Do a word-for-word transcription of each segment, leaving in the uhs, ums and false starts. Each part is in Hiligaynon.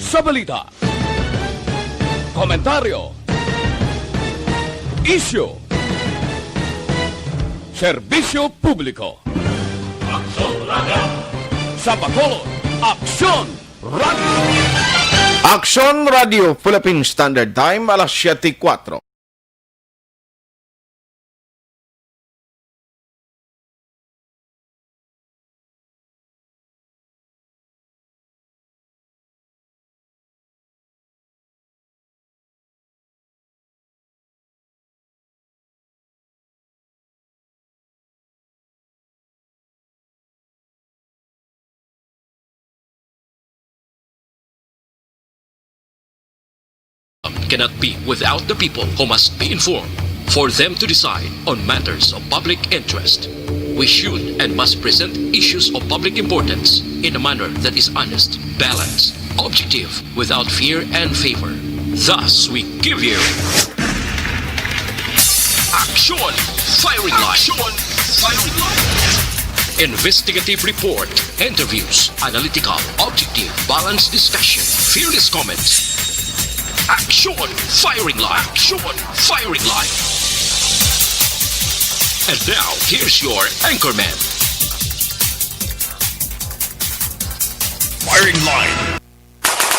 Sa balita, komentaryo, isyu, serbisyo publiko. Aksyon Radio. Sa Bacolod, Aksyon Radio. Aksyon Radio Philippine Standard Time, alas siyete kuwatro. Cannot be without the people who must be informed for them to decide on matters of public interest. We should and must present issues of public importance in a manner that is honest, balanced, objective, without fear and favor. Thus, we give you Action Firing Line. Action Firing Line. Investigative report, interviews, analytical, objective, balanced discussion, fearless comments. Action Firing Line. Action Firing Line. And now, here's your anchorman. Firing Line.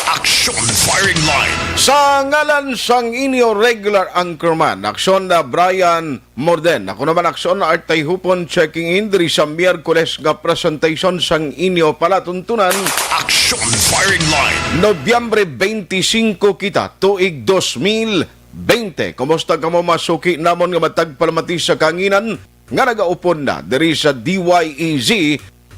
Action Firing Line. Sa ngalan sang inyo regular anchorman, Aksyon na Brian Morden. Ako naman, Aksyon Art Tayhupon, checking in diri sa Miyerkules nga presentation sang inyo palatuntunan. Action Firing Line. Nobyembre twenty-five kita, tuig dos mil twenty. Kumusta kamo, mga suki namon nga matag palamati sa kanginan nga nagaupod na diri sa D Y E Z,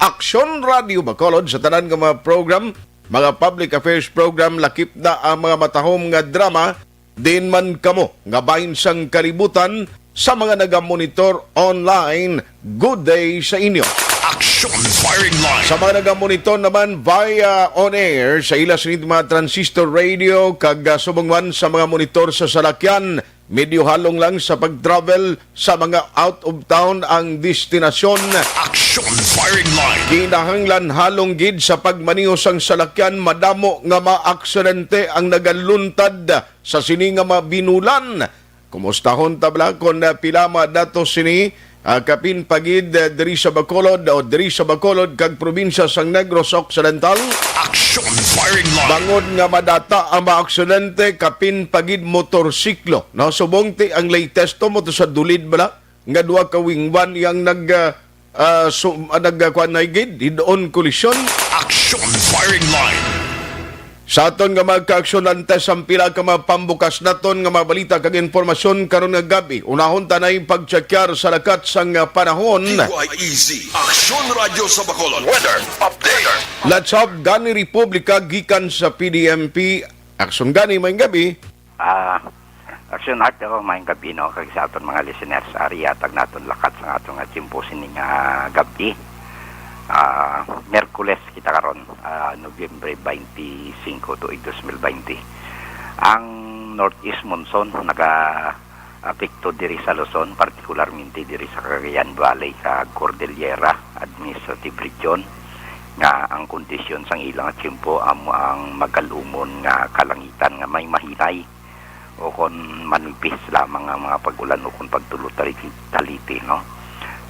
Aksyon Radio Bacolod, sa tanan nga mga program, mga public affairs program, lakip na ang mga matahom nga drama, diin man kamo nga bahin sang kalibutan, sa mga nagamonitor online, good day sa inyo. Action Firing Line. Sa mga nagamonitor naman via on air sa ila sini mga transistor radio, kag, ah, subong man sa mga monitor sa salakyan, medyo halong lang sa pag-travel sa mga out of town ang destinasyon. Action Firing Line. Kinahanglan halong gid sa pagmaneho sang salakyan, madamo nga mga aksidente ang nagaluntad sa sini nga mga binulan. Kumustahon ta bala kon, ah, pila madato sini, ah, kapin pa gid, ah, diri sa Bacolod o diri sa Bacolod kag probinsya sang Negros Occidental. Action Firing Line. Bangod nga madata ang mga aksidente, kapin pa gid motorsiklo. No, subong ti ang latest to mo to sa Dulid bala nga duha ka wingwan yang nag, ah, ah, su-, ah, nagkakuan na gid, head-on collision. Action Firing Line. Sa aton nga mga kaaksyon, antes ang pila ka mga pambukas naton nga mga balita kag impormasyon karon nga gab-i, unahon ta nay pagtsakyar sa lakat sang, ah, panahon. D Y E Z, Aksyon Radyo sa Bacolod. Weather update. Let's have gani Republika gikan sa P D M P. Aksyon gani, maayong gab-i. Ah, Action Art, ako, maayong gab-i, no, kag sa aton mga listeners, ari hatag naton lakat sa aton nga tiyempo sini nga gab-i. Ah, Miyerkules kita karon, ah, Nobyembre twenty-five, tuig dos mil twenty. Ang northeast monsoon naga-apekto diri sa Luzon, partikularmente diri sa Cagayan Valley kag Cordillera Administrative Region, nga ang kondisyon sang ila nga tiyempo amo ang magalumon nga kalangitan nga may mahinay o kon manipis lamang ang mga pag-ulan o kon pagtulod-taliti, taliti, no?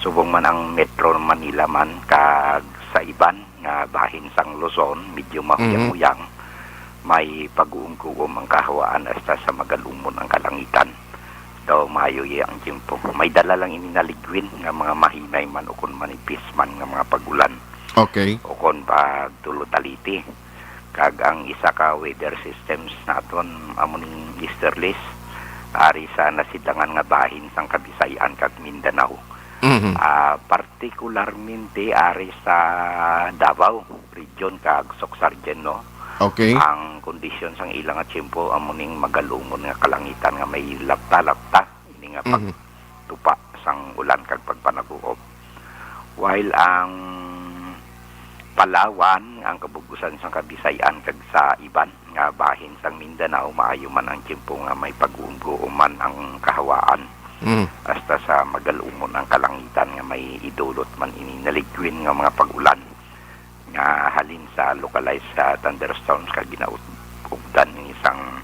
Subong man ang Metro Manila man kag sa iban nga bahin sang Luzon, medyo mahuyang-huyang, may pag-uumguom ang kahawaan hasta sa magalumon ang kalangitan. Daw maayo iya ang tiyempo. May dala lang ini naligwin nga mga mahinay man o kon manipis man nga mga pag-ulan. Okay. O kon pagtulod-taliti. Kag ang isa ka weather systems naton amo ning easterlies ari sa nasidangan nga bahin sang Kabisay-an kag Mindanao. Mhm. Ah, partikularmente ari sa Davao Region kag Soccsksargen, no? Okay. Ang kondisyon sang ila nga tiyempo amo ning magalumon nga kalangitan nga may lapta-lapta, ini nga Mhm. pagtupa sang ulan kag pagpanaguob. While ang Palawan, ang kabug-usan sang Kabisay-an kag sa iban nga bahin sang Mindanao, maayo man ang tiyempo nga may pag-uumguom man ang kahawaan. Mm. Hasta sa magalumon ang kalangitan nga may idulot man ini naligwin nga mga pag-ulan nga halin sa localized sa thunderstorms kag ginaut-, sang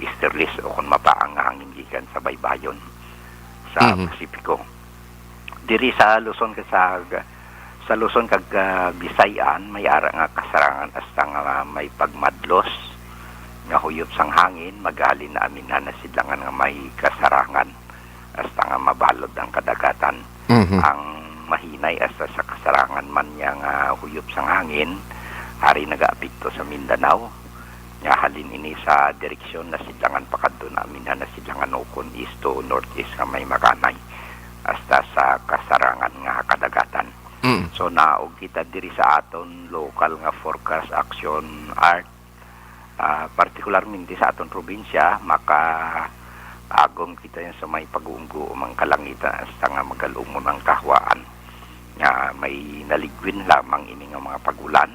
easterlies o kon mapaang nga hangin gikan sa baybayon sa Mhm. Pasipiko. Diri sa Luzon kag sa, sa Luzon kag, ah, Visayan, may ara nga kasarangan hasta nga may pagmadlos nga huyop sang hangin, magahalin na aminhan na sidlangan nga may kasarangan hasta nga mabalod ang kadagatan. Mhm. Ang mahinay hasta sa kasarangan man niya nga huyop sang hangin, ari nagaapekto sa Mindanao. Nga halin ini sa direksyon na sidlangan pakadto na aminhan na sidlangan ukon east to northeast nga may makanay hasta sa kasarangan nga kadagatan. Mm. So, naog kita diri sa aton local nga forecast action art, ah, partikularmente sa aton probinsya, makaagom kita yan sa may pag-uumguom ang kalangitan hasta nga magalumon ang kahwaan nga may naligwin lamang ini nga mga pag-ulan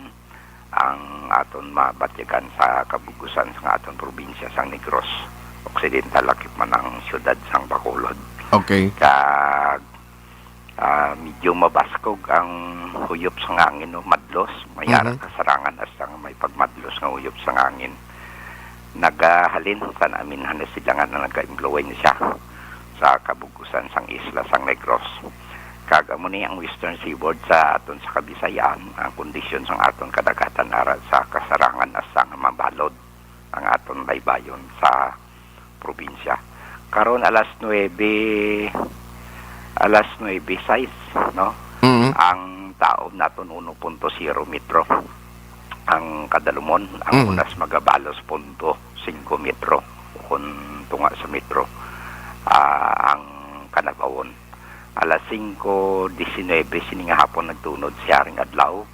ang aton mabatyagan sa kabug-usan sang aton probinsya sang Negros Occidental, lakip man ang siyudad sang Bacolod. Okay. Kag, ah, medyo mabaskog ang huyop sang hangin, no? Madlos, may ara Mhm. kasarangan hasta nga may pagmadlos nga huyop sang hangin. Nagahalin sa naaminhan na sila nga na nagaimpluwensya sa kabug-usan sang isla sang Negros. Kag amo ni ang western seaboard sa aton sa Kabisayan, ang kondisyon sang aton kadagatan ara sa kasarangan hasta nga mabalod ang aton baybayon sa probinsya. Karon alas nuebe, alas nuebe sais, no? Mhm. Ang taob naton uno punto zero metro. Ang kadalumon, ang Mhm. unas magabalos punto singko metro, kung tunga sa metro, ah, ang kanabawon. Alas singko disinebe sini nga hapon nagtunod siya ring adlaw,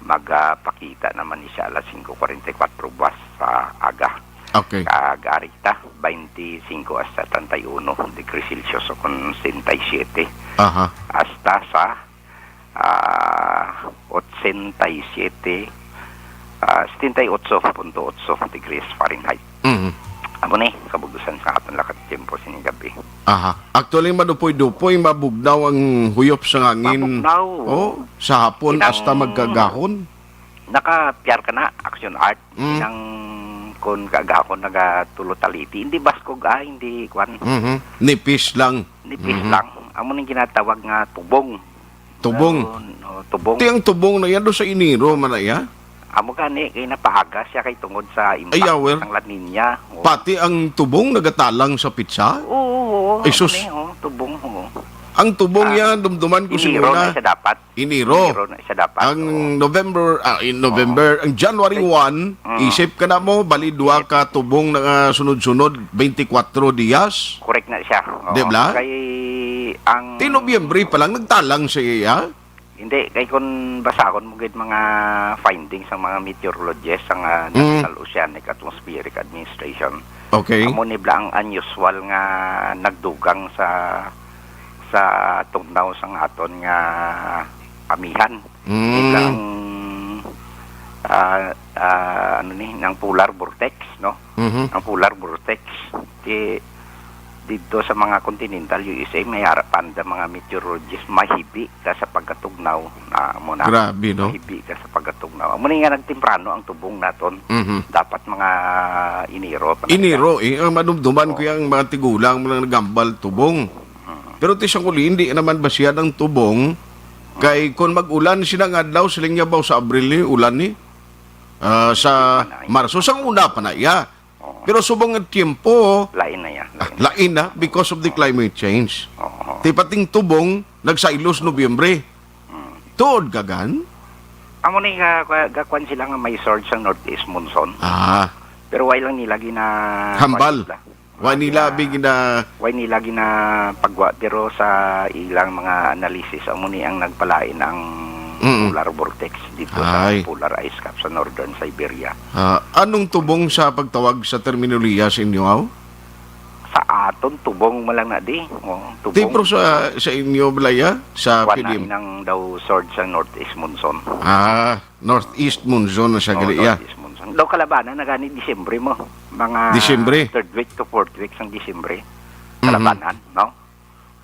magapakita naman ni siya alas singko kwarenta y kuwatro buwas sa aga. Okay. Kag ari ta, baynte singko hasta treinta y uno degrees Celsius o kon setenta y siete. Aha. Hasta sa, ah, ochenta y siete, ah, setenta y ocho punto ocho degrees Fahrenheit. Mhm. Amo ni, kabug-usan sa aton lakat tiyempo sining gabi. Aha. Actually, madupoy-dupoy, mabugnaw ang huyop sa hangin. Mabugnaw. Oh, sa hapon Inang hasta magkagahon. Naka-P R ka na, Action Art. Mm. Inang kon kagahon nagatulot taliti. Hindi baskog, ah, hindi kwan. Mhm. Nipis lang. Nipis Mhm. lang. Amo ning ginatawag nga tubong. Tubong. Ano, no, tubong. Ti ang tubong na yan do sa Enero man na iya? Amo gani, kay napaaga siya kay tungod sa impact Ay, yawer. Sang La Niña. Oo. Pati ang tubong nagatalang sa pitsa? Oo, oo, Ay, sus. Ano eh, oh, tubong, oo. Ang tubong Ah, yan, dumduman ko si Enero Muna. Na siya dapat. Enero. Enero na siya dapat, Ang oo. November, ah, in November, Oo. ang January Ay. one, Mm. isip ka na mo, bali dua ka tubong na, ah, sunod-sunod, twenty-four dias. Correct na siya. Oo. Di ba? Kay ang Ti Nobyembre pa lang, nagtalang siya. Hindi, kay kung basahon mo gid mga findings sang mga meteorologist sang, ah, Mm. National Oceanic Atmospheric Administration, Okay. amo ni bala ang unusual nga nagdugang sa, sa tugnaw sang aton nga amihan. Mm. Ni bala ang, ah, ah, ano ni, nang polar vortex, no? Mhm. Ang polar vortex, ti, didto sa mga continental U S A, may ara pa ang mga meteorologist, mahibi ka sa pagkatugnaw, na mo na. Grabe, no? Mahibi ka sa pagkatugnaw. Amo ni nga nagtemprano ang tubong naton. Mhm. Dapat mga Enero pa na Enero, eh. Ang madumduman ko Oh. yung mga tigulang mo lang nagambal tubong. Mhm. Pero ti sa kuli, hindi naman ba siya ng tubong? Kay kung mag-ulan siya ng adlaw, siling niya ba sa Abril ni, ulan ni? Ah, sa Hindi pa na, hindi Marso, pa. Sang una pa na iya. Oo. Pero subong nga tiyempo, Lain na yan, ah, lain. Lain na because of the Oo. Climate change. Oo. Ti pating tubong, nagsailos Nobyembre. Mm. Tuod ka, gan? Amo ni ga-, ga-, gakuan sila nga may surge sa northeast monsoon. Ah. Pero why lang nila gina-, Hambal. Kuan sila. Why nila Ah, big na Why nila ginapagwa, pero sa ilang mga analysis, amo ni ang nagpalain ang Mm. polar vortex dito sa Ay. Polar ice cap sa northern Siberia. Ah, anong tubong sa pagtawag sa terminolohiya sa inyo, aw? Sa aton, tubong mo lang na di. Oh, Di, tubong. Pero sa, sa inyo, Blaya, sa Kuwan na P D M? Inang daw surge sa northeast monsoon. Ah, northeast monsoon na siya, Oh, gali, yeah. Northeast monsoon. Daw kalabanan na gani Disyembre mo. Mga Disyembre? Third week to fourth week sang Disyembre. Mhm. Kalabanan, no?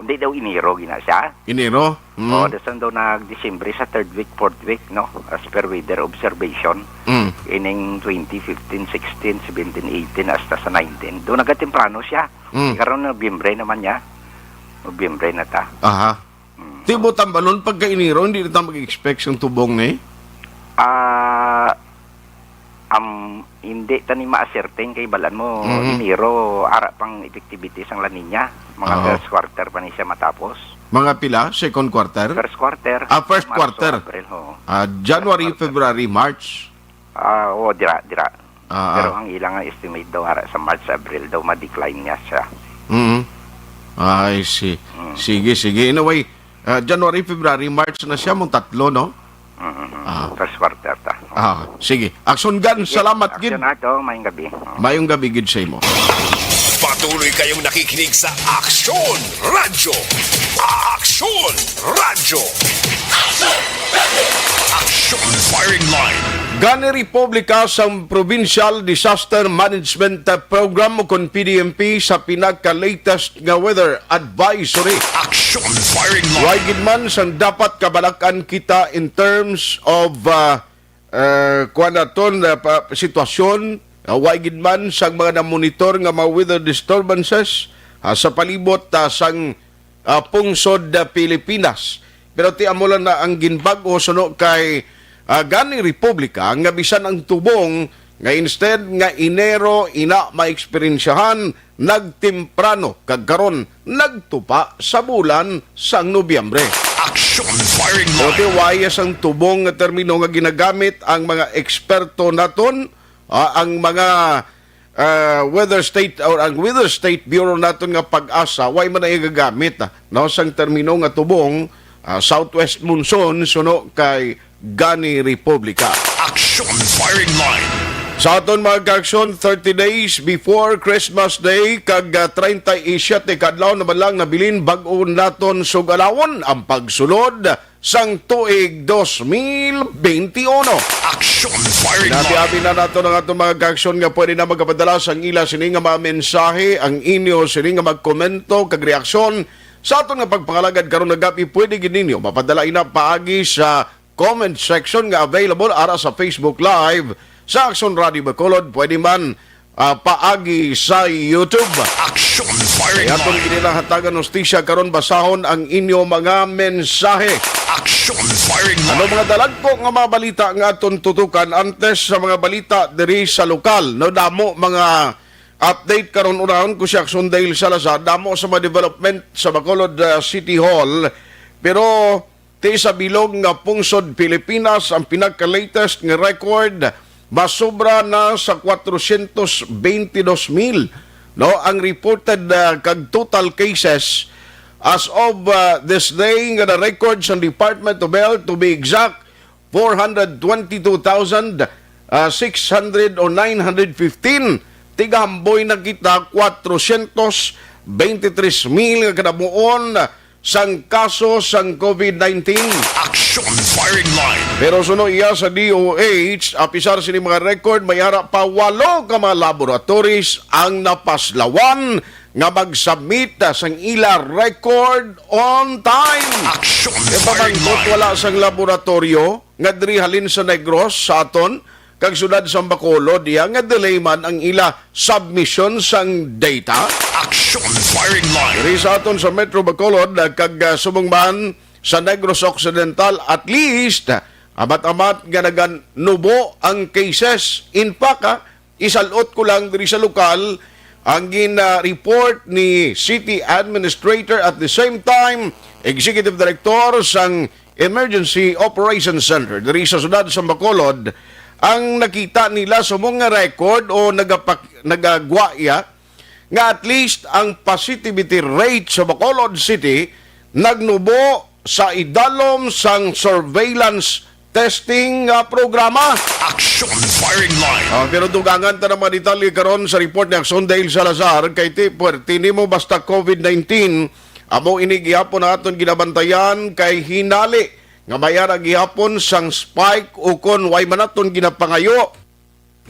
Hindi daw Enero gina siya. Enero? Mm. Oh, dasan daw nag-Disyembre sa third week, fourth week, no? As per weather observation. Mm. Ining twenty fifteen, sixteen, seventeen, eighteen, hasta sa nineteen. Doon nagatemprano siya. Mm. Karon Nobyembre naman niya. Nobyembre na ta. Aha. Mm. Di mo tambalon pagka Enero, hindi na ta mag-expect sang tubong ni? Ah, am, hindi ta ni ma-ascertain kay balan mo, Mhm. Enero, ara pang effectivity sang La Niña. Mga Oo. first quarter pa ni siya matapos. Mga pila? Second quarter? First quarter. Ah, first Marso, quarter. April, oo. Ah, January, First quarter. February, March. Ah, oo, dira, dira. Ah, Pero ah. ang ilang estimate daw, ara sa March, April daw, ma-decline niya siya. Mhm. I see. Mm. Sige, sige. In a way, ah, January, February, March na siya, mong tatlo, no? Mm, mm, mm. Ah. First quarter ta. Ah, sige. Action Gun, Sige, salamat gid. Action Ato, mayong gabi. Mayong gabi gid sa imo. Patuloy kayong nakikinig sa Aksyon Radyo. Aksyon Radyo. Aksyon Firing Line. Gani Republika sang Provincial Disaster Management Program o kon P D M P sa pinaka-latest nga weather advisory. Aksyon Firing Line. Way gid man sang dapat kabalak-an kita in terms of, ah, eh, kuwan naton, ah, pa-, sitwasyon, ah, way gid man sang mga namonitor nga mga weather disturbances, ah, sa palibot, ah, sang, ah, pungsod, ah, Pilipinas. Pero ti amo lang na ang ginbag-o suno kay, ah, gani Republika nga bisan ang tubong nga instead nga Enero ina maeksperiensyahan, nagtemprano kag karon nagtupa sa bulan sang Nobyembre. Action Firing Line. Pero ti wayas ang tubong nga termino nga ginagamit ang mga eksperto naton, ah, ang mga, ah, weather state or ang Weather State Bureau naton nga PAGASA, way man na igagamit, ah, no, sang termino nga tubong, ah, southwest monsoon suno kay gani Republika. Action Firing Line. Sa aton mga kaaksyon, thirty days before Christmas Day kag, ah, treinta y siete ka adlaw na man lang nabilin bag-o naton sugalawon ang pagsulod sang tuig dos mil benti uno. Action Firing Line. Abi-abi na nato ang aton mga kaaksyon nga pwede na magapadala sang ila sini nga mga mensahe, ang inyo sini nga magkomento kag reaksyon sa aton nga pagpangalagad karon nga gab-i. Pwede gid ninyo mapadala ina paagi sa comment section nga available ara sa Facebook Live sa Aksyon Radio Bacolod. Pwede man, ah, paagi sa YouTube. Action Firing Line. Kay aton gid nila hatagan hustisya karon, basahon ang inyo mga mensahe. Action Firing Line. Ano mga dalagko nga mga balita nga aton tutukan antes sa mga balita diri sa lokal? No, damo mga update karon, unahon ko si Aksyon Dale Salazar. Damo sa mga development sa Bacolod, ah, City Hall. Pero ti sa bilog nga pungsod Pilipinas, ang pinaka-latest nga record, masobra na sa kwatrocientos benti dos mil, no, ang reported, ah, kag total cases as of, ah, this day nga na-record sa Department of Health, to be exact, four hundred twenty-two thousand, ah, six hundred o nine hundred fifteen. Tigahamboy na kita, kwatrocientos benti tres mil nga kadamuon sang kaso sang COVID nineteen. Action Firing Line. Pero suno iya sa D O H, apisar sini mga record, may ara pa walo ka mga laboratories ang napaslawan nga mag-submit sang ila record on time. Action Firing Line. Wala sang laboratorio nga diri halin sa Negros sa aton kag siyudad sa Bacolod, iya nga delay man ang ila submission sang data. Action Firing Line. Diri sa aton sa Metro Bacolod, ah, kag, ah, subong man sa Negros Occidental, at least, ah, amat-amat nga naganubo ang cases. In fact, ah, isalot ko lang diri sa lokal ang gina-report ni City Administrator, at the same time, Executive Director sang Emergency Operations Center diri sa siyudad sa Bacolod, ang nakita nila sa mga record o nagapak-, nagagwa iya nga at least ang positivity rate sa Bacolod City nagnubo sa idalom sang surveillance testing nga programa. Action Firing Line. Ah, pero dugangan ta ng mga detalye karon sa report ni Aksyon Dale Salazar. Kay ti, puwerte nimo basta COVID nineteen, amo ini gihapon ang aton ginabantayan kay hinali nga may ara gihapon sang spike o kon way man naton ginapangayo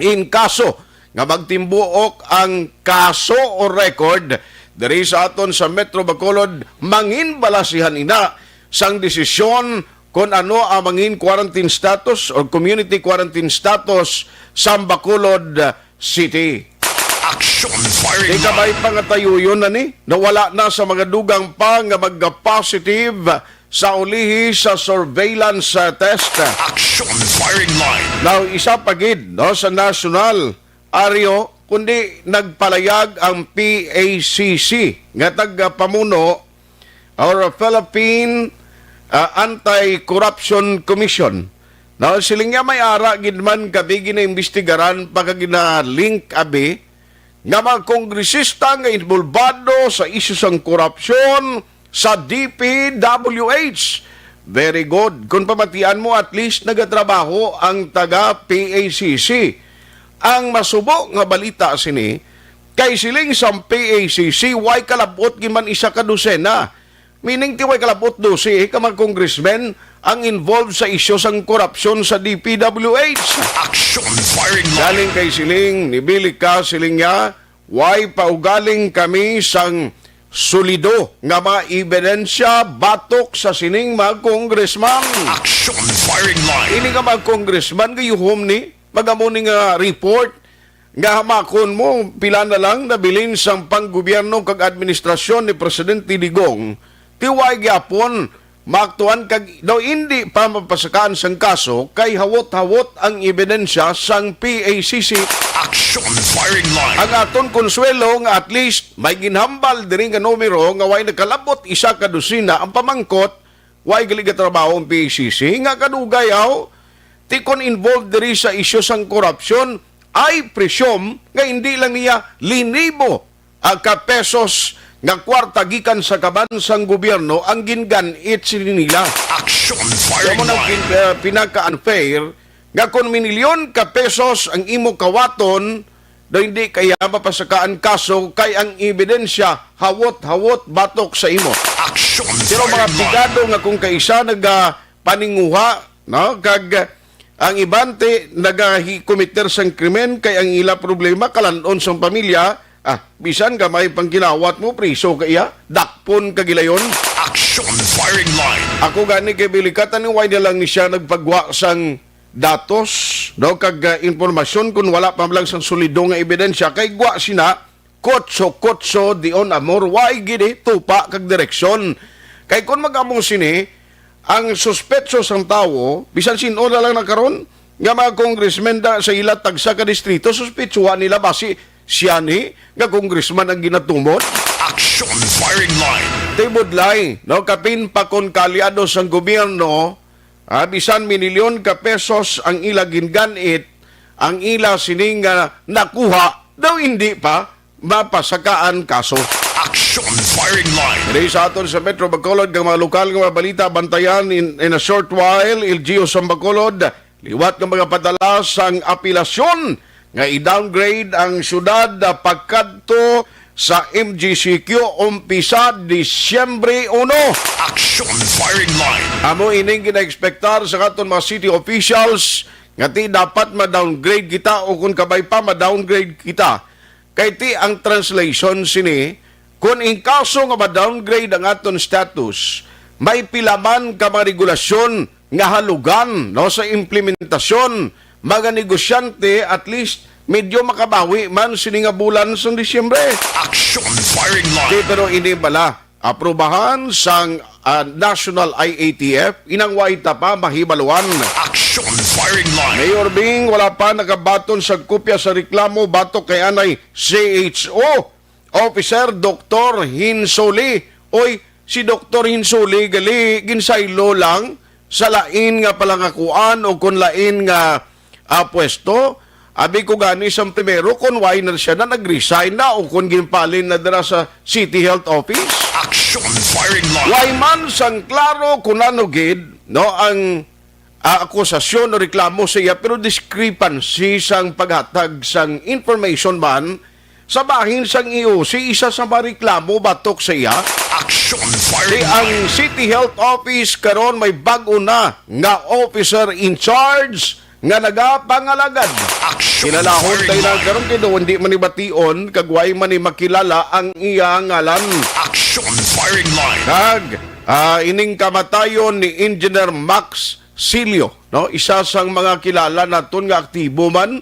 in kaso nga magtimbuok ang kaso o record diri sa aton sa Metro Bacolod, mangin balasihan ina sang desisyon kon ano ang mangin quarantine status o community quarantine status sa Bacolod City. Action firing Di ka line. May pangatayuyon na ni, nawala na sa mga dugang pa nga magka-positive sa ulihi sa surveillance, uh, test. Action firing line. Now, isa pa gid, no, sa national, Aryo, kundi nagpalayag ang P A C C nga tagapamuno or Philippine, ah, Anti-Corruption Commission. Now, siling niya may ara gid man kami ginaimbestigaran pagka gina-link abi nga mga kongresista nga involbado sa isyu sang korupsyon sa D P W H. Very good. Kung pamatian mo, at least nagatrabaho ang taga P A C C. Ang masubo nga balita sini, kay siling sang P A C C, way kalabot gid man isa ka dosena. Meaning, ti way kalabot dose ka mga congressmen ang involved sa isyu sang korupsyon sa D P W H. Action firing line. Galing kay siling, nibilik ka, siling niya, way pa ugaling kami sang solido nga mga ebidensya batok sa sining mga congressman. Action firing line. Ini nga mga congressman, gayuhom ni, magamo ni nga report, nga hamakon mo, pila na lang nabilin sang panggobyerno kag administrasyon ni Presidente Digong, ti way gyapon maaktuan kag daw hindi pa mapasakaan sang kaso kay hawot-hawot ang ebidensya sang P A C C. Action firing line. Ang aton konsuelo nga at least may ginhambal diri nga numero nga way nakalabot isa ka dosina ang pamangkot, way gali gatrabaho ang P A C C nga kadugay aw ti kon involved diri sa isyu sang korupsyon, I presume nga hindi lang niya linibo, ah, ka pesos nga kwarta gikan sa kaban sang gobyerno ang gingan-it sini nila. Action firing line. Amo na pin-, ah, pinaka-unfair nga kon minilyon ka pesos ang imo kawaton, daw hindi kaya mapasakaan kaso kay ang ebidensya hawot-hawot batok sa imo. Action firing line. Pero mga pigado nga kung kaisa nagapaninguha, no? Kag, ah, ang iban ti nagahi-, committer sang krimen kay ang ila problema kalan-on sang pamilya, ah, bisan gamay pang ginawat mo, priso ka iya, dakpon ka gilayon. Action firing line. Ako gani kay bilikatan ni way na lang ni siya nagpagwa sang datos, no, kag, ah, impormasyon kun wala pa lang sang solido nga ebidensya kay gwa sina kotso-kotso dion amor, way gid, eh, tupa kag direksyon. Kay kun mag-amo sini, ang suspetso sang tawo, bisan sin-o na lang na karon, nga mga congressmen da sa ila tagsa ka distrito, suspetsuhan nila basi siya ni nga congressman ang ginatumod. Action firing line. Ti budlay, no, kapin pa kon kaalyado sang gobyerno, ah, bisan minilyon ka pesos ang ila gingan-it, ang ila sining, ah, nakuha, daw hindi pa mapasakaan kaso. Action firing line. Diri sa aton sa Metro Bacolod, kang mga lokal nga mga balita, bantayan in, in a short while, L G U sa Bacolod, liwat nga mga padala sang apelasyon nga i-downgrade ang syudad, ah, pagkadto sa M G C Q umpisa Disyembre uno. Action firing line. Amo ining ginaekspektar sa aton mga city officials nga ti dapat ma-downgrade kita o kung kabay pa ma-downgrade kita. Kay ti ang translation sini, kun in kaso nga ma-downgrade ang aton status, may pila man ka mga regulasyon nga halugan, no, sa implementasyon, mga negosyante, at least, medyo makabawi man sini nga bulan sang Disyembre. Action firing line. Di, pero ini bala, aprubahan sang, ah, National I A T F, inang way ta pa mahibaluan. Action firing line. Mayor Bing, wala pa nakabaton sa kopya sa reklamo batok kay anay C H O Officer Doktor Hinsoli. Oy, si Doktor Hinsoli gali ginsaylo lang sa lain nga palangakuan o kon lain nga, ah, pwesto. Abi ko gani sang primero kon why na siya na nag-resign na o kon ginpalin na dira sa City Health Office. Action firing line. Why man sang klaro kun ano gid, no, ang, ah, akusasyon o reklamo sa iya, pero discrepancy sang paghatag sang information man sa bahin sang E O C, isa sa mareklamo batok sa iya. Action firing line. Ang City Health Office karon may bag-o na nga officer in charge nga nagapangalagad. Kilalahon tayo na karon kay daw hindi man ni bation kag way man ni makilala ang iya ngalan. Action Firing Line. Kag ah, ining kamatayon ni Engineer Max Silio, no? Isa sang mga kilala naton nga aktibo man,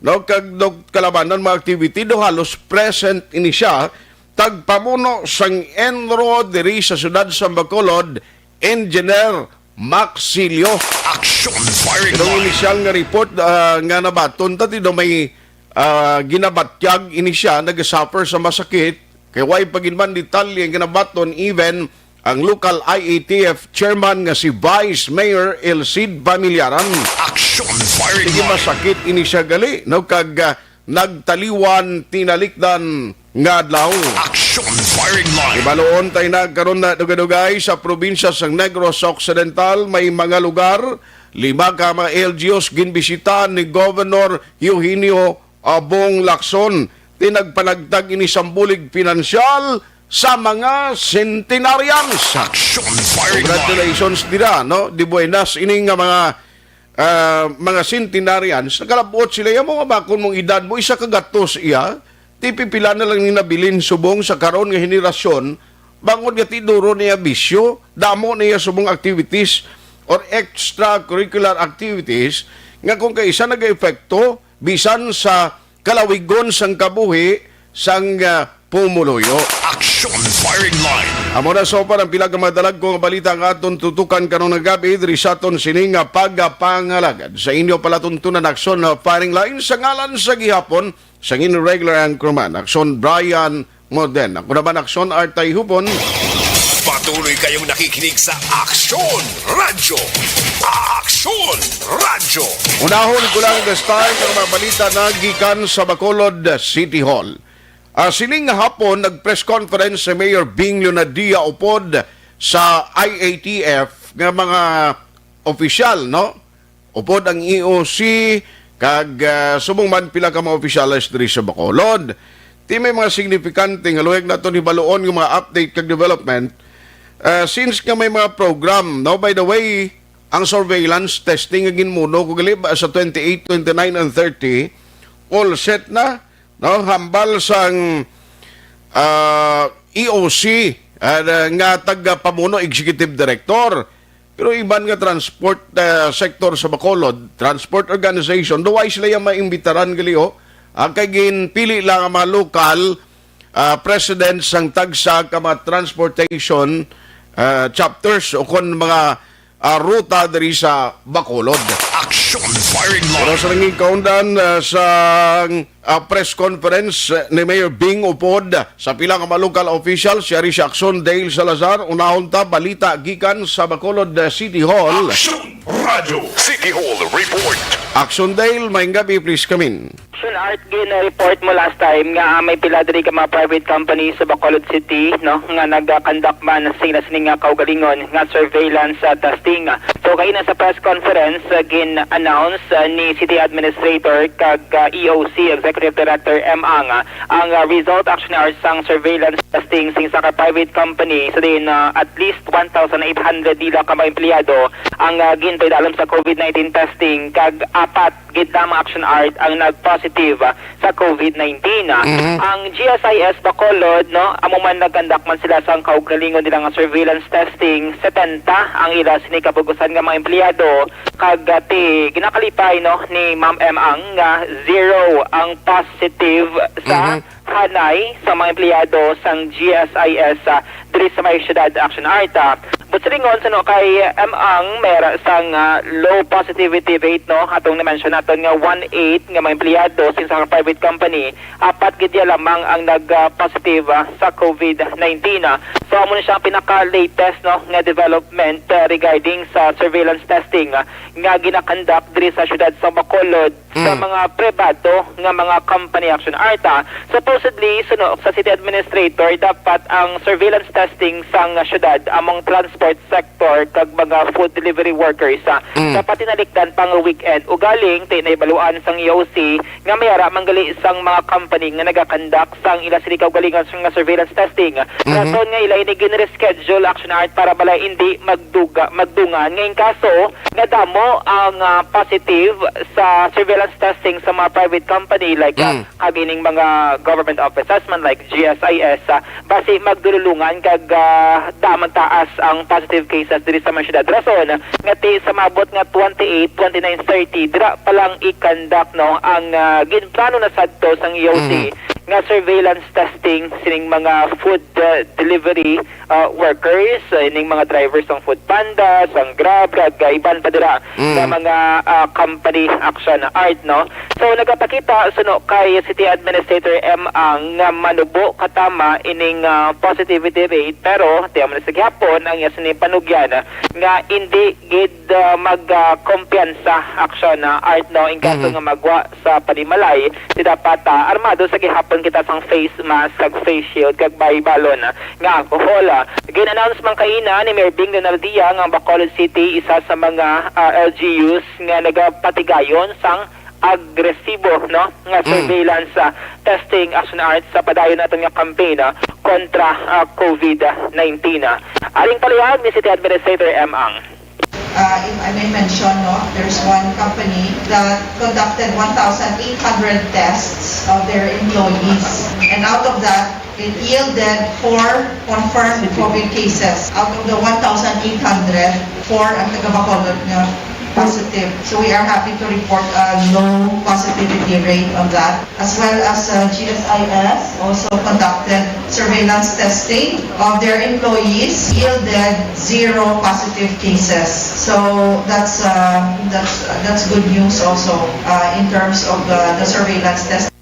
no? Kag daw kalabanan mga activity, daw halos present ini siya. Tagpamuno sang ENRO diri sa siyudad sa Bacolod, Engineer Max Silio. Action Firing Line. Inisyal nga report, ah, nga nabaton ta, daw may ah, ginabatyag ini siya, nagasuffer sa masakit, kay way pa gid man detalye ang ginabaton, even ang local I A T F chairman nga si Vice Mayor Elcid Pamillaran. Action Firing Sige, Line. Masakit ini siya gali, no? Kag ah, nagtaliwan tinalikdan nga adlaw. Action Firing Line. Ibaloon tayo na karon na dugay-dugay sa probinsya sa Negros Occidental, may mga lugar, lima ka mga L G Us ginbisita ni Governor Eugenio Abong Lacson. Tinagpanagtag ini sang bulig pinansyal sa mga centenarians. Action Firing Line. Congratulations dira, no? Di buenas ini nga mga ah, mga centenarians, nakalabot sila, "Amo nga bakon mong edad mo, isa ka gatos iya, ti pipila na lang ni nabilin subong sa karon nga henerasyon, bangod nga ti duro niya bisyo, damo niya subong activities or extracurricular activities, nga kung kaisa nagaepekto, bisan sa kalawigon sang kabuhi sang ah, pumuluyo." Action Firing Line. Amo na so para ang pila ka madalagko nga balita nga aton tutukan karong nga gabi diri sa aton sini nga pagpangalagad sa inyo palatuntunan Action Firing Line sa ngalan sa gihapon sang inyo regular anchorman, Action Brian Moden. Ako naman, Action Artay Hupon. Patuloy kayong nakikinig sa Action Radyo. Action Radyo. Unahon ko lang this time ang mga balita na gikan sa Bacolod City Hall. Ah, sining nga hapon, nag-press conference si Mayor Bing Leonadia Upod sa I A T F nga mga opisyal, no? Upod ang E O C, kag ah, subong man pila ka mga opisyales diri sa Bacolod. Ti may mga signifikante nga luyag naton hibaluon nga mga update kag development. Ah, since nga may mga program, no? By the way, ang surveillance testing nga ginmuno ko gali ba sa twenty-eight, twenty-nine, and thirty, all set na, no? Hambal sang ah, E O C, ah, nga tagapamuno, executive director. Pero iban nga transport ah, sector sa Bacolod, transport organization, daw way sila yang maimbitaran gali, oh. Ah, kay ginpili lang ang mga local ah, president sang tagsa ka mga transportation ah, chapters o kon mga ah, ruta diri sa Bacolod. Action Firing Line. Pero sa nanging kaundan ah, sa ah, press conference eh, ni Mayor Bing Upod sa pila nga mga local official, siya rin si Action Dale Salazar. Unahon ta, balita gikan sa Bacolod eh, City Hall. Action Radio City Hall Report. Action Dale, maayong gabi, please come in. Action Art, gin-report mo last time nga ah, may pila diri ka mga private company sa Bacolod City, no, nga nag-conduct man sila sini nga kaugalingon nga surveillance ah, testing. So, kaina sa press conference, ah, gin-announce ah, ni City Administrator kag ah, E O C Executive Director M Ang ah, ang ah, result actually are sang surveillance testing sing sa ka private company sa diin ah, at least one thousand eight hundred dila ka mga empleyado ang ah, ginpaidalom sa COVID nineteen testing kag apat gid lamang Action Art ang nag-positive ah, sa COVID nineteen. Ah. Mhm. Ang G S I S Bacolod, no, amo man nag-conduct man sila sang kaugalingon nila nga surveillance testing, setenta ang ila sini kabugusan nga mga empleyado, kag ah, ti ginakalipay, no, ni Ma'am M Ang nga zero ang positive sa Mhm. hanay sa mga empleyado sang G S I S ah, diri sa may siyudad Action Art. Ah. But silingon, suno kay M Ang, may ra sang ah, low positivity rate, no, atong na-mention naton nga one eighth nga mga empleyado sa isa ka private company, apat gid ya lamang ang nag-positive ah, sa COVID nineteen. Ah. So amo na siya ang pinaka-latest, no, nga development ah, regarding sa surveillance testing ah, nga ginakandak diri sa siyudad sa Bacolod sa Mm. mga pribado nga mga company, Action Art. Ah. Supposedly, suno sa city administrator, dapat ang surveillance testing sang syudad among trans- transport sector kag mga food delivery workers, ah, Mm. sa patinalikdan pa nga weekend. Ugaling, ti naibaluan sang E O C nga may ara man gali sang mga company nga nagakandak sang ila sini kaugalingon nga surveillance testing. Mhm. Rason nga ila ini ginreschedule, Action Art, para balay indi magduga, magdungan nga in kaso nga damo ang, ah, positive sa surveillance testing sa mga private company like, ah, Mm. kag ining mga government offices man like G S I S, ah, basi magdululungan kag, ah, daman taas ang positive cases diri sa mga syudad. Rason nga ti sa maabot nga twenty-eight, twenty-nine, thirty, dira pa lang i-conduct, no, ang, ah, ginplano na sadto sang E O C Mhm. nga surveillance testing sining mga food, ah, delivery, ah, workers, ah, ining mga drivers sang Food Panda, sang Grab, kag, ah, iban pa dira Mm. nga mga, ah, company, Action Art, no? So, nagapakita suno kay City Administrator M Ang nga manubo katama ining, ah, positivity rate, pero tiyan man sa gihapon ang iya sini panugyan nga indi gid, ah, mag, ah, kumpiyansa, Action Art, no, in kaso Mhm. nga magwa sa panimalay, ti dapat, ah, armado sa gihapon kita sang face mask kag face shield kag may balon nga alcohol. Gin-announce man kaina ni Mayor Bing Leonardia nga ang Bacolod City isa sa mga, ah, L G Us nga nagapatigayon sang agresibo, no, nga Mm. surveillance, ah, testing, Action Art, sa padayon naton nga campaign, ah, kontra, ah, COVID nineteen. Aring palihag ni City Administrator M Ang. Uh, if I may mention, no, there's one company that conducted one thousand eight hundred tests of their employees. And out of that, it yielded four confirmed COVID cases. Out of the one thousand eight hundred, four ang taga Bacolod nga positive. So we are happy to report a low positivity rate on that. As well as, uh, G S I S also conducted surveillance testing of their employees, yielded zero positive cases. So that's, uh, that's, that's good news also, uh, in terms of the, the surveillance test.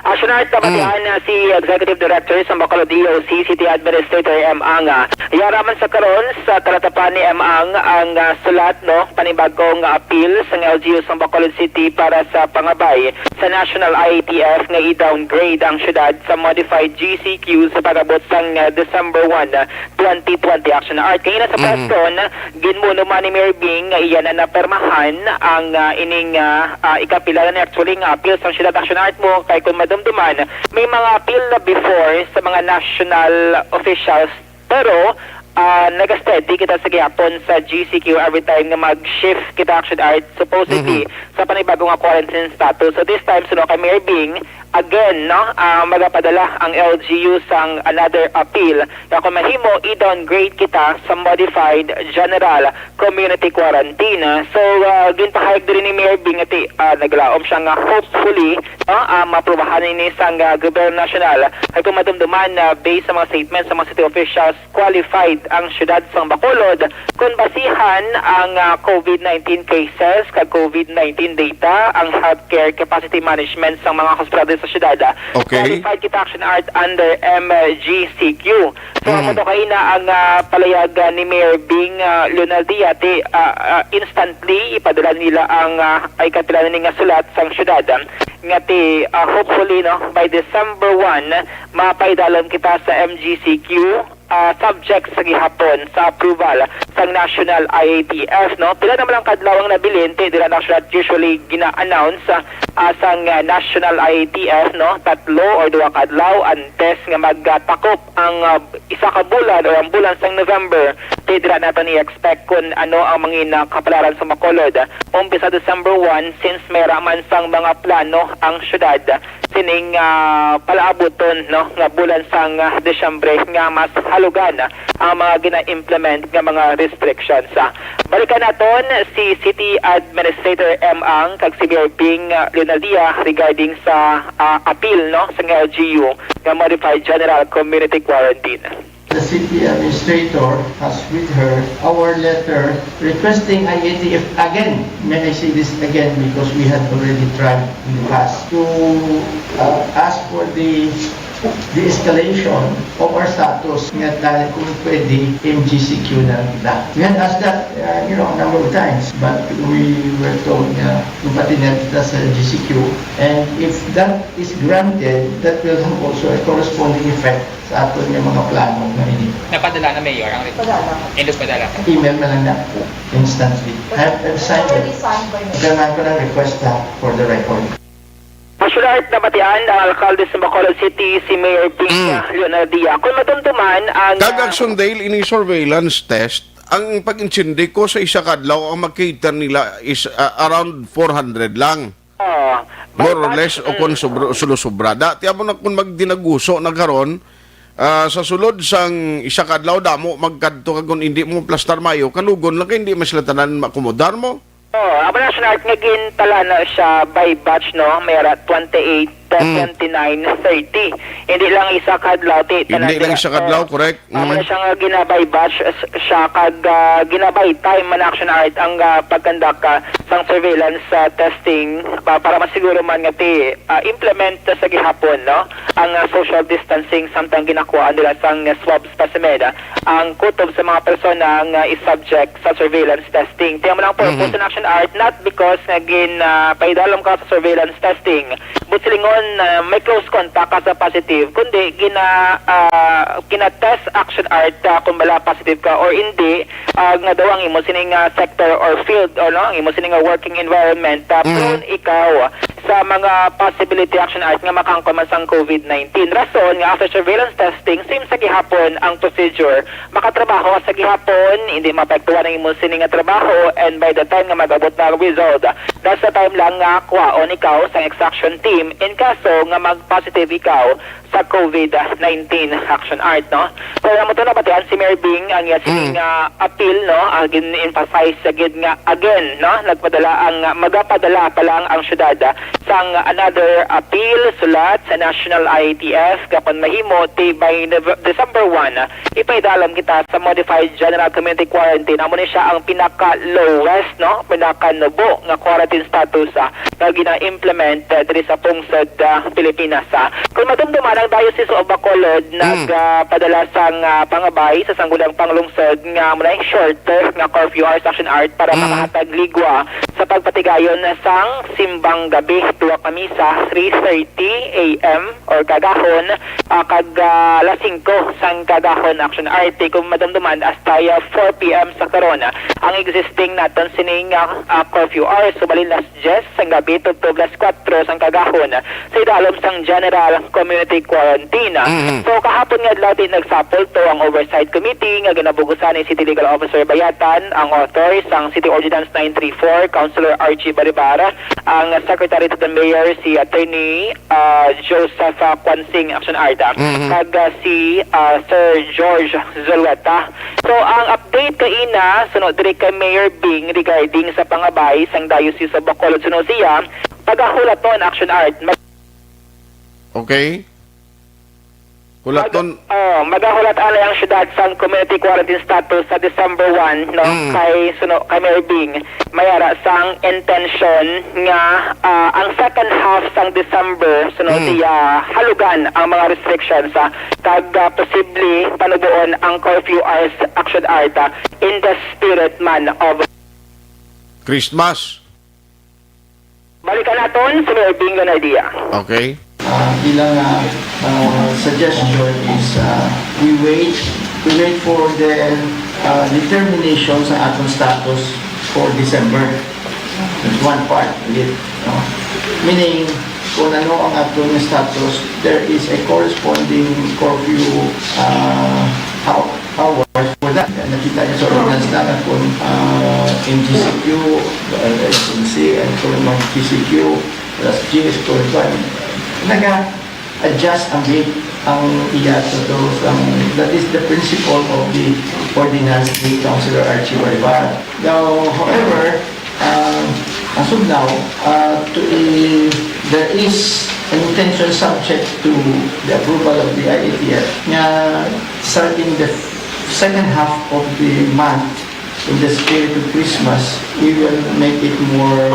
Action Art, Mm. nabatian na si Executive Director sa Bacolod E O C, City Administrator M Ang. Yara man sa karon, sa talatapan ni M Ang ang, ah, sulat, no, panibagong appeal sang L G U sa Bacolod City para sa pangabay sa National I A T F nga i-downgrade ang syudad sa modified G C Q sa pag-abot sang, ah, December one, twenty twenty. Action Art. Kaina sa Mhm. press con, ginmuno man ni Mayor Bing nga iya na napermahan ang, ah, ining, ah, ah, ikapila na ni actually nga appeal sang syudad. Action Art, mo kay kung madumduman, may mga appeal na before sa mga national officials, pero, ah, nagasteady kita sa gihapon sa G C Q every time nga mag-shift kita, Action Art, supposedly Mhm. sa panibago nga quarantine status. So this time, suno kay Mayor Bing, again, no, ah, magapadala ang L G U sang another appeal nga kung mahimo, i-downgrade kita sa modified general community quarantine. So, ah, ginpahayag diri ni Mayor Bing nga ti-, ah, naglaom siya nga hopefully, no, ah, maaprubahan ini sang, ah, gobyerno nasyonal. Kay kung madumduman, ah, based sa mga statements sa mga city officials, qualified ang siyudad sang Bacolod kon basihan ang, ah, COVID nineteen cases kag COVID nineteen data, ang healthcare capacity management sang mga hospital sa siyudad. Okay. Qualified kita, Action Art, under M G C Q. So, Mm. amo to kaina ang, ah, palayag, ah, ni Mayor Bing, ah, Leonardia, ti, ah, ah, instantly ipadala nila ang, ah, ay kapila ni nga sulat sang siyudad, ah, nga ti, ah, hopefully, no, by December one, mapaidalom kita sa M G C Q, ah, subject sa gihapon sa approval sang National I A T F, no? Pila naman ang kadlaw ang nabilin, ti dira na siya usually gina-announce, ah, ah, sang, ah, National I A T F, no? Tatlo or duha ka adlaw antes nga magtakop ang, ah, isa ka bulan or ang bulan sang November, ti dira naton i-expect kung ano ang mangin, ah, kapalaran sa Bacolod. Umpisa December one, since may raman sang mga plano ang syudad sining, ah, palaabuton, no, nga bulan sang, ah, Disyembre nga mas halugan ang mga gina-implement nga mga restrictions. Ah, balikan naton si City Administrator M Ang kag si Mayor Bing, ah, Leonadia regarding sa, ah, appeal, no, sa L G U nga Modified General Community Quarantine. The city administrator has with her our letter requesting I A T F again. May I say this again because we had already tried in the past to, uh, ask for the de-escalation of our status nga dahil kung pwede, M G C Q na lang kita. We had asked that, uh, you know, a number of times, but we were told nga magpatinan kita sa G C Q. And if that is granted, that will have also a corresponding effect sa aton nga mga plano nga ini. Napadala na, Mayor, ang request? Padala. Hindi padala. Email na lang na instantly. I have, I've signed it. Already signed by me. Ganahan ko ng request na for the record. Actually, Art, nabatian ang alkalde sa Bacolod City, si Mayor Bing Mm. Leonardia. Kung madumduman ang, Kag ah, Action Dale, ini surveillance test, ang pag-intindi ko sa isa ka adlaw, ang mag-cater nila is, ah, around four hundred lang. Oo. More or But, less, o mm. kung sobra, sulo-sobra. Dati amo na kung magdinaguso na karon, ah, sa sulod sang isa ka adlaw, damo magkadto, kag kung hindi mo plastar mayo, kanugon lang kay hindi man sila tanan maakomodar mo. Oh, amo na, Action Art, nga gintala na siya by batch, no? May ara twenty-eight, Mm. twenty-nine, thirty. Hindi lang isa ka adlaw, ti, Hindi tanan lang nila. isa ka adlaw, Oh. correct? Amo na Mm. siya nga gina-by batch, s-, siya kag, ah, gina-by time man, Action Art, ang, ah, pagkandaka sang surveillance, ah, testing pa-, para masiguro man nga ti, ah, implement sa gihapon, no? Ang, ah, social distancing samtang ginakuha nila sang swab specimen, ah, ang kutob sa mga persona nga i-subject sa surveillance testing. Kaya mo lang purpose Mhm. in Action Art, not because nga gin, ah, paidalom ka sa surveillance testing, but silingon, ah, may close contact ka sa positive, kundi gina, ah, gina-test Action Art, ah, kung bala positive ka or hindi, ah, nga daw ang imo sining, ah, sector or field, o no, ang imo sining, ah, working environment, ah, Mhm. prone ikaw sa mga possibility, Action Art, nga makaangkon man sang COVID nineteen. Rason nga after surveillance testing, same sa gihapon ang procedure. Makatrabaho sa gihapon, hindi maapektuhan ang imo sini nga trabaho, and by the time nga mag-abot na ang result, that's the time lang nga kuhaon ikaw sang extraction team in kaso nga mag-positive ikaw sa COVID nineteen, Action Art, no? So, amo to, nabatian si Mayor Bing ang iya sining, Mm. ah, appeal, no? Ang gin-emphasize sa gid nga again, no? Nagpadala ang, ah, magapadala pa lang ang syudad, ah, sang another appeal, sulat sa National I A T F, nga kon mahimo, ti by Nov-, December one, ah, ipaidalom kita sa Modified General Community Quarantine. Amo ni siya ang pinaka-lowest, no? Pinaka-nubo nga quarantine status, ah, nga gina-implement, ah, diri sa pungsod, ah, Pilipinas, ah. Kung madumduman, ang Diocese of Bacolod Mm. nag, ah, padala sang, ah, pangabay sa Sangguniang Panglungsod nga amo na shorter nga curfew hours, Action Art, para Mm. makahatag ligwa sa pagpatigayon sang simbang gabi, duha ka misa, three thirty A M or kagahon, ah, kag, ah, alas singko sang kagahon, Action Art. Kung madumduman, hasta, ah, four P M sa karon, ah, ang existing naton sining, ah, ah, curfew hours. Subalin, alas diyes sang gabi tubtob alas kuwatro sang kagahon sa idalom sang general community quarantine. Mhm. So, kahapon nga adlaw, ti nagsapol to ang Oversight Committee nga ginabugusan ni City Legal Officer Bayatan, ang author sang City Ordinance nine three four, Councilor Archie Baribar, ang Secretary to the Mayor, si Attorney, ah, Joseph, ah, Quansing, Action Art, Mhm. kag, ah, si, ah, Sir George Zulueta. So, ang update kaina, suno diri kay Mayor Bing regarding sa pangabay sang Diocese of Bacolod, suno siya, pagahulaton, Action Art. Mag- Okay. Hulaton. Mag-, oh, magahulat anay ang syudad sang community quarantine status sa December one, no? Mm. Kay suno, kay Mayor Bing, may ara sang intensyon nga, ah, ang second half sang December, suno Mm. siya, halugan ang mga restrictions, ah, kag, ah, posible panuboon ang curfew hours, Action Art, ah, in the spirit man of Christmas. Balikan naton si Mayor Bing Leonardia. Okay. Uh, bilang, uh, uh, suggestion is, uh, we wait, we wait for the, uh, determination sa atong status for December. That's one part of it, no? Meaning, kung ano ang atong status, there is a corresponding curfew, uh, how hours for that. Nakita niyo sa ordinance na nga kung, ah, M G C Q, ah, S M C, and kung M G C Q, alas diyes, kung kuwan, naga-adjust ang rate ang iya sa to, ang, that is the principle of the ordinance ni Councilor Archie Baribar. Now, however, Um, as of now, uh, to, eh, there is an intention subject to the approval of the I A T F nga starting the second half of the month, in the spirit of Christmas, we will make it more,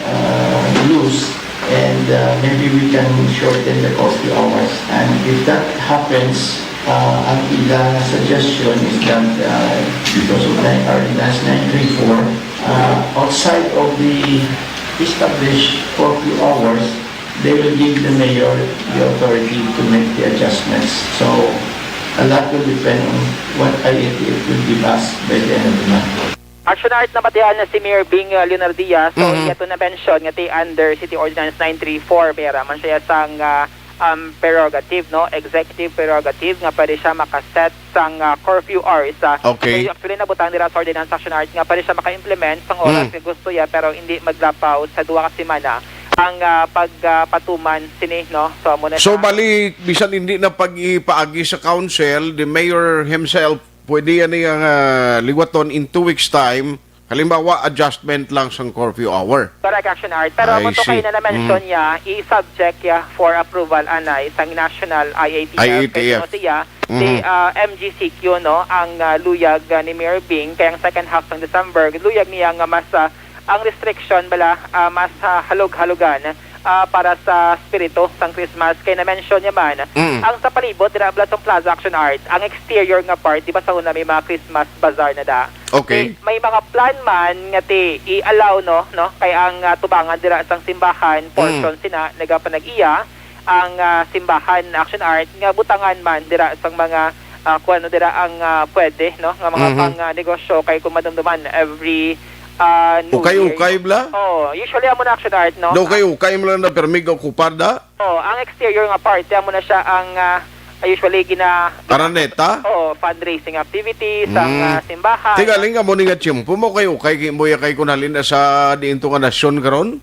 uh, loose. And uh, maybe we can shorten the curfew hours. And if that happens, uh, ang ila nga suggestion is that uh, because of the ordinance nine three four, uh, outside of the established curfew hours, they will give the mayor the authority to make the adjustments. So a lot will depend on what I A T F will give us by the end of the month. Action Art, nabatian na si Mayor Bing, uh, Leonardia. So, Mm-hmm. iya to na-mention nga ti under City Ordinance nine three four, may ara man siya sang, uh, um, prerogative, no? Executive prerogative nga pwede siya makaset sang, uh, curfew hours. Uh, Okay. Actually, nabutang dira sa ordinance, Action Art, nga pwede siya maka-implement sang oras Mm. nga gusto niya, pero hindi maglapaw sa duha ka semana ang, uh, pagpatuman sini, no? So, amo na So, siya. Bali, bisan hindi na pag-ipaagi sa council, the mayor himself pwede yan nga, ah, liwaton in two weeks' time. Halimbawa, adjustment lang sang curfew hour. Correct, Action Art. Pero I amo to see. Kayo na na-mention Mm. niya, i-subject ya for approval anay sang National I A T F. I A T F. Kay kuno siya, si, Mm-hmm. ah, M G C Q, no, ang, ah, luyag, ah, ni Mayor Bing, kay ang second half sang December, luyag niya nga mas, ah, ang restriction bala, ah, mas, ah, halog-halogan, ah, para sa spirito sang Christmas. Kay na-mention niya man, Mm. ang sa palibot dira bala sang plaza, Action Art, ang exterior nga part, di ba sa una may mga Christmas bazaar na da? Okay. May, may mga plan man nga ti i-allow, no, no? Kay ang, ah, tubangan dira sang simbahan, Mm. portion sina, nagapanag-iya ang, ah, simbahan, Action Art, nga butangan man dira sang mga, ah, kung ano dira ang, ah, pwede, no, nga mga Mhm. pang, ah, negosyo, kay kung madumduman every, ah, New Year. Ukay-ukay bala? Oh, usually amo na, Action Art, no? Do ukay-ukay mo lang na permi ga okupar da? Oh, ang exterior nga parte, amo na siya ang, ah, usually gina- Araneta? Oo, fundraising activities, ang, Mm. ah, simbahan. Tigaling amo ni nga tiyempo mo kay ukay, kay mo ya kay kun halin na sa diin to nga nasyon karon?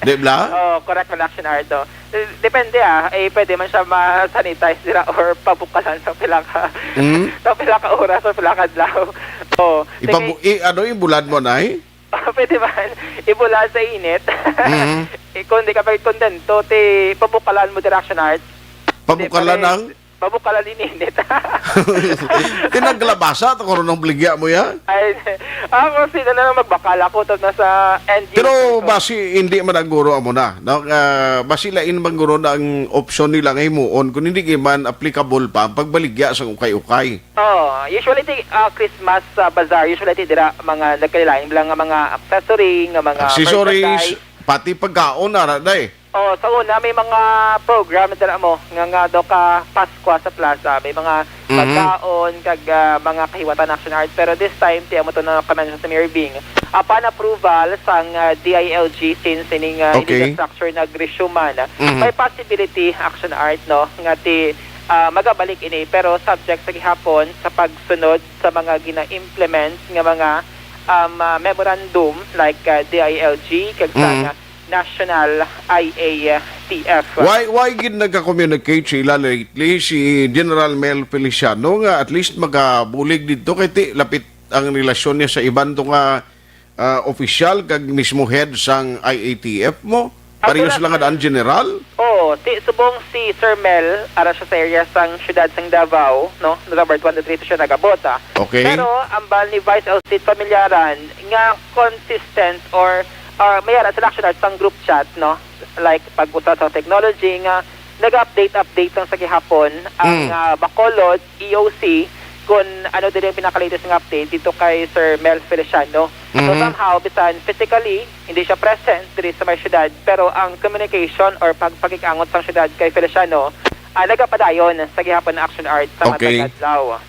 Di bala? Oh, correct man, Action Art, oh. Eh, depende, ah. Eh, pwede man siya ma-sanitize dira or pabukalan sa pila ka, Mm. sa pila ka oras, sa pila ka adlaw. Oh, Ipabu-, sige. I-, ano, ibulad mo, Nay? Pwede man. Ibulad sa init. Mm. Eh, kung di ka pa kontento, ti pabukalan mo dira, Action Art. Pabukalan Di pa rin. ang? Pabukalan in init. Tinaglabasa to karon ang baligya mo ya? Ay, ako, sino na lang magbakal? Ako to nasa N G O Pero ko. Basi hindi man ang guro amo na, no? Ah, basi lain man guro na ang opsyon nila nga himuon kung hindi gid man applicable pa ang pagbaligya sa ukay-ukay. Oh, usually ti, ah, Christmas, ah, bazaar, usually ti dira mga nagkalain lang nga mga accessory, nga mga Accessories, merchandise. Pati pagkaon, ara, day. Oh, sa una, may mga program na dira mo, nga, nga daw ka Paskwa sa plaza. May mga Mhm. pagkaon, kag, ah, mga kahiwatan, Action Art. Pero this time, ti amo to na kamention sa Mayor Bing. Upon approval sang, ah, D I L G, since ining, ah, Okay. illegal structure nag-resume man, Mhm. may possibility, Action Art, no, nga ti, ah, magabalik ini. Pero subject sa gihapon sa pagsunod sa mga gina-implement nga mga, um, ah, memorandum, like, ah, D I L G, kag sa Mhm. nga National I A T F. Why, why gid nagka-communicate sila lately si General Mel Feliciano nga at least magabulig dito kay ti lapit ang relasyon niya sa iban to nga, ah, opisyal kag mismo head sang I A T F mo? Pareho Actually, sila nga daan general? Oo, ti subong si Sir Mel, ara siya sa area sang siyudad sang Davao, no? November twenty-three to siya nagabot, ah. Okay. Pero ang bal ni Vice L C Familiaran nga consistent or, ah, may ara sila, Action Art, sang group chat, no? Like, pag-usa sa technology nga nag-update-update lang sa gihapon ang, Mm. ah, Bacolod E O C kung ano din yung pinaka-latest nga update dito kay Sir Mel Feliciano. So, Mhm. somehow, bisan physically, hindi siya present diri sa may syudad, pero ang communication or pagpakig-angot sa syudad kay Feliciano, ah, nagapadayon sa gihapon na, Action Art, sa Okay. matag adlaw.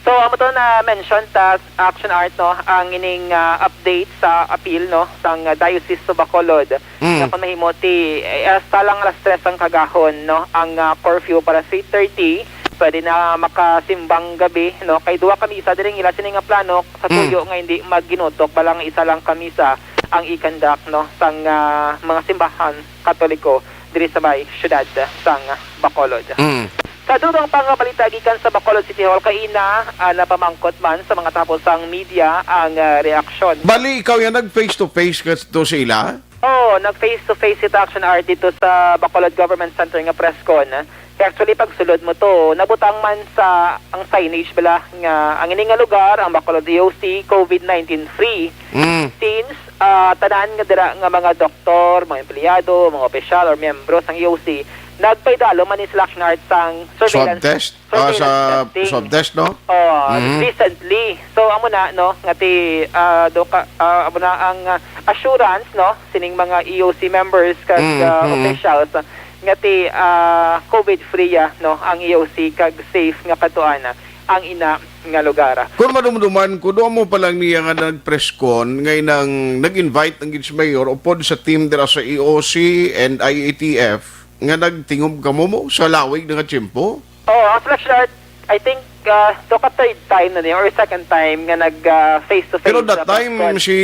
So, amo to na mention ta, Action Art, no, ang ining, ah, update sa appeal, no, sang, ah, Diocese of Bacolod. Mm. Nga kung mahimo ti, eh, hasta lang alas tres ang kagahon, no, ang, ah, curfew para sa eight thirty, pwede na makasimbang gabi, no, kay duha ka misa diri ang ila sini nga plano sa Mm. tuyo nga hindi magginutok, bala nga isa lang ka misa ang i-conduct, no, sang, ah, mga simbahan Katoliko diri sa may siyudad sang Bacolod. Mm. Sa dugang pa nga balita gikan sa Bacolod City Hall kaina, ah, napamangkot man sa mga tapo sang media ang, ah, reaksyon. Bali, ikaw yan nag face to face ka to sa ila? Oo, nag face to face kita, Action Art, dito sa Bacolod Government Center nga press con. Actually, pagsulod mo to, nabutang man sa ang signage bala nga ang ini nga lugar, ang Bacolod E O C, COVID nineteen free. Mm. Since ah, tanan nga dira nga mga doktor, mga empleyado, mga opisyal, or miyembro sang E O C, nagpaidalo man ni sila, Action Art, sang Swab surveillance, test? Ah, surveillance sa testing. Swab test, no? Oh, Mhm. Recently. So, amo na, no, nga ti, ah, do ka, ah, amo na ang, ah, assurance, no, sining mga E O C members kag, Mm, ah, mm. officials, ah, nga ti, ah, COVID free, ah, no, ang E O C kag safe nga kadtuan, ah, ang ina nga lugar. Kung madumduman ko, duha mo pa lang niya nga nag-press con, ngay nang nag-invite ang gid si Mayor upod sa team dira sa E O C and I A T F, nga nagtingog kamo mo sa lawig na nga tiyempo? Oo, ang selection art, I think, ah, to ka third time na niya or second time nga nag, ah, face to face Pero sa that time, press con. Si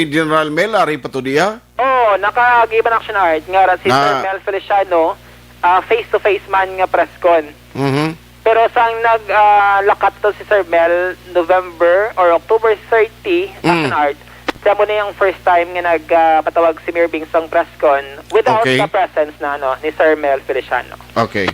General Mel, ari pa to diya? Oo, nakaagi man, Action Art, nga ra si Na Sir Mel Feliciano, ah, face to face man nga press con. Mhm. Pero sang nag, ah, lakat to si Sir Mel, November or October thirty, Mm. Action Art, siya mo na yung first time nga nag, ah, patawag si Mayor Bing sang press con without Okay. the presence na, ano, ni Sir Mel Feliciano. Okay.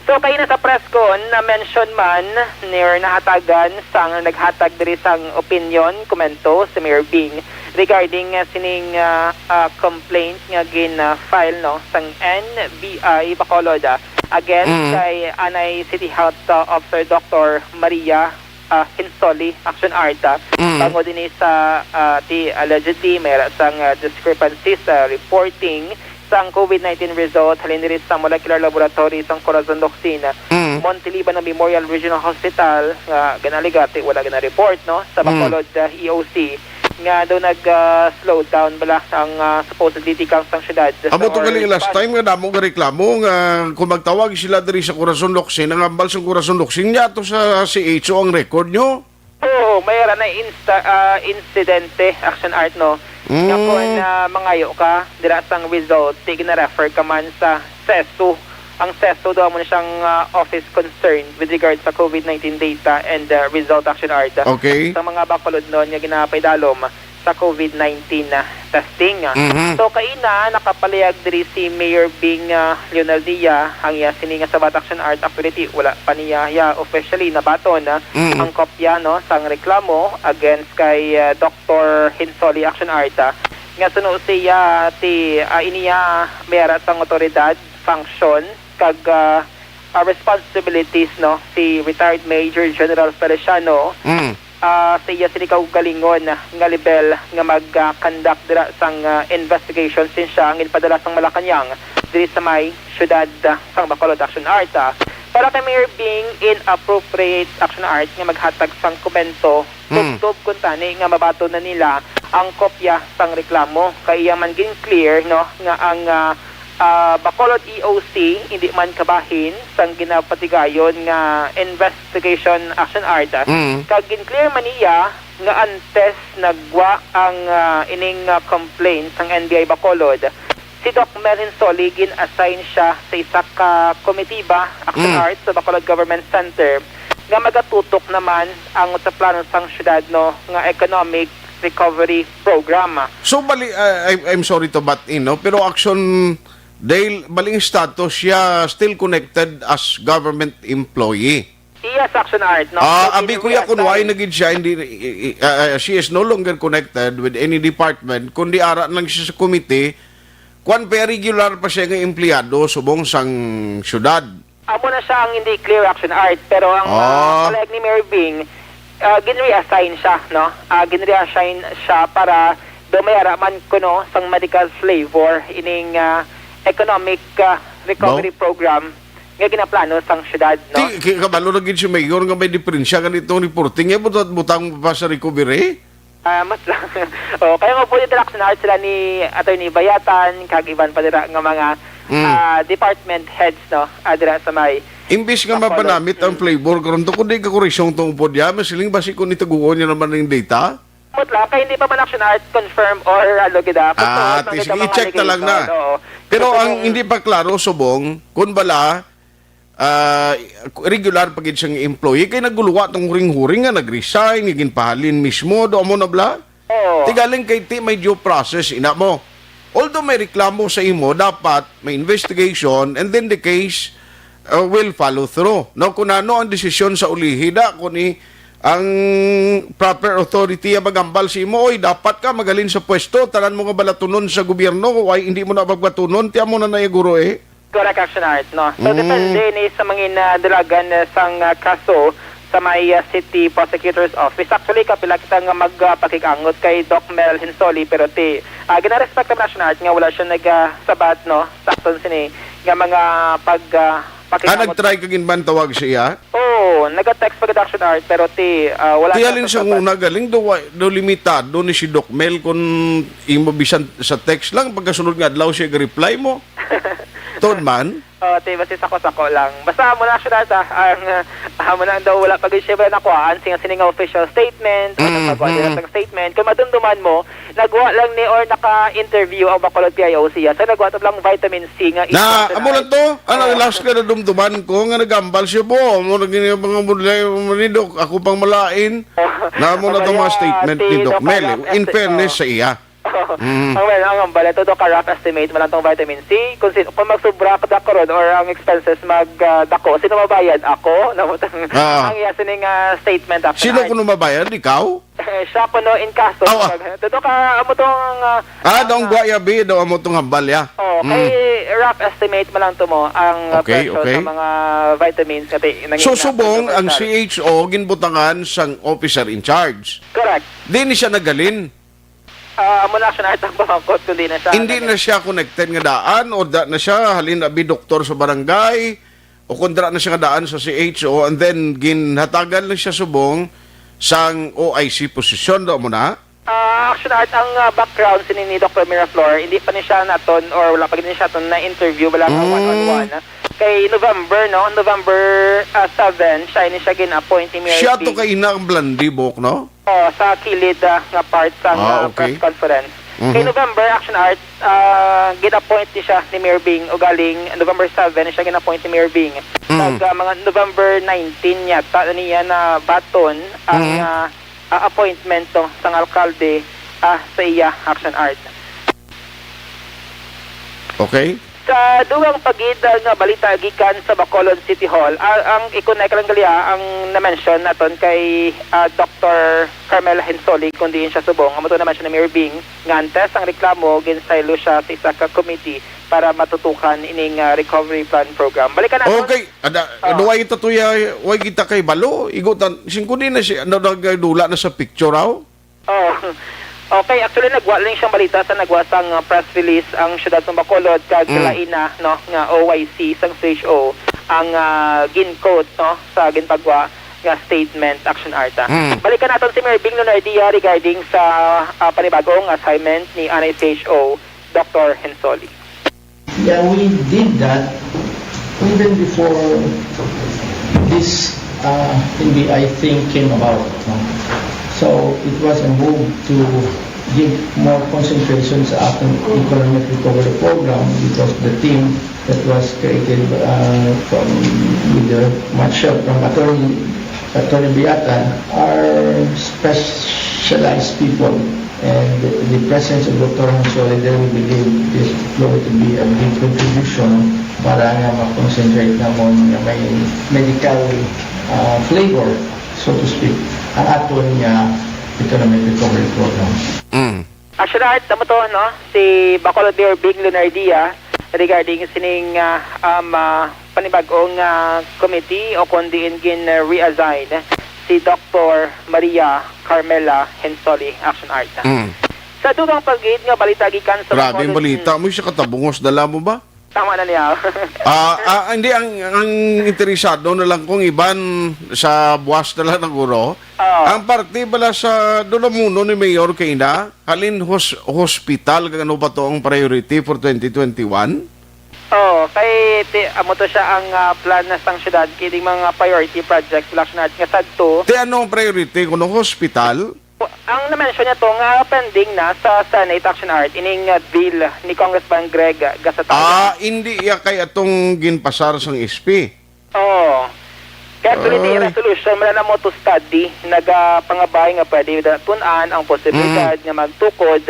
So, kaina sa press con, na-mention man ni or nahatagan sang naghatag diri sang opinion, komento si Mayor Bing regarding, ah, sining, ah, ah, complaint nga gin-file, no, sang N B I Bacolod, ah, against Mm. kay Anay City Health, ah, Officer Doctor Maria, ah, Hinsoli, Action Art, ah, Mm. bangod ini sa, ah, ti allegedly may ra sang, ah, discrepancy sa reporting sang COVID nineteen result halin diri sa molecular laboratory sang Corazon Locsin, Mm. Montiliban Memorial Regional Hospital, nga ginaligati wala gina-report, no, sa Mm. Bacolod, ah, E O C, nga daw nag, ah, slow down bala ang, ah, supposedly tikang sang syudad Amo sa to galing last time nga damo nga reklamo nga kung magtawag sila diri sa Corazon Locsin, ang ambal sa Corazon Locsin, niya to sa C H O ang record nyo? Oo, may ra na insta-, ah, insidente, Action Art, no? Nga Mm. kung, ah, mangayo ka, dira sang result, di gina-refer ka man sa seso. Ang seso daw mo na siyang, ah, office concerned with regard sa COVID nineteen data and, ah, result, Action Art. Okay. Sa mga Bacolodnon nga ginapaidalom sa COVID nineteen na testing. Mhm. So, kaina, nakapalihag diri si Mayor Bing, ah, Leonardia, ang iya sini nga sabat, Action Art. Actually, wala pa niya, ya, officially nabaton, ah, Mhm. ang kopya, no, sang reklamo against kay, ah, Doctor Hinsoli, Action Art, ah, nga suno siya ti, ah, iniya may ara sang otoridad, function, kag, ah, ah, responsibilities, no, si retired Major General Feliciano. Mm. Ah, sa iya sini kaugalingon nga level nga mag, ah, conduct dira sang, ah, investigation, since siya ang ginpadala sang Malacañang diri sa may siyudad, ah, sang Bacolod, Action Art, ah. Para kay Mayor Bing, inappropriate, Action Art, nga maghatag sang komento, Mm. tubtob kuntani nga mabaton na nila ang kopya sang reklamo. Kay iya man gin-clear, no, nga ang, ah, ah, Bacolod E O C indi man kabahin sang ginapatigayon nga investigation, Action Art, ah. Mm. Kag gin-clear man niya nga antes nagwa ang, ah, ining, ah, complaint sang N B I Bacolod, si Doc Mel Hinsoli gin-assign siya sa isa ka komitiba, Action Mm. Art, sa Bacolod Government Center nga magatutok naman ang sa plano sang syudad, no, nga economic recovery program. So, bali, ah, I, I'm sorry to butt in, no? Pero Action, dahil baling status siya, still connected as government employee. Yes, Action Art, no? Ah, So, abi, kuya, kung why na gid siya, hindi, i, i, ah, ah, she is no longer connected with any department, kundi ara lang siya sa committee, kwan pa, regular pa siya nga empleyado subong sang syudad. Amo na siya ang hindi clear, Action Art, pero ang, ah, Ah. palag ni Mayor Bing, ah, gin-reassign siya, no? Ah, gin-reassign siya para daw may ara man kuno sang medical flavor ining, ah, economic, ah, recovery Bo? program nga ginaplano sang syudad, no? Ti, ki-, kabalo na gid si Mayor nga may diferensya ganitong reporting. Eh, butang, butang pa sa recovery? Ah, mas lang. Oh, kaya nga po, interaction art sila ni Attorney Bayatan, kag iban pa dira nga mga, Mm. ah, department heads, no? Ah, dira sa may Imbis nga Bacolod. mapanamit ang Mm. flavor karon to, kundi kakurisyon tong upod ya, masiling basi kung itaguon niya naman ang data? Mut lang, kay hindi pa man, Action Art, confirm or, ano, gid, ah, kung Ah, tuod man ti-, ito sige, mga i-check na lang na. allegation, oo. Pero Gusto ang kong hindi pa klaro, subong, kung bala, ah, regular pa gid siyang employee, kay naguluwa tong huring-huring nga nag-resign, nga ginpahalin mismo, do mo na bala? Oo. Ti galing kay ti may due process, ina mo. Although may reklamo sa imo, dapat may investigation, and then the case, uh, will follow through. No, kung ano ang desisyon sa ulihi da, kung i-, ang proper authority ang magambal sa imo, oy, dapat ka magalin sa pwesto, tanan mo nga balatunon sa gobyerno, ay hindi mo na magbatunon, ti amo na na, guro, eh. Correct, Action Art, no? So, Mm. depende ni sa mga nadalagan, eh, sang, ah, kaso sa may, ah, City Prosecutor's Office. Actually, kapila kita nga mag, ah, pakig-angot kay Doc Mel Hinsoli, pero ti, ah, ginarespect naman, Action Art, nga wala siya nagasabat, no, sa aton sini nga mga pag, ah, Ah, pakig-angot. Nag-try kag inban tawag siya? Oo, naga-text pa gid, Action Art, pero ti, ah, wala Ti siya halin sa sasabat. Una, galing do, wa-, do limitado ni si Doc Mel kung imo bisan sa text lang, pagkasunod nga adlaw siya ga-reply mo. Tuod man? Oh, ti, basi sako-sako lang. Basta amo na, Action Art, ah, ang, ah, amo na daw, wala pa gid siya nakuhaan sing, sini nga official statement, o Mm, nagpagawa sila mm. sang statement. Kung madumduman mo, nagwa lang ni or naka-interview ang Bacolod P I O siya. So, nagwa to lang vitamin C nga Na, amo lang to? Ano, Ah. last nga nadumduman ko nga nagambal siya po. Amo na gini mga mulay, manidok. Ako pang malain. Na amo na Amo to mga niya, statement si ni Doc Doc Mel, eh. Carlos In Este-, fairness oh. sa iya. Mm. Ang, well, ang hambal ito, Doc, rough estimate mo lang tong vitamin C. Kung sin-, kung magsubra ka, Doc, karon or ang expenses mag, ah, dako, sino mabayad? Ako? Namo tang-, Ah. ang iya sining, ah, statement, Doc. Sino Ay. Kuno mabayad? Ikaw? Eh, siya kuno in kaso. Awa. Pag, ito ka, amo tong, ah, Ah, ang, daw ang ah, guwaya, bi, daw amo tong hambal, ya. Oh, Mm. kay rough estimate mo lang to mo ang, ah, Okay, presyo okay. sa mga vitamins nga ti-, So, nangina subong ang controversial. C H O ginbutangan sang officer in charge. Correct. Di ni siya nagalin. Ah, amo na, Action Art, ang pamangkot, kundi na siya Hindi nagalin. na siya connected nga daan, o da na siya, halin abi doktor sa barangay, o kung dira na siya nga daan sa C H O, and then ginhatagan lang siya subong sang O I C posisyon, do mo na? Ah, Action Art, ang, ah, background sini ni Doctor Miraflor, hindi pa ni siya naton or wala pa gid ni siya naton na-interview, wala nga Mm. one-on-one. Kay November, no? November, ah, seven, siya ini siya gin-appoint ni Mayor Siya to Ping. Kay ina ang blandi buhok, no? Oh, sa kilid, ah, nga part sa, Ah, ah, okay. press conference. Mhm. Kay November, Action Art, ah, gin-appoint ni siya ni Mayor Bing. Ugaling November seven siya gin-appoint ni Mayor Bing. Mm. Kag, ah, mga November nineteen yata na niya na baton ang, Mhm. ah, ah, appointment to sang alkalde, ah, sa iya, Action Art. Okay. Sa dugang pa gid, ah, nga balita gikan sa Bacolod City Hall, ah, ang i-connect lang gali, ah, ang na-mention naton kay, ah, Doctor Carmela Hensoli, kung diin siya subong, amo to na-mention ni Mayor Bing, nga antes ang reklamo, ginsaylo siya sa isa ka committee para matutukan ining, ah, recovery plan program. Balikan naton. Okay, ada, Ah. Ano, way ito tuya, way kita kay balo, igutan, singko din na siya, ano, nagdula na sa picture, aw? Oh. Okay, actually, nagwa lang siyang balita sa nagwa sang, uh, press release ang siyudad sa Bacolod kag Mm. lain na, no, nga O Y C sang C H O ang, uh, gin-quote, no, sa ginpagwa nga statement, Action Art, ah. Mm. Balikan naton si Mayor Bing Lunardia regarding sa, uh, panibagong assignment ni anay C H O, Doctor Hensoli. Yeah, we did that even before this, uh, N B I thing came about, no? So, it was a move to give more concentration sa ating economic recovery program because the team that was created, uh, from, with the much help from Attorney Attorney Biatan are specialized people, and the, the presence of Doctor Hensoli there, we believe, is going to be a big contribution para nga ma-concentrate namon nga may medical, ah, flavor, so to speak, ang aton nga economic recovery program. Mm. Actually, amo to, no? Si Bacolod Mayor Bing Lunardia regarding sining, ah, um, ah, panibag-ong, ah, committee o kung diin gin, ah, reassign si Doctor Maria Carmela Hensoli, Action Art. Mm. Sa dugang pa gid nga balita gikan sa Grabe ang Bacolod, balita mm. Mo, siya katabungos, dala mo ba? Tama na niya. Ah, ah, hindi, ang, ang interesado na lang kung iban sa buwas na lang, guro. Oo. Ang parte bala sa dulamuno ni Mayor kay na, halin hos-, hospital, kag ano ba to ang priority for twenty twenty-one? Oo, kay ti-, amo to siya ang, ah, plan na sang syudad, kining mga priority projects, Action Art, nga sadto. Ti ano ang priority? Kuno hospital? Ang na-mention niya to nga pending na sa Senate, Action Art, ining, uh, bill ni Congressman Greg Gasataya. Ah, hindi iya kay atong ginpasar sang S P. Oo. Kaya actually, di Ay. Resolution, wala na mo to study, nagapangabay nga pwede da-, tun-an ang posibilidad Mm. nga magtukod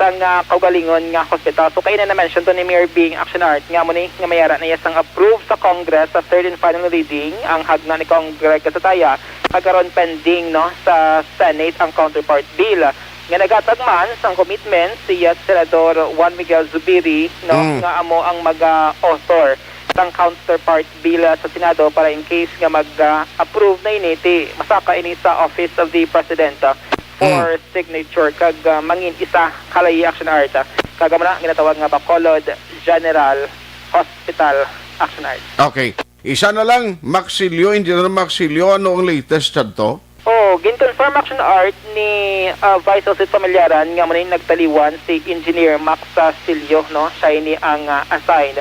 sang, ah, kaugalingon nga hospital. So, kaina na-mention to ni Mayor Bing, Action Art, nga amo ni nga mayara na iya sang approve sa Congress sa third and final reading ang hagna ni Cong Greg Casataya, kag karon pending, no, sa Senate ang counterpart bill nga naghatag man sang commitment si, ah, Senador Juan Miguel Zubiri, no, Mm. nga amo ang mag-author sang counterpart bill, ah, sa Senado para in case nga mag, ah, approve na ini, ti masaka ini sa Office of the President, ah, for Mm. signature kag, ah, mangin isa ka layi, Action Art, ah, kag amo na ginatawag nga Bacolod General Hospital, Action Art. Okay. Isa na lang, Maxilio, Engineer Maxilio, ano ang latest dyan to? Oh, gin-confirm, Action Art, ni, ah, Vice Osit Familiaran nga amo ni nagtaliwan si Engineer Max, ah, Silio, no? Siya ini ang, ah, assigned,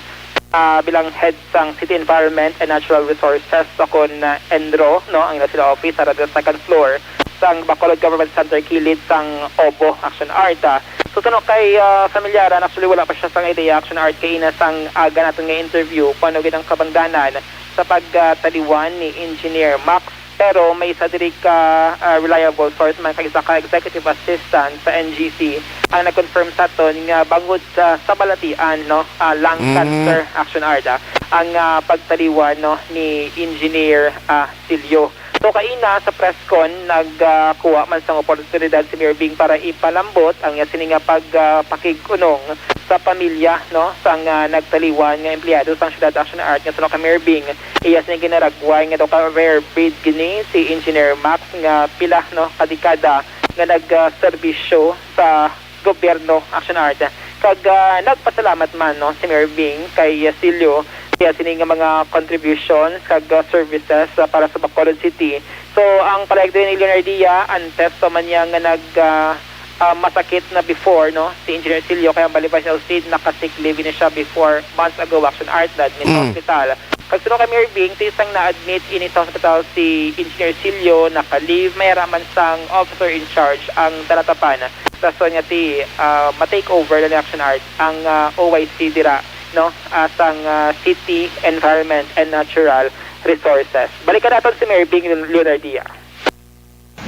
ah, bilang head sang City Environment and Natural Resources, o kon, ah, ENRO, no? Ang ila sila office ara sa second floor sang Bacolod Government Center, kilid sang OBO, Action Art, ah. So, suno kay, ah, Familiaran, actually, wala pa siya sang idea, Action Art, kaina sang aga naton nga interview, kung ano gid ang kabangdanan sa pagtaliwan ni Engineer Max. Pero may isa diri ka, ah, reliable source man kag isa ka executive assistant sa N G C ang nag-confirm sa aton nga bangod sa, sa balatian, no, ah, lung Mm. cancer, Action Art, ah, ang, ah, pagtaliwan, no, ni Engineer, ah, Silio. So, kaina sa press con, nagkuha man sang oportunidad si Mayor Bing para ipalambot ang iya sini nga pag, ah, pakig-unong sa pamilya, no, sang, ah, nagtaliwan nga empleyado sang Syudad, Action Art, nga suno kay Mayor Bing. Iya sini ginaragway nga daw ka rare breed gini si Engineer Max nga pila, no, ka dekada nga nagserbisyo sa gobyerno, Action Art. Kag, ah, nagpasalamat man, no, si Mayor Bing kay Silio kaya sini nga mga contributions kag, ah, services, ah, para sa Bacolod City. So, ang pahayag diri ni Leonardia, antes pa man niya nga nag, ah, ah, masakit na before, no, si Engineer Silio, kay ang Balibay Health Seed, naka-sick leave ini siya before months ago, Action Art, na-admit sa Mm. hospital. Kag suno kay Mayor Bing, ti sang na-admit ini sa hospital si Engineer Silio, naka-leave, may raman sang officer in charge ang Dalatapan. Rason nga ti, ah, ma-take over na ni Action Art ang, ah, O Y C dira, no, ah, sang, ah, City Environment and Natural Resources. Balikan naton si Mayor Bing Leonardia.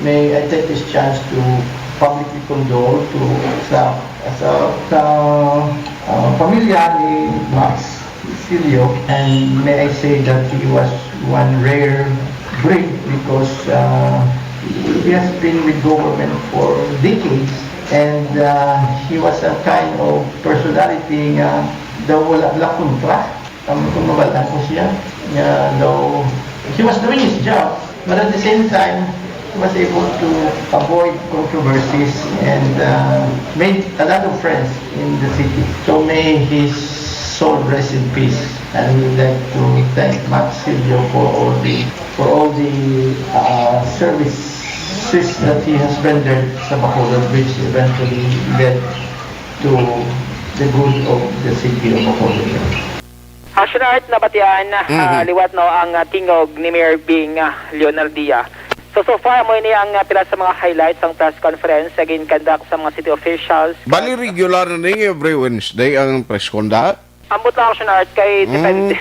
May I take this chance to publicly condole to sa sa sa, ah, pamilya ni Max Silio, and may I say that he was one rare breed because, ah, he has been with government for decades, and, ah, he was a kind of personality nga daw wala lang kontra. Ang kung mabalaan ko siya, nga daw, he was doing his job, but at the same time, he was able to avoid controversies and, uh, made a lot of friends in the city. So may his soul rest in peace. And we would like to thank Max Silvio for all the, for all the, uh, services that he has rendered sa Bacolod, which eventually led to the good of the city of Bacolod. Action Art, nabatian, Mhm. ah, liwat, no, ang, ah, tingog ni Mayor Bing, ah, Leonardia. So, so far, mo ini ang, ah, pila sa mga highlights sang press conference nga gin-conduct sa mga city officials. Bali, regular na ni every Wednesday ang press con, da? Ambot lang, Action Art, kay Mm. depende.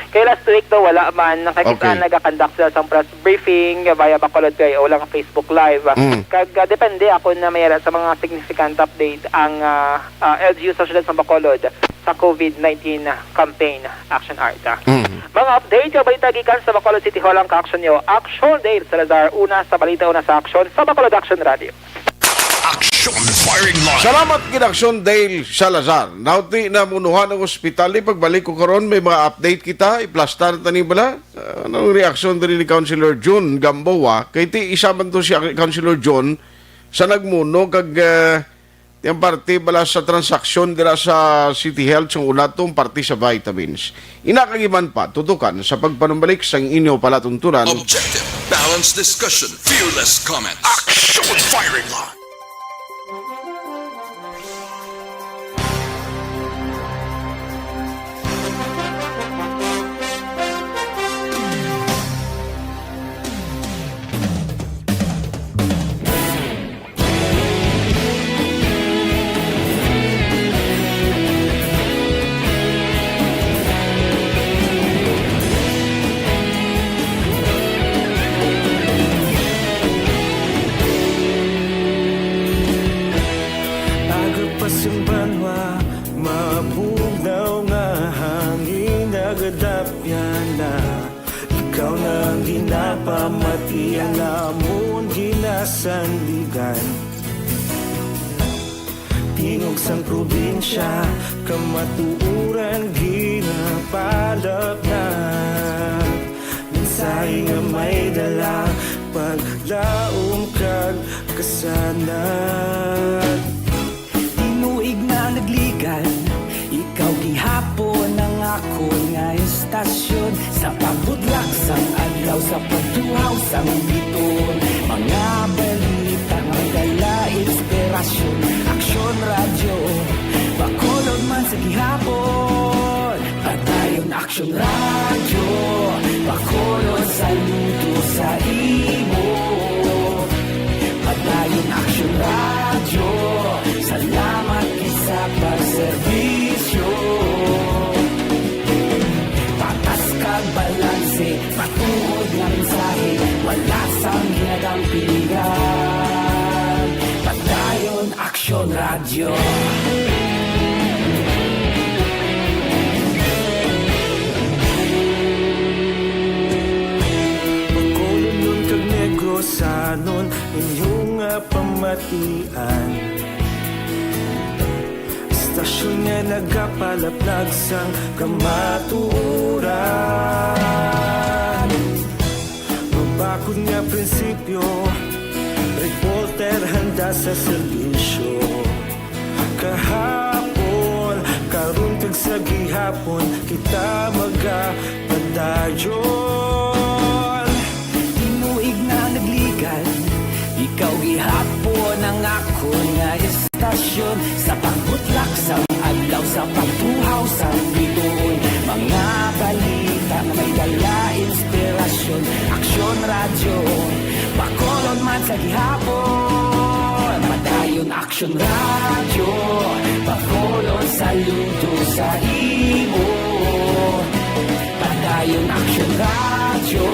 Kay last week daw, wala man. Nakakita Okay. naga-conduct sila sang press briefing via Bacolod K O lang Facebook Live. Mm. Kag, ah, depende ako na mayara sa mga significant update ang, ah, ah, L G U sa siyudad sa Bacolod sa COVID nineteen campaign, Action Art. Mm. Mga update nga balita gikan sa Bacolod City Hall ang ka-action nyo. Action Dale Salazar, una sa balita, una sa aksyon sa Bacolod Action Radio. Action Firing Line. Salamat gid, Action Dale Salazar. Nauti na munuhan ang ospital. Di pagbalik ko karon, may mga update kita. Iplasta na tani bala. Ah, anong reaksyon diri ni Councilor Jun Gamboa? Kay ti isa man to si Councilor Jun sa nagmuno kag, ah, yung parte bala sa transaksyon dira sa City Health, sa una tong parte sa vitamins. Ina kag iban pa, tutukan sa pagpanumbalik sang inyo palatuntunan. Objective, balanced discussion, fearless comments. Action Firing Line. Yan na, ikaw na ang ginapamatian, amon ginasandigan. Tingog sang probinsya, kamatuoran ginapalapnag. Mensahe nga may dala, paglaom kag kasanag. Tinuig na nagligan, ikaw gihapon ang akon nga estasyon. Sa pagbudlak sang adlaw, sa pagtuhaw sang bituon, mga balita nga may dala inspirasyon. Aksyon Radyo, Bacolod man sa gihapon. Padayon Aksyon Radyo, Bacolod, saludo sa imo. Padayon Aksyon Radyo, salamat gid sa pagserbisyo. Patas kag balanse, matuod nga mensahe, wala sang ginadampigan. Padayon Aksyon Radyo. Bacolodnon kag Negrosanon, inyo nga pamatian. Istasyon nga nagapalaplag sang kamatuoran. Mabakod nga prinsipyo, reporter handa sa serbisyo. Kahapon, karon kag sa gihapon, kita magapadayon. Tinuig na nagligan, ikaw gihapon ang akon nga estasyon. Sa pagbutlak sang adlaw, sa pagtuhaw sang bituon, mga balita nga may dala inspirasyon. Aksyon Radyo, Bacolod man sa gihapon. Padayon Aksyon Radyo, Bacolod, saludo sa imo. Padayon Aksyon Radyo,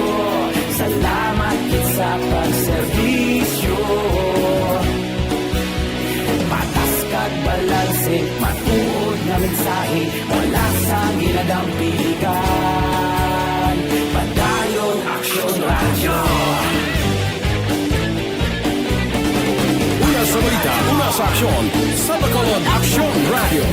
salamat gid sa pagserbisyo. Patas kag balanse, matuod nga mensahe, wala sang ginadampigan. Padayon Aksyon Radyo. Una sa balita, una sa aksyon, sa Bacolod Aksyon Radyo.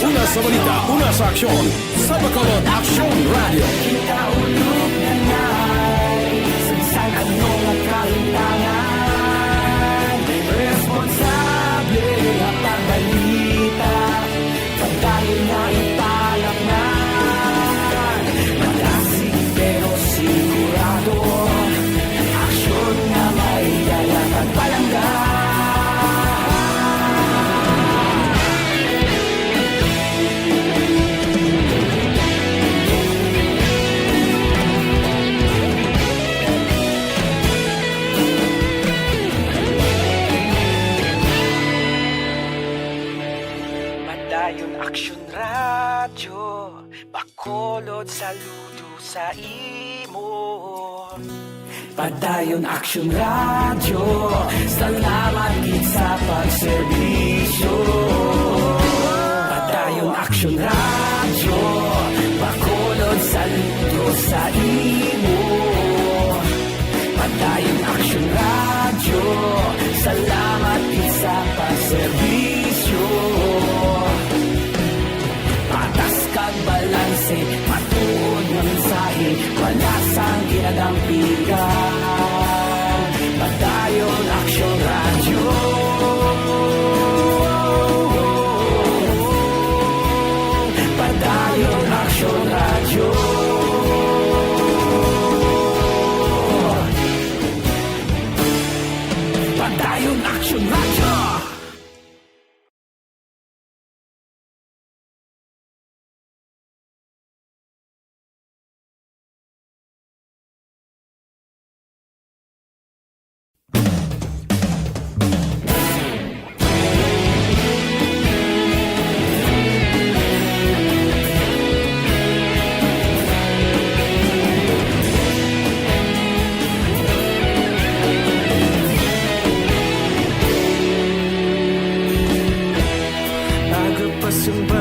Una sa balita, una sa aksyon, sa Bacolod Aksyon Radyo. Kita ulog na ngay, sa bisan ano nga kahintangan, responsable nga pagbalita. Padayon nga ipalapngan, madasig pero sigurado. Aksyon nga may dala kag palangga. Padayon Aksyon Radyo, Bacolod, saludo sa imo. Padayon Aksyon Radyo, salamat gid sa pagserbisyo. Padayon Aksyon Radyo, Bacolod, saludo sa imo. Padayon Aksyon Radyo, salamat gid sa pagserbisyo. Patas kag balanse, matuod nga mensahe, wala sang ginadampigan. Padayon Aksyon Radyo. Padayon Aksyon Radyo. Padayon Aksyon Radyo.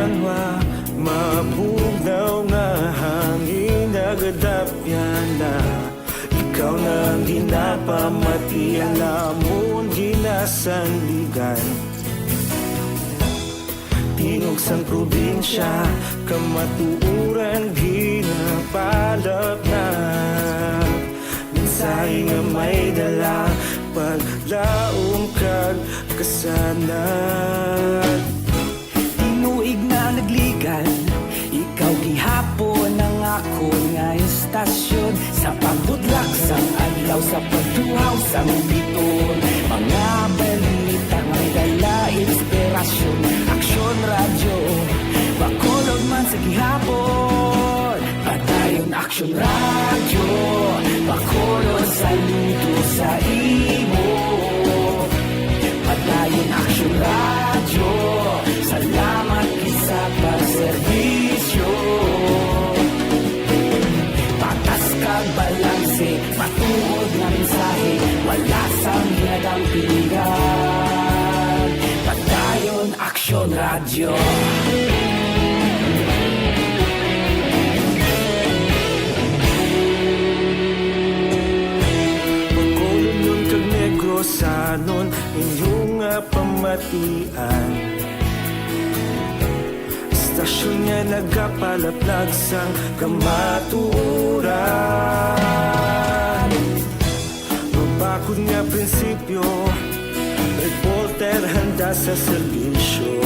Wa mabugnaw nga hangin nagadapyan na. Ikaw na ang ginapamati, ang amon ginasandigan. Tingog sang probinsya, kamatuoran ginapalapnap. Mensahe nga may dala, paglaom kag kasanag. Tinuig na nagligan, ikaw gihapon ang akon nga istasyon. Sa pagbutlak sang adlaw, sa pagtuhaw sang biton, mga balita nga may dala inspirasyon. Aksyon Radyo, Bacolod man sa gihapon. Padayon Aksyon Radyo, Bacolod, saludo sa imo. Padayon Aksyon Radyo, salamat gid sa pagserbisyo. Patas kag balanse, matuod nga mensahe, wala sang ginadampigan. Padayon Aksyon Radyo. Bacolodnon kag Negrosanon, inyo nga pamatian. Istasyon nga nagapalaplag sang kamatuoran. Mabakod nga prinsipyo, reporter handa sa serbisyo.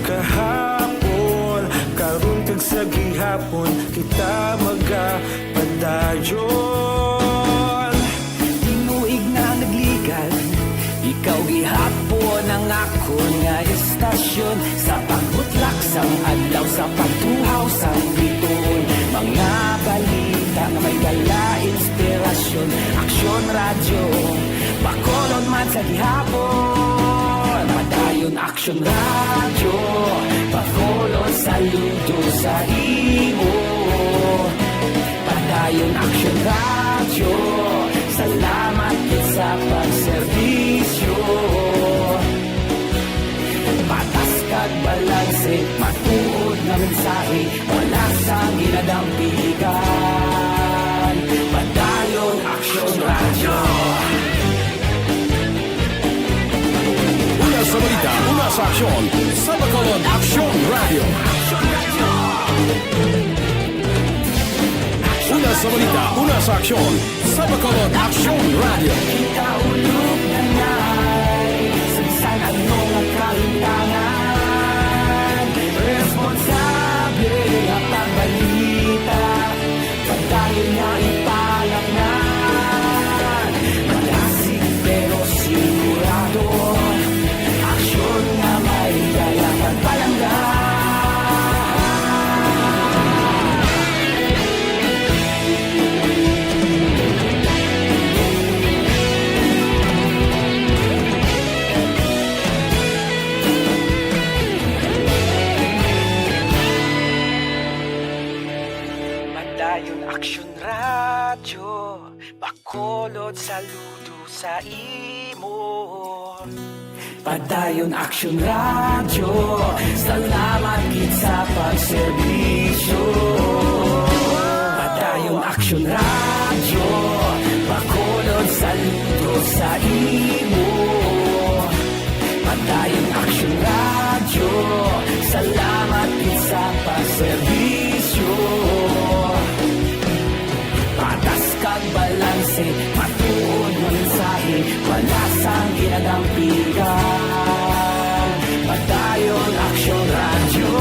Kahapon, karon kag sa gihapon, kita magapadayon. Tinuig na nagligan, ikaw gihapon ang akon nga istasyon. Sa pagbutlak sang adlaw, sa pagtuhaw sang biton, mga balita nga may dala inspirasyon. Aksyon Radyo, Bacolod man sa gihapon. Padayon Aksyon Radyo, Bacolod, saludo sa imo. Padayon Aksyon Radyo, salamat gid sa pagserbisyo. Patas kag balanse, matuod nga mensahe, wala sang ginadampigan. Padayon Aksyon Radyo. Una sa balita, una sa aksyon, sa Bacolod Aksyon Radyo. Una sa balita, una sa aksyon, sa Bacolod Aksyon Radyo. Kita ulog na nay, sa bisan ano nga kahitangan, responsable nga pagbalita. Padayon nga ipalapnan, malasig pero sigurado. Aksyon nga may dala kag palangga. Padayon Aksyon Radyo, Bacolod, saludo sa imo. Padayon Aksyon Radyo, salamat gid sa pagserbisyo. Padayon Aksyon Radyo, Bacolod, saludo sa imo. Padayon Aksyon Radyo, salamat gid sa pagserbisyo. Patas kag balanse, matuod nga mensahe, wala sang ginadampigan. Padayon Aksyon Radyo.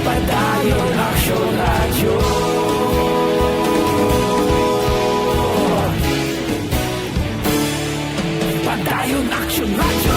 Padayon Aksyon Radyo. Padayon Aksyon Radyo.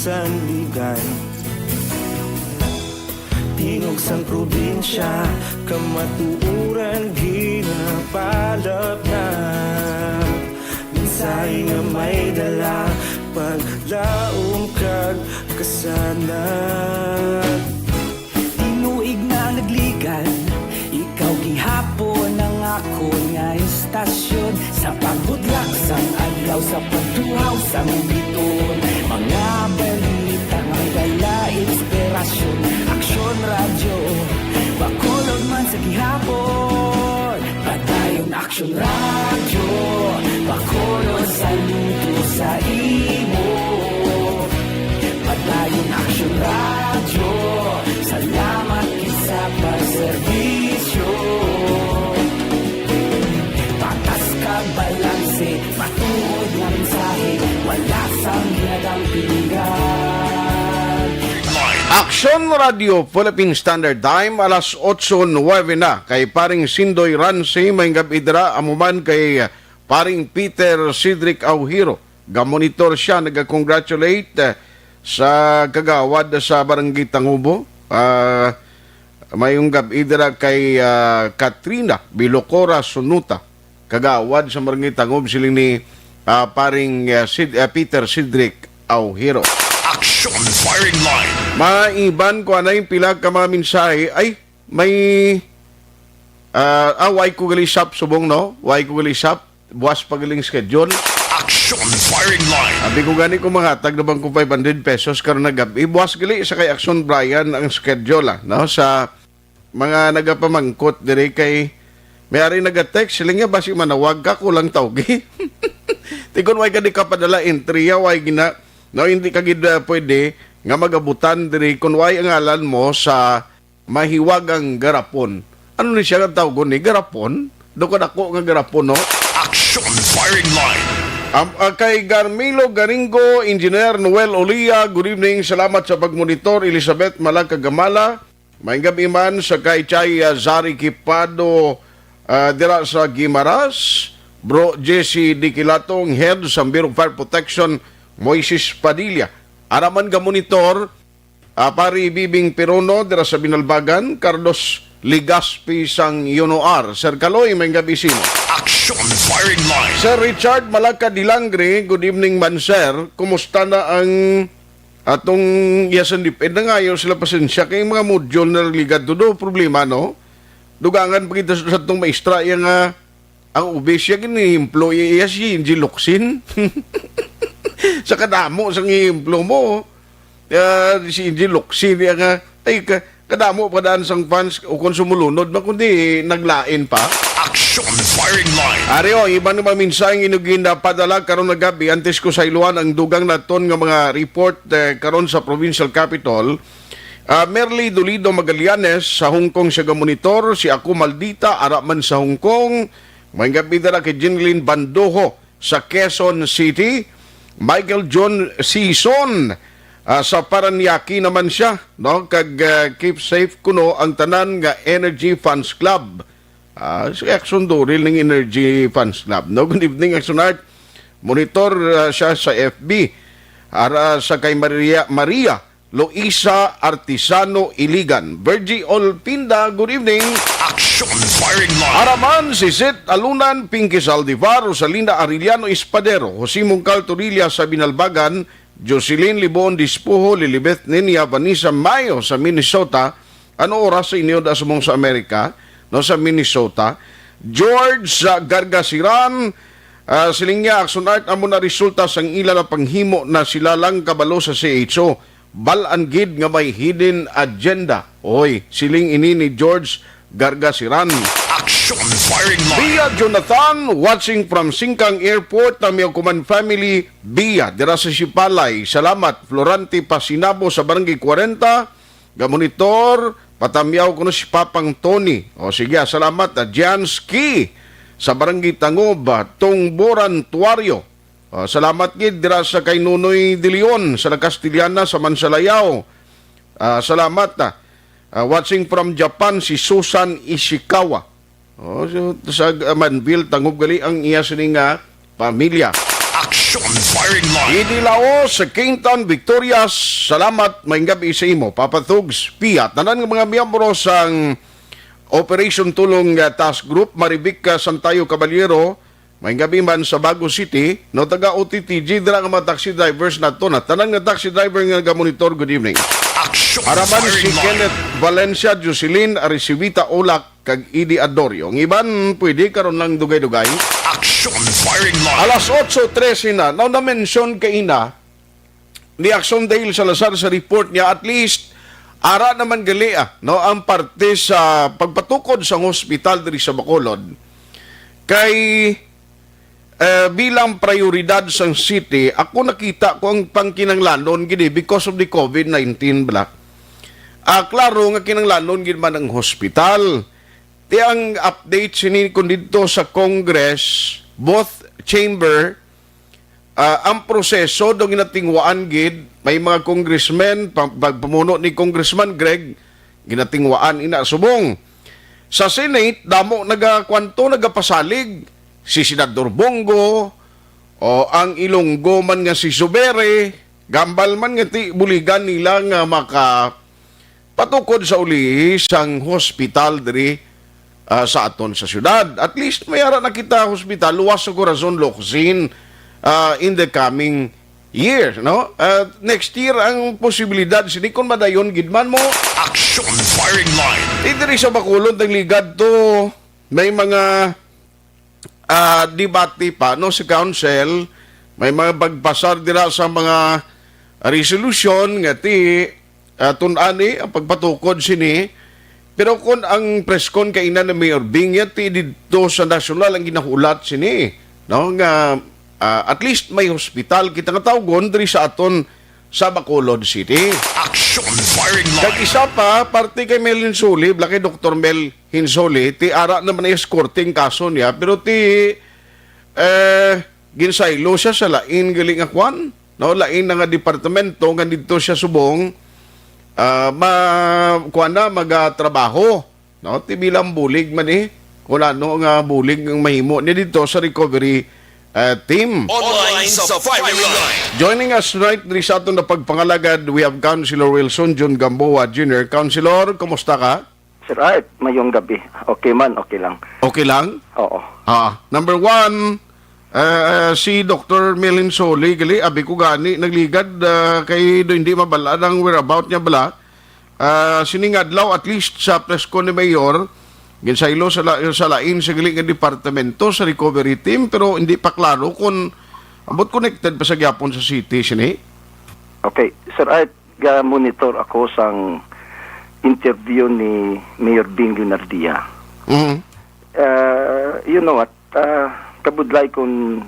Sandigan. Tingog sang probinsya, kamatuoran ginapalapnap. Mensahe nga may dala, paglaom kag kasanag. Tinuig na nagligan, ikaw gihapon ang akon nga istasyon. Sa pagbudlak sang adlaw, sa pagtuhaw sang biton, mga balita nga dala inspirasyon. Aksyon Radyo, Bacolod man sa gihapon. Padayon Aksyon Radyo, Bacolod saludo sa imo. Padayon Aksyon Radyo, salamat gid sa pagserbisyo. Patas ka balanse, matuod nga mensahe, wala sang ginadampingan. Aksyon Radio Philippine Standard Time, alas otso nuwebe na. Kay paring Sindoy Ransi, may gabi dira, amo man kay paring Peter Cedric Aujiro. Gamonitor siya, nagacongratulate, eh, sa kagawad sa Barangay Tangubo. Ah, mayong gabi dira kay, ah, Katrina Bilocora Sunuta, kagawad sa Barangay Tangub, siling ni, ah, paring, ah, Sid-, ah, Peter Cedric Aujiro. Action Firing Line. Maiban ko anay pila ka mga mensahe. Ay, may, ah, ah, why ko gali shop subong, no? Why ko gali shop? Buwas pa galing schedule. Action Firing Line. Abi ko gani kung manghatag na bang ko five hundred pesos karon na gabi. Buwas gali sa kay Action Brian ang schedule, ah, no? Sa mga nagapamangkot diri kay may ari nagatext, sila nga basi manawag ka, kulang tawgi. Tikon way ka di ka padala entry, ya, way gina, no, hindi ka gid, ah, pwede nga magabutan diri kung way ang ngalan mo sa mahiwagang garapon. Ano ni siya nga tawgon ni garapon? Do ka dako nga garapon, no? Action Firing Line. Am, ah, kay Garmilo Garingo, Engineer Noel Olia, good evening. Salamat sa pagmonitor. Elizabeth Malakagamala, may gabi man sa kay Chay, ah, Zari Kipado, ah, dira sa Guimaras. Bro Jesse Dikilatong, Head sa Bureau of Fire Protection, Moises Padilla. Araman ga monitor, ah, Pari Bibing Pirono dira sa Binalbagan, Carlos Ligaspi sang Yunoar. Sir Kaloy, may gabi simo. Action Firing Line. Sir Richard Malaka Dilangre, good evening man, sir. Kumusta na ang atong iya sa DepEd? Nangayo sila pasensya kay mga module na ligad todo problema, no? Dugangan pa kita sa atong maestra iya nga ang obis siya ginihimplo iya si Angie Locsin. Sa kadamo sang himplo mo, ah, si Angie Locsin iya nga, ay, ka, kadamo pa daan sang fans o kung sumulunod man, kundi naglain pa. Action Firing Line. Ari, o, iban nga mga mensahe nga inyo ginapadala karon nga gabi, antes ko sayloan ang dugang naton nga mga report, eh, karon sa provincial capital. Ah, Merly Dolido Magallanes, sa Hong Kong siya gamonitor, si Ako Maldita, ara man sa Hong Kong. May gabi dira kay Jinlin Bandoho sa Quezon City. Michael John Season, ah, sa Parañaque naman siya, no? Kag, ah, keep safe kuno ang tanan nga Energy Fans Club. Ah, si Action Doril ng Energy Fans Club, no? Good evening, Action Art. Monitor, ah, siya sa F B. Ara sa kay Maria, Maria Luisa Artisano Iligan. Virgie Olpinda, good evening. Action Firing Line. Araman, si Seth Alunan, Pinky Saldivar, Rosalinda Arellano Espadero, Jose Mungcal Torilla sa Binalbagan, Jocelyn Libon Dispuho, Lilibeth Ninia, Vanessa Mayo sa Minnesota. Ano oras sa inyo da sa mong sa Amerika? No, sa Minnesota. George sa Gargasiran, ah, siling niya, Action Art, amo na resulta sang ila na panghimo na sila lang kabalo sa C H O. Balan gid nga may hidden agenda. Oy, siling ini ni George Gargasiran. Action Firing Line. Bia Jonathan, watching from Singkang Airport, ang Miyaw Kuman family, Bia, dira sa Sipalay. Salamat, Florante Pasinabo sa Barangay kwarenta, gamonitor, patamyaw kuno si Papang Tony. O sige, ah, salamat, ah, Jansky sa Barangay Tangob, ah, Tungboran Tuario. Ah, salamat gid dira sa kay Nunoy De Leon sa La Castellana sa Mansalayaw. Ah, salamat, ah. Ah, watching from Japan, si Susan Ishikawa. Oh, so, sa, ah, Manville, Tangob gali ang iya sini nga pamilya. Action Action Firing Line. Idi Laos, sa Quintan, Victorias, salamat, may gabi sa imo. Papa Thugs, Pia, tanan nga mga miyembro sang Operation Tulong, uh, Task Group, Marivic, uh, Santayo Caballero, may gabi man sa Bago City, no, taga O T T G, dira nga mga taxi drivers nato na. Tanan nga taxi driver nga nagamonitor, good evening. Action Araman si Firing Line. Kenneth Valencia, Jocelyn Aricivita Olak, kag Idi Adorio. Ang iban, pwede karon lang dugay-dugay. Action Firing Line. Alas otso trese na, now na-mention kaina ni Action Dale Salazar sa report niya, at least, ara naman gali, ah, no, ang parte sa pagpatukod sa hospital diri sa Bacolod. Kay, eh, bilang prioridad sang city, ako nakita ko ang pangkinanglanon gini because of the COVID nineteen bala. Ah, klaro nga kinanglanon gid man ang hospital. Ti ang update sini kun didto sa Congress, both chamber, ah, ang proseso do ginatingwaan gid, may mga congressmen, pa-, pagpamuno ni Congressman Greg, ginatingwaan ina subong. Sa Senate, damo nagakwanto, nagapasalig. Si Senador Bong Go, o ang Ilonggo man nga si Zubiri, gambal man nga ti buligan nila nga maka patukod sa ulihi sang hospital diri, ah, sa aton sa syudad. At least may ara na kita hospital, luwas sa Corazon, Locsin, ah, in the coming year, no? Ah, next year ang posibilidad sini kung madayon gid man mo. Action Firing Line. Di diri sa Bacolod ang ligad to may mga, ah, debate pa, no, sa council, may mga pagpasar dira sa mga resolution nga ti, ah, tun-an ni ang pagpatukod sini. Pero kung ang press con kaina ni Mayor Bing, yan ti didto sa nasyonal ang ginahulat sini, no, nga, ah, at least may hospital kita nga tawgon diri sa aton sa Bacolod City. Action Firing Line. Kag isa pa, parte kay Mel Hinsuli, bala kay Doktor Mel Hinsuli, ti ara naman ay eskorte ang kaso niya, pero ti, eh, ginsaylo siya sa lain gali nga kwan, no? Lain na nga departamento nga didto siya subong, ah, ma-, kuwan na, magatrabaho, no? Ti bilang bulig man, eh, kung ano nga bulig ang mahimo niya didto sa recovery, ah, team. Online sa Firing Line. Joining us tonight diri sa aton na pagpangalagad, we have Councilor Wilson Jun Gamboa Junior Councilor, kumusta ka? Sir Art, mayong gabi. Okay man, okay lang. Okay lang? Oo. Ah, number one, eh, si Doktor Melin Soli, gali, abi ko gani, nagligad, ah, kay do hindi mabal-an ang whereabout niya bala. Ah, sining adlaw, at least sa press con ni Mayor, ginsaylo sa la-, sa lain sa gali nga departamento sa recovery team, pero hindi pa klaro kung ambot connected pa sa gyapon sa city sini. Okay, Sir Art, ga-monitor ako sang interview ni Mayor Bing Leonardia. Mhm. Ah, you know what? Ah, kabudlay kung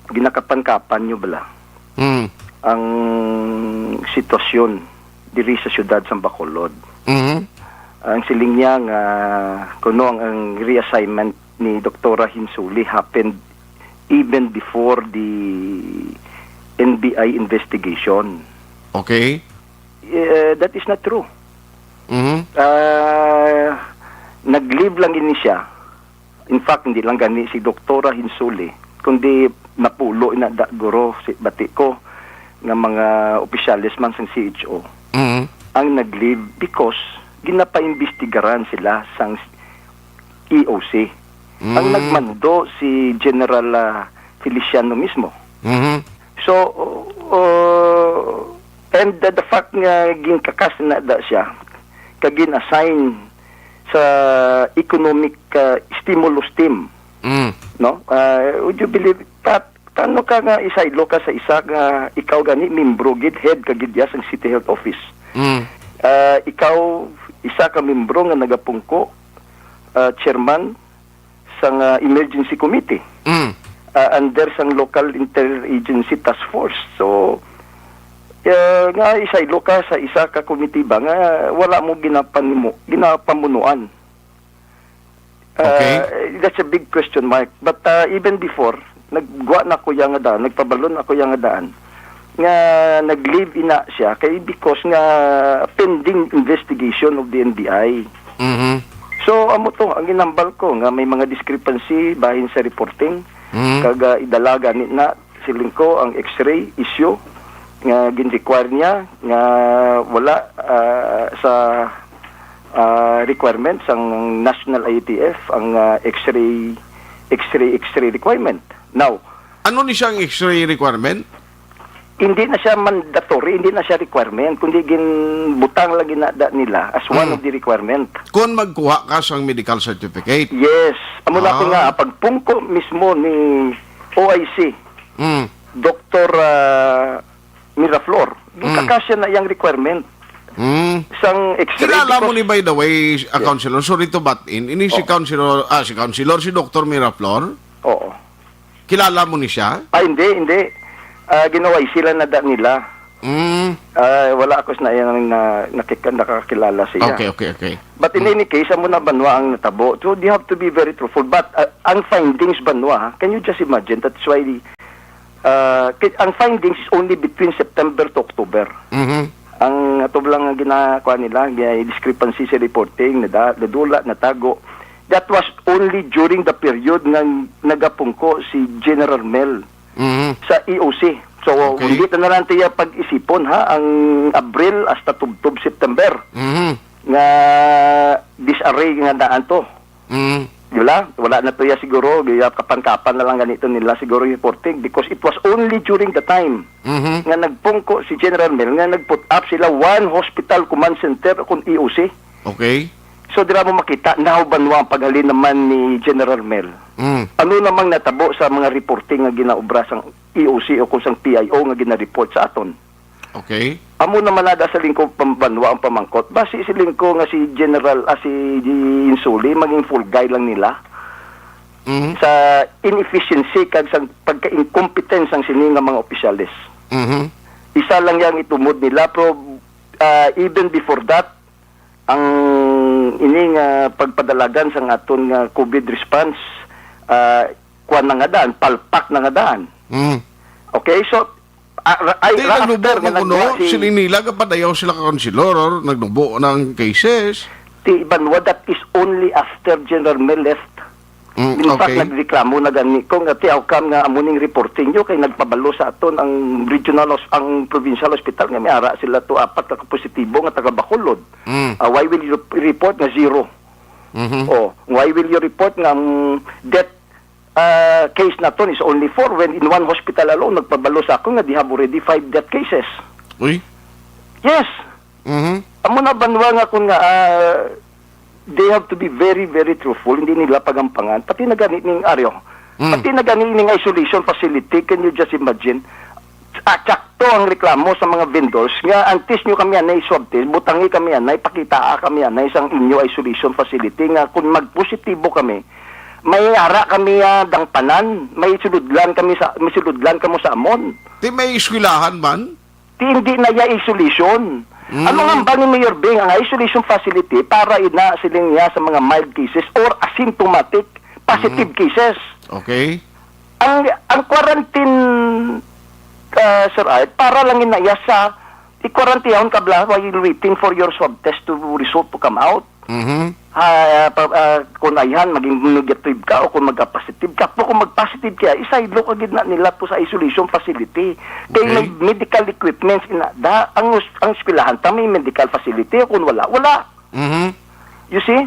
ginakapan-kapan nyo bala Mm. ang sitwasyon diri sa siyudad sa Bacolod. Mhm. Ang siling niya nga kuno ang, ang reassignment ni Doktora Hinsuli happened even before the N B I investigation. Okay. Eh, that is not true. Mhm. Ah, nag-leave lang ini siya. In fact, hindi lang gani si Doktora Hinsuli, kundi napulo ina da guro si bati ko nga mga opisyales man sang C H O Mhm. ang nag-leave because ginapaimbestigaran sila sang E O C. Ang Mm. nagmando si General, ah, Feliciano mismo. Mhm. So, uh, and the, the fact nga ginkakas na da siya, kag gin-assign sa economic, uh, stimulus team, Mm. no? Uh, would you believe that? Tano ka nga isaylo ka sa isa nga ikaw gani membro gid, head ka gid ya sang City Health Office. Mm. Uh, ikaw isa ka membro nga nagapungko, uh, chairman sang, ah, emergency committee, Mm. ah, under sang local interagency task force. So, ah, nga isaylo ka sa isa ka komitiba nga wala mo ginapanimo, ginapamunuan. Ah, Okay. That's a big question mark. But, ah, even before, naggwa na ako yang nga daan, nagpabalon ako yang nga daan, nga nag-leave ina siya kay because nga pending investigation of the N B I. Mhm. So, amo to, ang ginambal ko nga may mga discrepancy bahin sa reporting, Mhm. kag, ah, idala gani na siling ko, ang X-ray issue nga gin-require niya nga wala, ah, sa, ah, requirement sang National I A T F ang, ah, X-ray, X-ray, X-ray requirement. Now, Ano ni siya ang X-ray requirement? Hindi na siya mandatory, hindi na siya requirement, kundi ginbutang lang ginada nila as one Hmm. of the requirement. Kung magkuha ka sang medical certificate. Yes. Amo na ako Ah. nga, pagpungko mismo ni O I C, Hmm. Doctor, ah, Miraflor, Hmm. kakasya na yang requirement Hmm. sang X-ray Kilala mo because ni, by the way, a Yes. counselor? Sorry to butt in. Ini si Oh. counselor, ah, si counselor, si Doctor Miraflor? Oo. Kilala mo ni siya? Ah, hindi, hindi. Ah, ginawa sila na da nila. Mm. Ah, wala ako sa na, na, nakik-, nakakilala siya. Okay, okay, okay. But in Mm. any case, amo na banwa ang natabo. So, you have to be very truthful. But, ah, ang findings banwa, ha? Can you just imagine? That's why, ah, ki-, ang findings is only between September to October. Mhm. Ang ato lang nga ginakuha nila, may discrepancy sa reporting, nada-, nadula, natago. That was only during the period nga nagapungko si General Mel Mhm. sa E O C. So, Okay. hindi ta na lang tiya pag-isipon, ha, ang Abril hasta tubtob September Mhm. nga disarray nga daan to. Mhm. Wala, wala na to ya siguro, ya kapan-kapan na lang ganito nila siguro yung reporting because it was only during the time Mhm. nga nagpungko si General Mel nga nag-put up sila one hospital command center kun E O C. Okay. So, dira mo makita, nahubanwa ang paghalin naman ni General Mel. Mm. Ano namang natabo sa mga reporting nga ginaobra sang E O C o kung sang P I O nga ginareport sa aton? Okay. Amo naman nada sa lingkod pambanwa ang pamangkot. Basi si lingko nga si General, ah, si Insuli, maging full guy lang nila Mhm. sa inefficiency kag sa pagka-incompetence sang sini nga mga opisyales. Mhm. Isa lang yang itumod nila, pero, ah, even before that, ang ini nga pagpadalagan sang aton nga COVID response, ah, kuwan na nga daan, palpak na nga daan. Mm. Okay, so, ah, ra-, ay, Di ra-, nagnubo after nga man kuno, nagwa si siling nila, kapadayaw sila ka konsilor, or nagnubo na ang cases. Ti Banwa, that is only after General Mel left. Mm, In fact, okay. nagreklamo na gani ko nga, "Ti, how come nga amo ning reporting nyo kay nagpabalo sa aton ang regional hos-, ang provincial hospital nga may ara sila to apat ka positibo nga taga Bacolod? Mm. Ah, why will you rep-, report nga zero? Mhm. Oh, why will you report nga ang death, ah, case naton is only four when in one hospital alone nagpabalo sa ako nga they have already five death cases?" Uy. Yes. Mhm. Amo na banwa nga kun nga, ah, they have to be very, very truthful, hindi nila pagampangan. Pati na gani ning Aryo. Mm. Pati na gani ning isolation facility, can you just imagine? Ah, tsakto ang reklamo sa mga vendors nga antes nyo kami anay swab test, butangi kami anay, pakitaa kami anay sang inyo isolation facility nga kung magpositibo kami, may ara kami, ah, dangpanan, may suludlan kami sa, may suludlan kamo sa amon. Di may eskwelahan man? Ti hindi na ya isolation. Mm. Ano nga ba ni Mayor Bing, ang isolation facility para ina siling niya sa mga mild cases or asymptomatic positive Mm. cases? Okay. Ang, ang quarantine, ah, Sir Art, para lang ina ya sa i-quarantine ka bala while waiting for your swab test to result to come out. Mhm. Ah, pa, ah, kung ayhan, maging negative ka o kung magka-positive ka. Pero kung mag-positive ka, isaylo ka gid na nila to sa isolation facility. Kay Okay. may medical equipments ina da. Ang us-, ang eskwelahan ta may medical facility o kung wala, wala. Mhm. You see?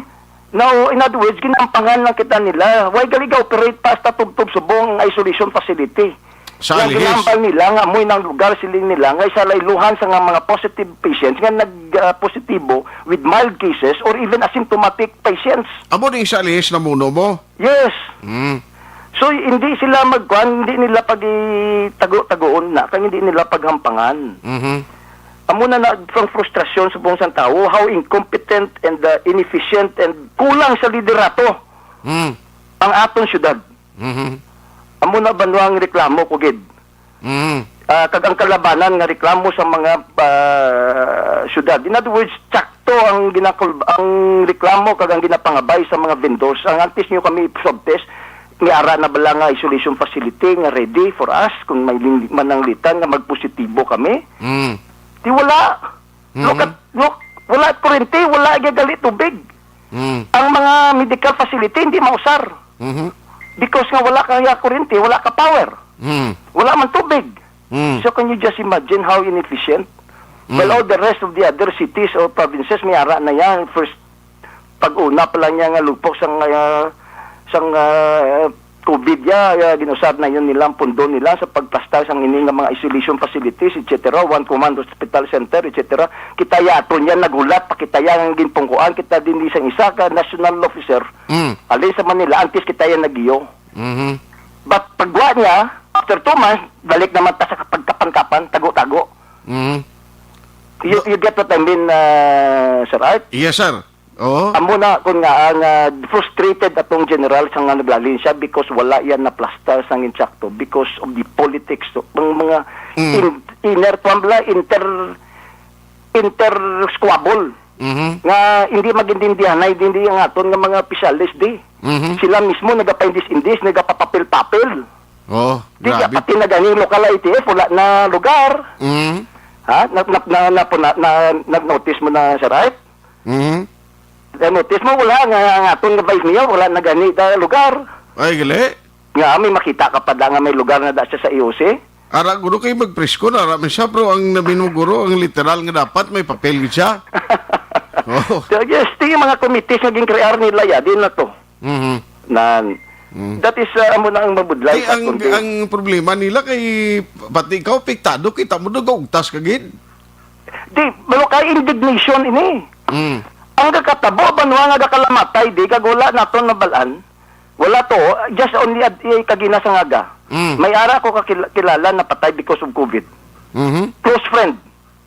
Now, in other words, ginampangan lang kita nila. Why gali ga-operate pa hasta tubtob subong ang isolation facility? Sa Nga alihis. ginambal nila nga amoy nang lugar siling nila nga isa layluhan sa nga mga positive patients nga nag, ah, positibo with mild cases or even asymptomatic patients. Amo ding sa alihis namuno mo? Yes. Mm. So, hindi sila magkuan, hindi nila pagitago-tagoon na, kag hindi nila paghampangan. Mhm. Amo na na ang frustrasyon sa buong sang tawo, how incompetent and, uh, inefficient and kulang sa liderato Mm. ang aton syudad. Mhm. Amo na banwa ang reklamo ko gid. Mm. Ah, kag ang kalabanan nga reklamo sa mga, ah, syudad. In other words, tsakto ang ginakul-, ang reklamo kag ang ginapangabay sa mga vendors. Ang antes nyo kami swab test, may ara na bala nga isolation facility nga ready for us kung may ling-, mananglitan nga magpositibo kami? Mm. Di wala. Look Mhm. at, look, wala kurente, wala gagali tubig. Mm. Ang mga medical facility hindi mausar. Mhm. Because nga wala ka kuryente, wala ka power. Hmm. Wala man tubig. Hmm. So can you just imagine how inefficient? Hmm. Well, all the rest of the other cities or provinces, may ara na yan. First, pag-una pa lang niya nga lupok sang, ah, sang, ah, COVID ya, ya, ginusar na yun nila ang pundo nila sa pagplastar sang ini nga mga isolation facilities, et cetera. One command hospital center, et cetera. Kita ya ato niya naghulat, pakita ya ang ginpungkuan, kita din di sang isa ka national officer. Mm. Alin sa Manila, antes kita ya nagiyo. Mhm. But pagwa niya, after two months, balik naman ta sa kapagkapan-kapan, tago-tago. Mhm. You, you get what I mean, uh, Sir Art? Yes, sir. Oo. Amo na, kun nga, ang, ah, frustrated atong general sa nga naglalin siya because wala yan na plastar sang insakto because of the politics. So, ang mga Mm. in-, inner, kuwan bala, inter-, inter-squabble Mhm. nga hindi magintindihan na, hindi ang aton nga mga opisyales, di. Mhm. Sila mismo nagapaindis-indis, nagapapapil-papil. Oh, Di ka grabe. Pati na ganing local I T F, wala na lugar. Mhm. Ha? Na, na, na, na, na, na, nag-notice mo na, Sir Art? Mhm. Nag-notice mo, wala nga, nga aton nga vice mayor, wala na gani na lugar. Ay, gali. Nga, may makita ka pa da nga may lugar na da siya sa E O C? Ara, guro, kay magpresko na, ara, man siya, pero ang nabin mo, guro, ang literal nga dapat may papel gid siya. Oo. So, yes, ti mga committees nga ginkrear nila, ya, din na to. Mhm. Nan, Mm. that is, uh, amo na ang mabudlay Kay sa ang, kundi ang problema nila kay pati ikaw, apektado, kita mo, nagaugtas ka gid. Di, balo kay indignation ini. Mm. Ang kakatabo, banwa nga gakalamatay, di, kag wala naton nabalaan. Wala to, just only ad-, eh, kagina sa ngaga. Mm. May ara ko kakil-, kilala na patay because of COVID. Mhm. Close friend.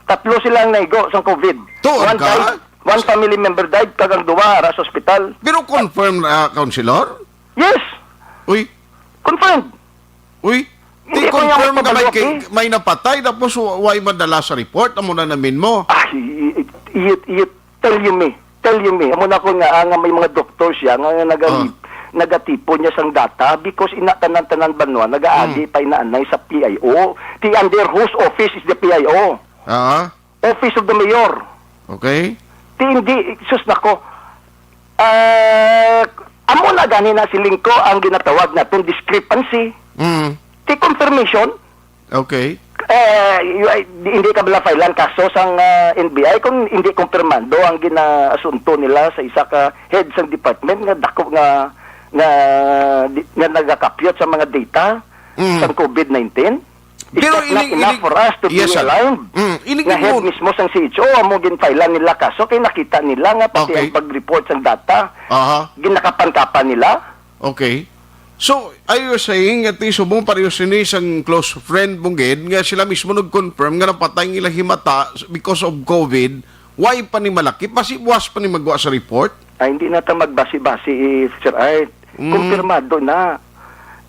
Tatlo sila ang naigo sa COVID. Tuod One ka? died, one family member died, kag ang duwa ara sa ospital. Pero confirm na, Councilor? Yes. Uy. Confirmed. Uy. Hindi Di ko niya confirm nga may, mapabalo, ki-, eh. may napatay, tapos wa-, way madala sa report, amo na namin mo. Ah, y-, y-, y-, y-, tell you me. Tell you me. Amo na ko nga, ah, nga may mga doktor siya nga, nga naga-, Ah. nagatipon niya sang data because ina tanan-tanan banwa, nagaagi Hmm. pa inaanay sa P I O. Ti under whose office is the P I O? Ah. Office of the Mayor. Okay. Ti hindi, sus nako. Ah, amo na gani na siling ko ang ginatawag naton discrepancy. Mm. Ti confirmation. Okay. Eh, y-, ay, di, hindi ka bala file-an kaso sang, ah, N B I kung hindi kumpirmado ang ginaasunto nila sa isa ka head sang department nga dako nga, nga, di, nga nagakapyot sa mga data Mm. sang COVID nineteen? Is Pero that not ini-, enough ini-, for us to yes, be sir. aligned? Mm, ini Nga head mo mismo sang C H O, amo ginfile-an nila kaso kay nakita nila nga pati Okay. ang pag-report sang data, Aha. ginakapan-kapan nila. Okay. So, are you saying nga ti subong pareho sini sang close friend mong gid nga sila mismo nag-confirm nga napatay ang ilang himata because of COVID, why pa ni malaki? Basi buwas pa ni magwa sa report? Ay, hindi na ta magbasi-basi, eh, Sir Art. Mm. Kumpirmado na.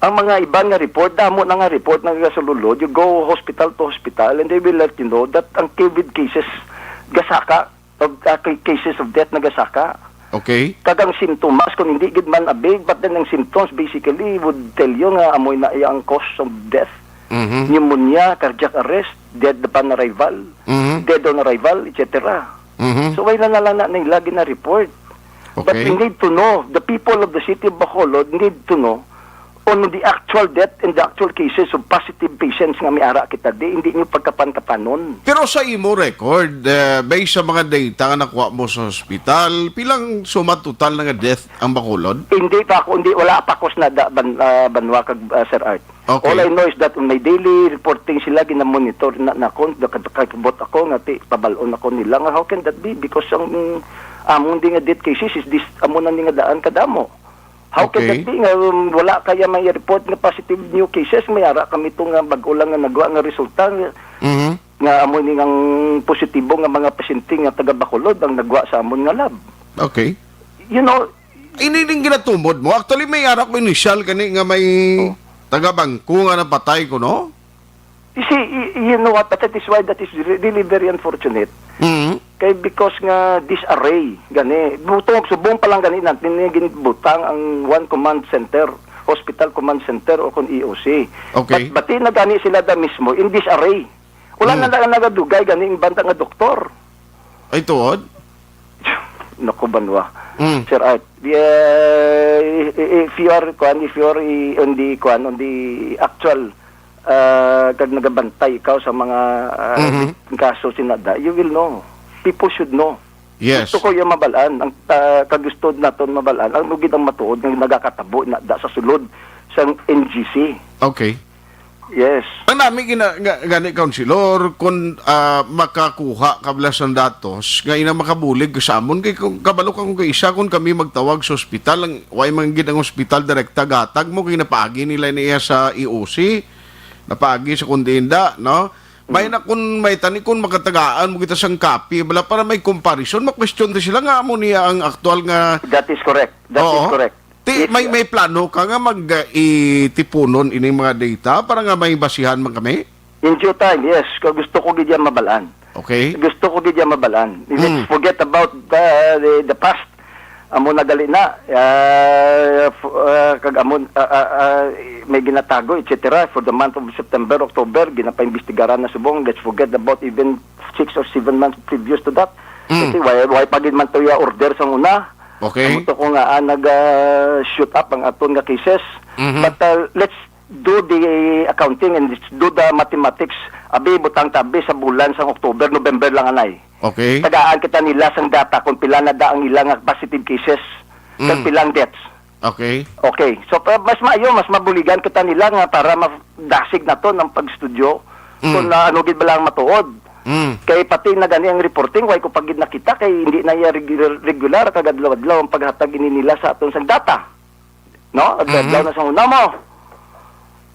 Ang mga iban nga report, damo na nga report nga gasululod. You go hospital to hospital and they will let you know that ang COVID cases gasaka, of, ah, ca-, cases of death nagasaka. Okay. Kag ang sintomas, kung hindi gid man abig, but then ang symptoms basically would tell you nga amoy na iya ang cause of death. Mhm. Pneumonia, cardiac arrest, dead upon arrival, Mhm. dead on arrival, et cetera. Mhm. So, wala na lang na nila gina-report. But Okay. we need to know, the people of the city of Bacolod need to know on the actual death and the actual cases of positive patients nga may ara kita di, hindi nyo pagkapan-kapanon. Pero sa imo record, eh, based sa mga data nga nakuha mo sa hospital, pilang suma total na nga death ang Bacolod? Hindi pa ako, hindi, wala pa ako sa nada, ban-, ah, banwa kag, ah, Sir Art. Okay. All I know is that on my daily reporting sila, ginamonitor na, na ako, nakabot ako, nga ti, pabalon ako nila, nga how can that be? Because ang, mm, among di nga death cases is this, amo na ni nga daan kadamo. How can Okay. that be nga, um, wala kaya may report nga positive new cases? May ara kami to nga bag-o lang nga nagwa nga resulta nga, Mhm. nga amo ni ang positibo nga mga pasyente nga taga Bacolod ang nagwa sa amon nga lab. Okay. You know, Ini ding ginatumod mo. Actually, may ara ko initial kani nga may Oh. taga Bangko nga napatay ko, no? You see, y-, you know what? That is why that is re-, really very unfortunate. Mhm. Kay because nga disarray, gani, butong, subong pa lang gani natin nga ginbutang ang one command center, hospital command center o kung E O C. Okay. But bati na gani sila da mismo in disarray. Wala Hmm. na lang nagadugay gani ang banda nga doktor. Ay, tuod? Naku, banwa. Hmm. Sir Art, eh, if you are, kuan, if you are i-, on the, kuan, on the actual ah, kag nagabantay ikaw sa mga, ah, Mhm. kaso sa NADA, you will know. People should know. Yes. Gusto ko iya mabal-an. Ang, ah, kagusto naton mabal-an, ano gid ang matuod nga nagakatabo sa NADA sa sulod sang N G C. Okay. Yes. Ang nami gina-, nga-, gani, Councilor, kung, ah, makakuha ka bala sang datos, nga ina makabulig sa amon, kay kung kabalo ka kung kay isa, kung kami magtawag sa ospital, ang, way man gid ang ospital direkta gatag mo, kay napaagi nila niya sa E O C, napaagi sa kondenda, no? May Mm. na kung may tani kung makatagaan mo kita sang copy, bala para may comparison, ma-question ta sila nga amo niya ang aktual nga That is correct. That is Oo. correct. Ti-, Yes, may, sir. may plano ka nga mag, uh, itipunon ining mga data para nga may basihan man kami? In due time, yes. Kung gusto ko gid yan mabal-an. Okay. Gusto ko gid yan mabal-an. Let's Mm. forget about the, the, the past. Amo na gali na. Ah, f-, ah, kag amo, ah, ah, ah, may ginatago, et cetera. For the month of September, October, ginapaimbestigaran na subong. Let's forget about even six or seven months previous to that. Mm. Kasi why, why pa gid man to ya order sang una? Okay. Amo to ko nga, ah, nag, ah, shoot up ang aton nga cases. Mhm. But, ah, let's do the accounting and let's do the mathematics. Abi, butang tabi sa bulan sang October, November lang anay. Okay. Tagaan kita nila sang data kung pila na da ang ila nga positive cases, kag Mm. pilang deaths. Okay. Okay. So, pa-, mas maayo, mas mabuligan kita nila nga para madasig naton ang pag-studio Mm. kung, ah, ano gid bala ang matuod. Mm. Kay pati na gani ang reporting, way ko pa gid nakita, kay hindi na iya regu-, regular kag adlaw-adlaw ang paghatag ini nila sa aton sang data. No? Adlaw-adlaw Mhm. na sa una mo.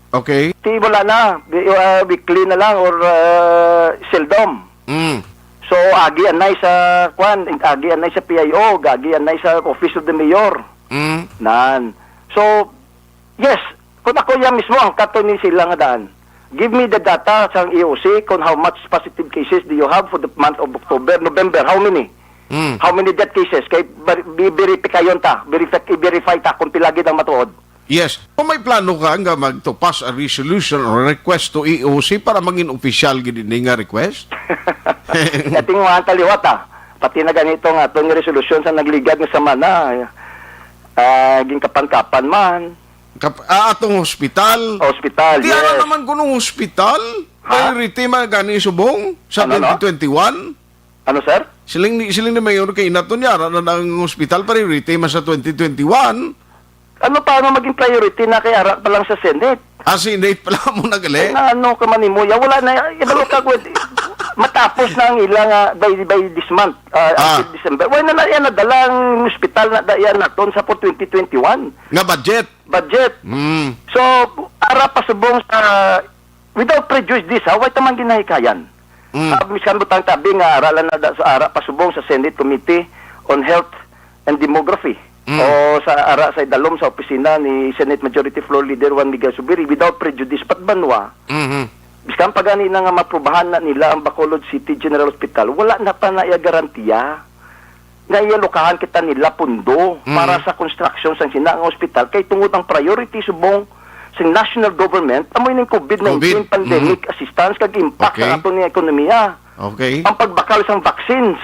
Okay. Ti wala na. Bi-, ah, weekly na lang or, ah, seldom. Mm. So, agi anay sa, kwan, agi anay sa P I O, agi anay sa Office of the Mayor. Mm. Nan. So, yes, kung ako yan mismo, ang kato ni sila nga daan. Give me the data sa E O C kung how much positive cases do you have for the month of October, November, how many? Mm. How many death cases? Kay bar-, bi-, verifikayon ta, verify, i-verify ta kung pila gid ang matuod. Yes. Kung may plano ka nga mag-, to pass a resolution or request to E O C para mangin opisyal gid ini nga request? Katingwa ang taliwat, ah. Pati na ganito nga atong resolusyon sa nagligad nga semana, ah, ginkapan-kapan man. Kap-, ah, atong hospital. Hospital, Di ano yes. naman kunong hospital? Ha? Priority man gani subong sa Ano, no? twenty twenty-one? Ano, sir? Siling ni, siling ni Mayor kay inaton niya, ara na ang hospital priority man sa twenty twenty-one. Ano pa, ano maging priority na kay ara pa lang sa Senate? Ah, Senate pala mo na gali? Ay, na ano ka man nimo, ya, wala na, ibalo ka, gwed. Matapos na ang ila nga by, by this month, ah, Ah. until December. Wala na yan, nadala ang hospital na daya naton sa for twenty twenty-one. Nga budget? Budget. Mm. So, ara pa subong sa, without prejudice, ha, way tamang ginahikayan. Mm. Ah, miskan butang tabi nga ara lang na da-, sa ara pa subong sa Senate Committee on Health and Demography Mm. o sa ara sa idalom sa opisina ni Senate Majority Floor Leader Juan Miguel Zubiri, without prejudice, pat banwa, Mhm. biskan pa gani na nga maprubahan na nila ang Bacolod City General Hospital, wala na pa na iya garantiya nga iya lukahan kita nila pundo Mm. para sa construction sang sina nga hospital, kay tungod ang priority subong sa national government, amo ining covid nineteen Covid. pandemic Mm. assistance kag impact Okay. sa aton nga ekonomiya. Okay. Ang pagbakal sang vaccines.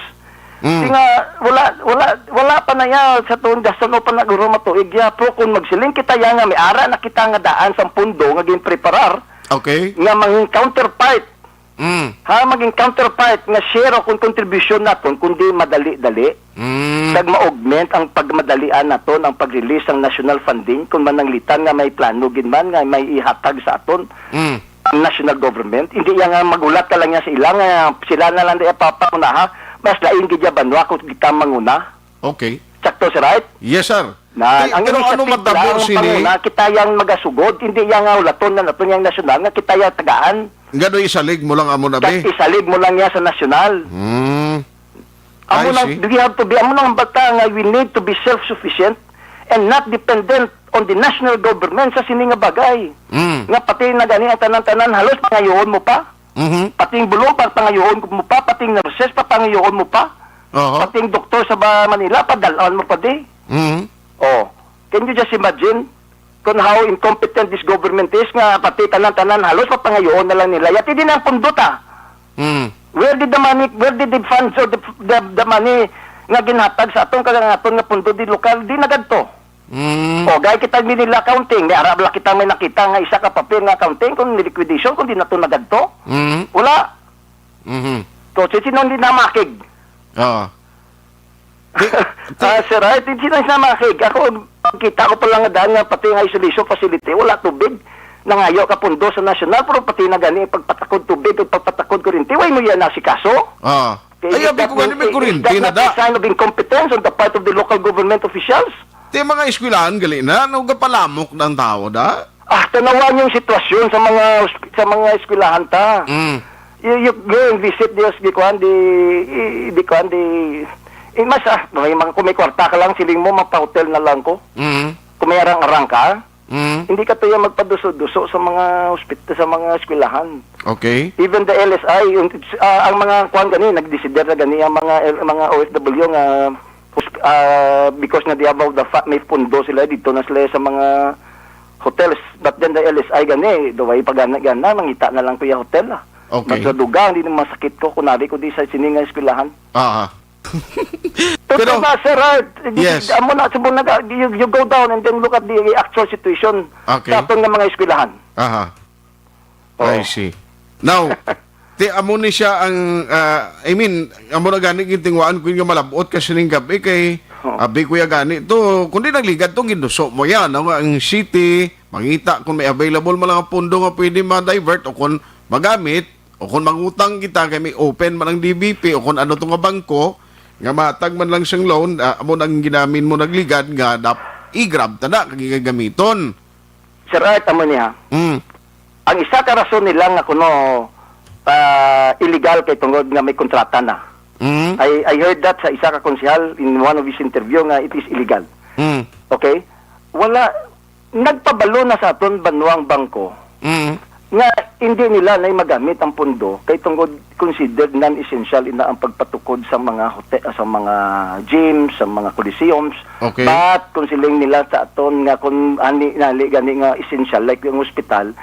Mm. Di nga, wala, wala, wala pa na ya sa tuon, gaston o pa na guro matuig ya. Pero kung magsiling kita ya nga may ara na kita nga daan sang pundo nga ginpreparar, Okay. nga mangin counterpart, Mm. ha, maging counterpart nga share o kung contribution naton, kundi madali-dali, Mm. kag ma-augment ang pagmadalian naton ang pag-release sang national funding, kung mananglitan nga may plano gid man nga may ihatag sa aton Mm. ang national government. Hindi ya nga magulat ka lang ya sa ila nga sila na lang di papangunaha, mas lain gid ya banwa kung kita manguna. Okay. Sakto, sir, right? Yes, sir. Na, Ti-, ang pero ano initiative matabo lang ang sini? panguna, kita yang magasugod, hindi yang nga ulaton na naton yang nasyonal, nga kita yang tagaan. Nga do'y isalig mo lang amo na, Kat be? isalig mo lang niya sa nasyonal. Hmm. Amo I nang, see. we have to be, amo nang bata nga we need to be self-sufficient and not dependent on the national government sa sini nga bagay. Mm. Nga pati na gani ang tanan-tanan, halos pangayoon mo pa. Mhm. Pating bulong, pa-, pangayoon mo pa. Pating nurses, pa-, pangayoon mo pa. Oho. Pating doktor sa ba-, Manila, padal-an mo pa di. Mhm. Oh, can you just imagine kung how incompetent this government is, nga pati tanan-tanan halos papangayoon na lang nila? Yati din ang pundot, ah. Mm. Where did the money, where did the funds or the, the, the money nga ginhatag sa aton kag ang aton nga pundo di lokal, di nagadto? Mm. O, gaya kita Manila Accounting, may ara bala kita may nakita nga isa ka papel nga accounting kung liquidation, kung di na to nagadto. Mm. Wala. Mhm. So, si sino hindi namakig? Oo. Di, di, Ah, sir, ay, di sino hindi namakig? Ako, kita ko pa lang nga daan nga pati nga isolation facility, wala tubig. Nangayo ka pundo sa nasyonal, pero pati na gani pagpatakod tubig o pagpatakod kuryente, way mo yan nasikaso? Oo. Okay, Ay, is abi that ko gani, may mean, is kuryente that na not da. a sign of incompetence on the part of the local government officials? Ti mga eskwelahan gali na, ano gapalamok na ang tao da? Ah, tanawan yung sitwasyon sa mga hosp-, sa mga eskwelahan ta. Mm. You, you go and visit the, the, kuan, the, i-, the, kuan, the, eh, mas, ah, may mga, kung may kwarta ka lang, siling mo, magpa-hotel na lang ko. Mm. Kung may arang-arang ka, Mm. hindi ka tuya magpaduso-duso sa mga hospit-, sa mga eskwelahan. Okay. Even the L S I, yung, ah, ang mga kuan gani, nagdesider na gani ang mga, mga O F W nga, hosp-, ah, because nga they have all the fa-, may pondo sila, dito na sila sa mga hotels. But then the L S I gani, duway pagana-gana, mangita na lang kuya hotel, ah. Okay. Magsadugang, di na masakit ko, kunari ko di sa sini nga eskwelahan. Ah. Pero, Pero, ba, sir, ah, Yes. amo na, subong na, you, you go down and then look at the actual situation Okay. sa aton nga mga eskwelahan. Aha. Oo. I see. Now, ti amo ni siya ang, ah, I mean, amo na gani gintingwaan ko nga malabot ka sining gabi kay Oo. abi ko ya gani to, kundi nagligad tong ginuso mo yan, no? Ang city, mangita kung may available man lang ang pondo nga pwede ma-divert o kung magamit, o kung mangutang kita kay may open man ang D B P o kung ano to nga bangko, nga matag man lang siyang loan, ah, amo nang ginamin mo nagligad nga dap-, i-grab ta na kag gagamiton. Sir Art, amo niya. Mm. Ang isa ka rason nila nga kuno, ah, illegal kay tungod nga may kontrata na. Mm. I, I heard that sa isa ka konsehal in one of his interview nga it is illegal. Mm. Okay? Wala, nagpabalo na sa aton banwang bangko Mm. nga hindi nila na magamit ang pondo kay tungod considered non-essential ina ang pagpatukod sa mga hotel, sa mga gyms, sa mga coliseums. Okay. But kung siling nila sa aton nga kung ani, nali gani nga essential, like yung hospital,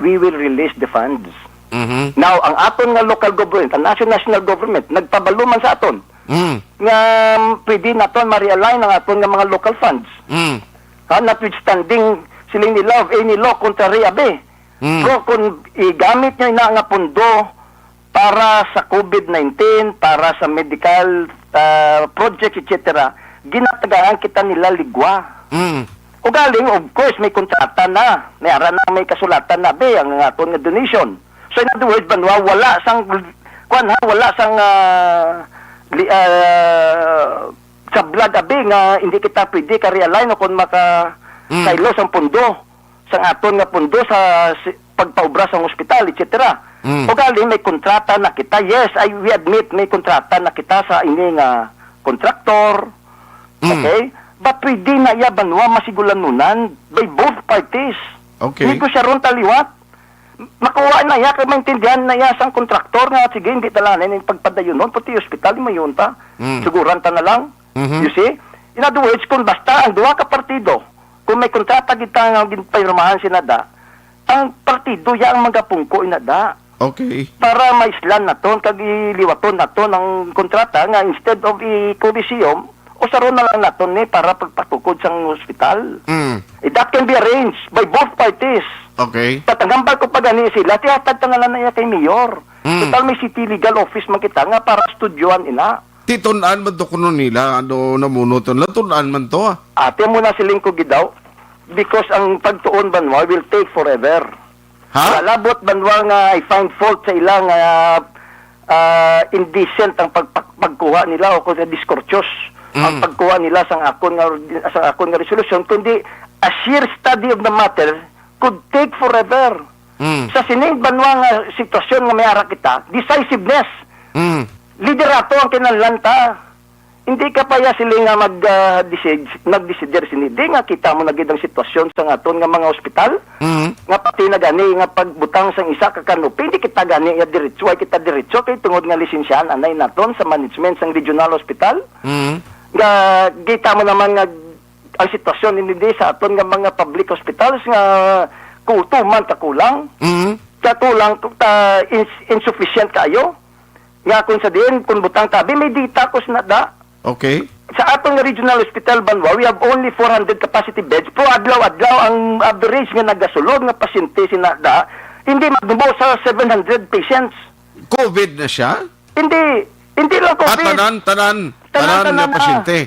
we will release the funds. Mhm. Now, ang aton nga local government, ang national, national government, nagpabalo man sa aton Mm. nga, um, pwede naton ma-realign ang aton nga mga local funds. Mm. Ha, notwithstanding siling nila of any law contrary, abi. Mm. Pero kung igamit nyo ina nga pundo para sa covid nineteen, para sa medical, ah, project, et cetera, ginatagaan kita nila ligwa. Mm. Ugaling, of course, may kontrata na. May ara na, may kasulatan na, be, ang aton nga donation. So, in other words, banwa, wala sang, kuwan ha, wala sang, ah, li-, ah, sablag, abi, nga hindi kita pwede ka-realign o kung maka-, Mm. saylo sang pundo, sang aton nga pundo sa si-, pagpaubra sang ospital, et cetera. Mm. Ugaling, may kontrata na kita. Yes, I, we admit, may kontrata na kita sa ini nga kontraktor. Mm. Okay? But pwede na iya banwa masigulanunan by both parties. Okay. Negosyaron ta liwat. Makuha na iya, kay maintindihan na iya sang kontraktor nga, sige, hindi talaga na yung pagpadayunon, pati ospital, mayunta. Mm. Suguran ta na lang. Mhm. You see? In other words, kung basta ang duha ka partido, kung may kontrata kita nga ginpirmahan sina da, ang partido ya ang magapungko ina da. Okay. Para maislan naton kag iliwaton naton ang kontrata nga instead of i-coliseum, usaron na lang naton ni para pagpatukod sang ospital. Mm. Eh, that can be arranged by both parties. Okay. Tatangambal ko pa gani sila, tihatag ta na lang na iya kay mayor. Mm. Total may city legal office man kita nga para studyoan ina. Ti tun-an man to kuno nila, ano, namuno to nila, tun-an man to, ah. Ate mo na siling ko gidaw, because ang pagtuon banwa will take forever. Ha? Labot banwa nga I find fault sa ilang, ah, ah, indecent ang pag-, pag-, pagkuha nila o kung discourteous ang Mm. pagkuha nila sang akon nga, sang akon nga resolution, kundi a sheer study of the matter could take forever. Mm. Sa sining banwa nga sitwasyon nga may ara kita, decisiveness. Mm. Liderato ang kinahanglan ta. Hindi ka pa ya sila nga mag, ah, decide, nagdesider sini. Di nga kita mo na gid ang sitwasyon sa aton nga mga ospital. Mm. Nga pati na gani nga pagbutang sang isa ka canopy, hindi kita gani ya diretso, ay kita diretso kay tungod nga lisensyahan anay naton sa management sang regional hospital. Mm. Nga kita mo naman nga ang sitwasyon hindi sa aton nga mga public hospitals nga ku-, tuman ka kulang. Mm. Ka kulang, ka ins-, insufficient kaayo. Nga kung sa diin, kung butang tabi, may data ko sa nada. Okay. Sa aton nga regional hospital, banwa, we have only four hundred capacity beds. Pero adlaw-adlaw ang average nga nagasulod nga pasyente sa NADA, hindi magdubo sa seven hundred patients. COVID na siya? Hindi, hindi lang Ah, COVID. tanan, tanan, Tanan, tanan tanan nga na. pasyente.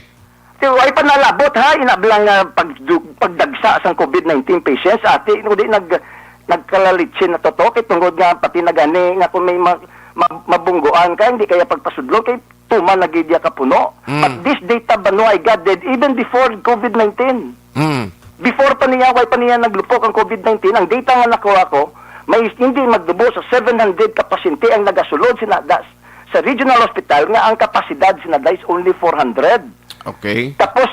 Pero ay panalabot ha, inablang nga pag, pagdagsa sang COVID nineteen patients, ati, kundi nag, nagkalalitsin na to, to, kay tungod nga pati na gani nga kung may ma, ma, mabungguan ka, hindi kaya pagpasudlon, kay tuman na gid ya kapuno. Mm. But this data, banwa, I got dead even before COVID nineteen. Mm. Before pa niya, way pa niya naglupok ang COVID nineteen, ang data nga nakuha ko, may hindi magdubo sa seven hundred ka pasyente ang nagasulod sa NADA, sa regional hospital nga ang kapasidad sa NADA is only four hundred. Okay. Tapos,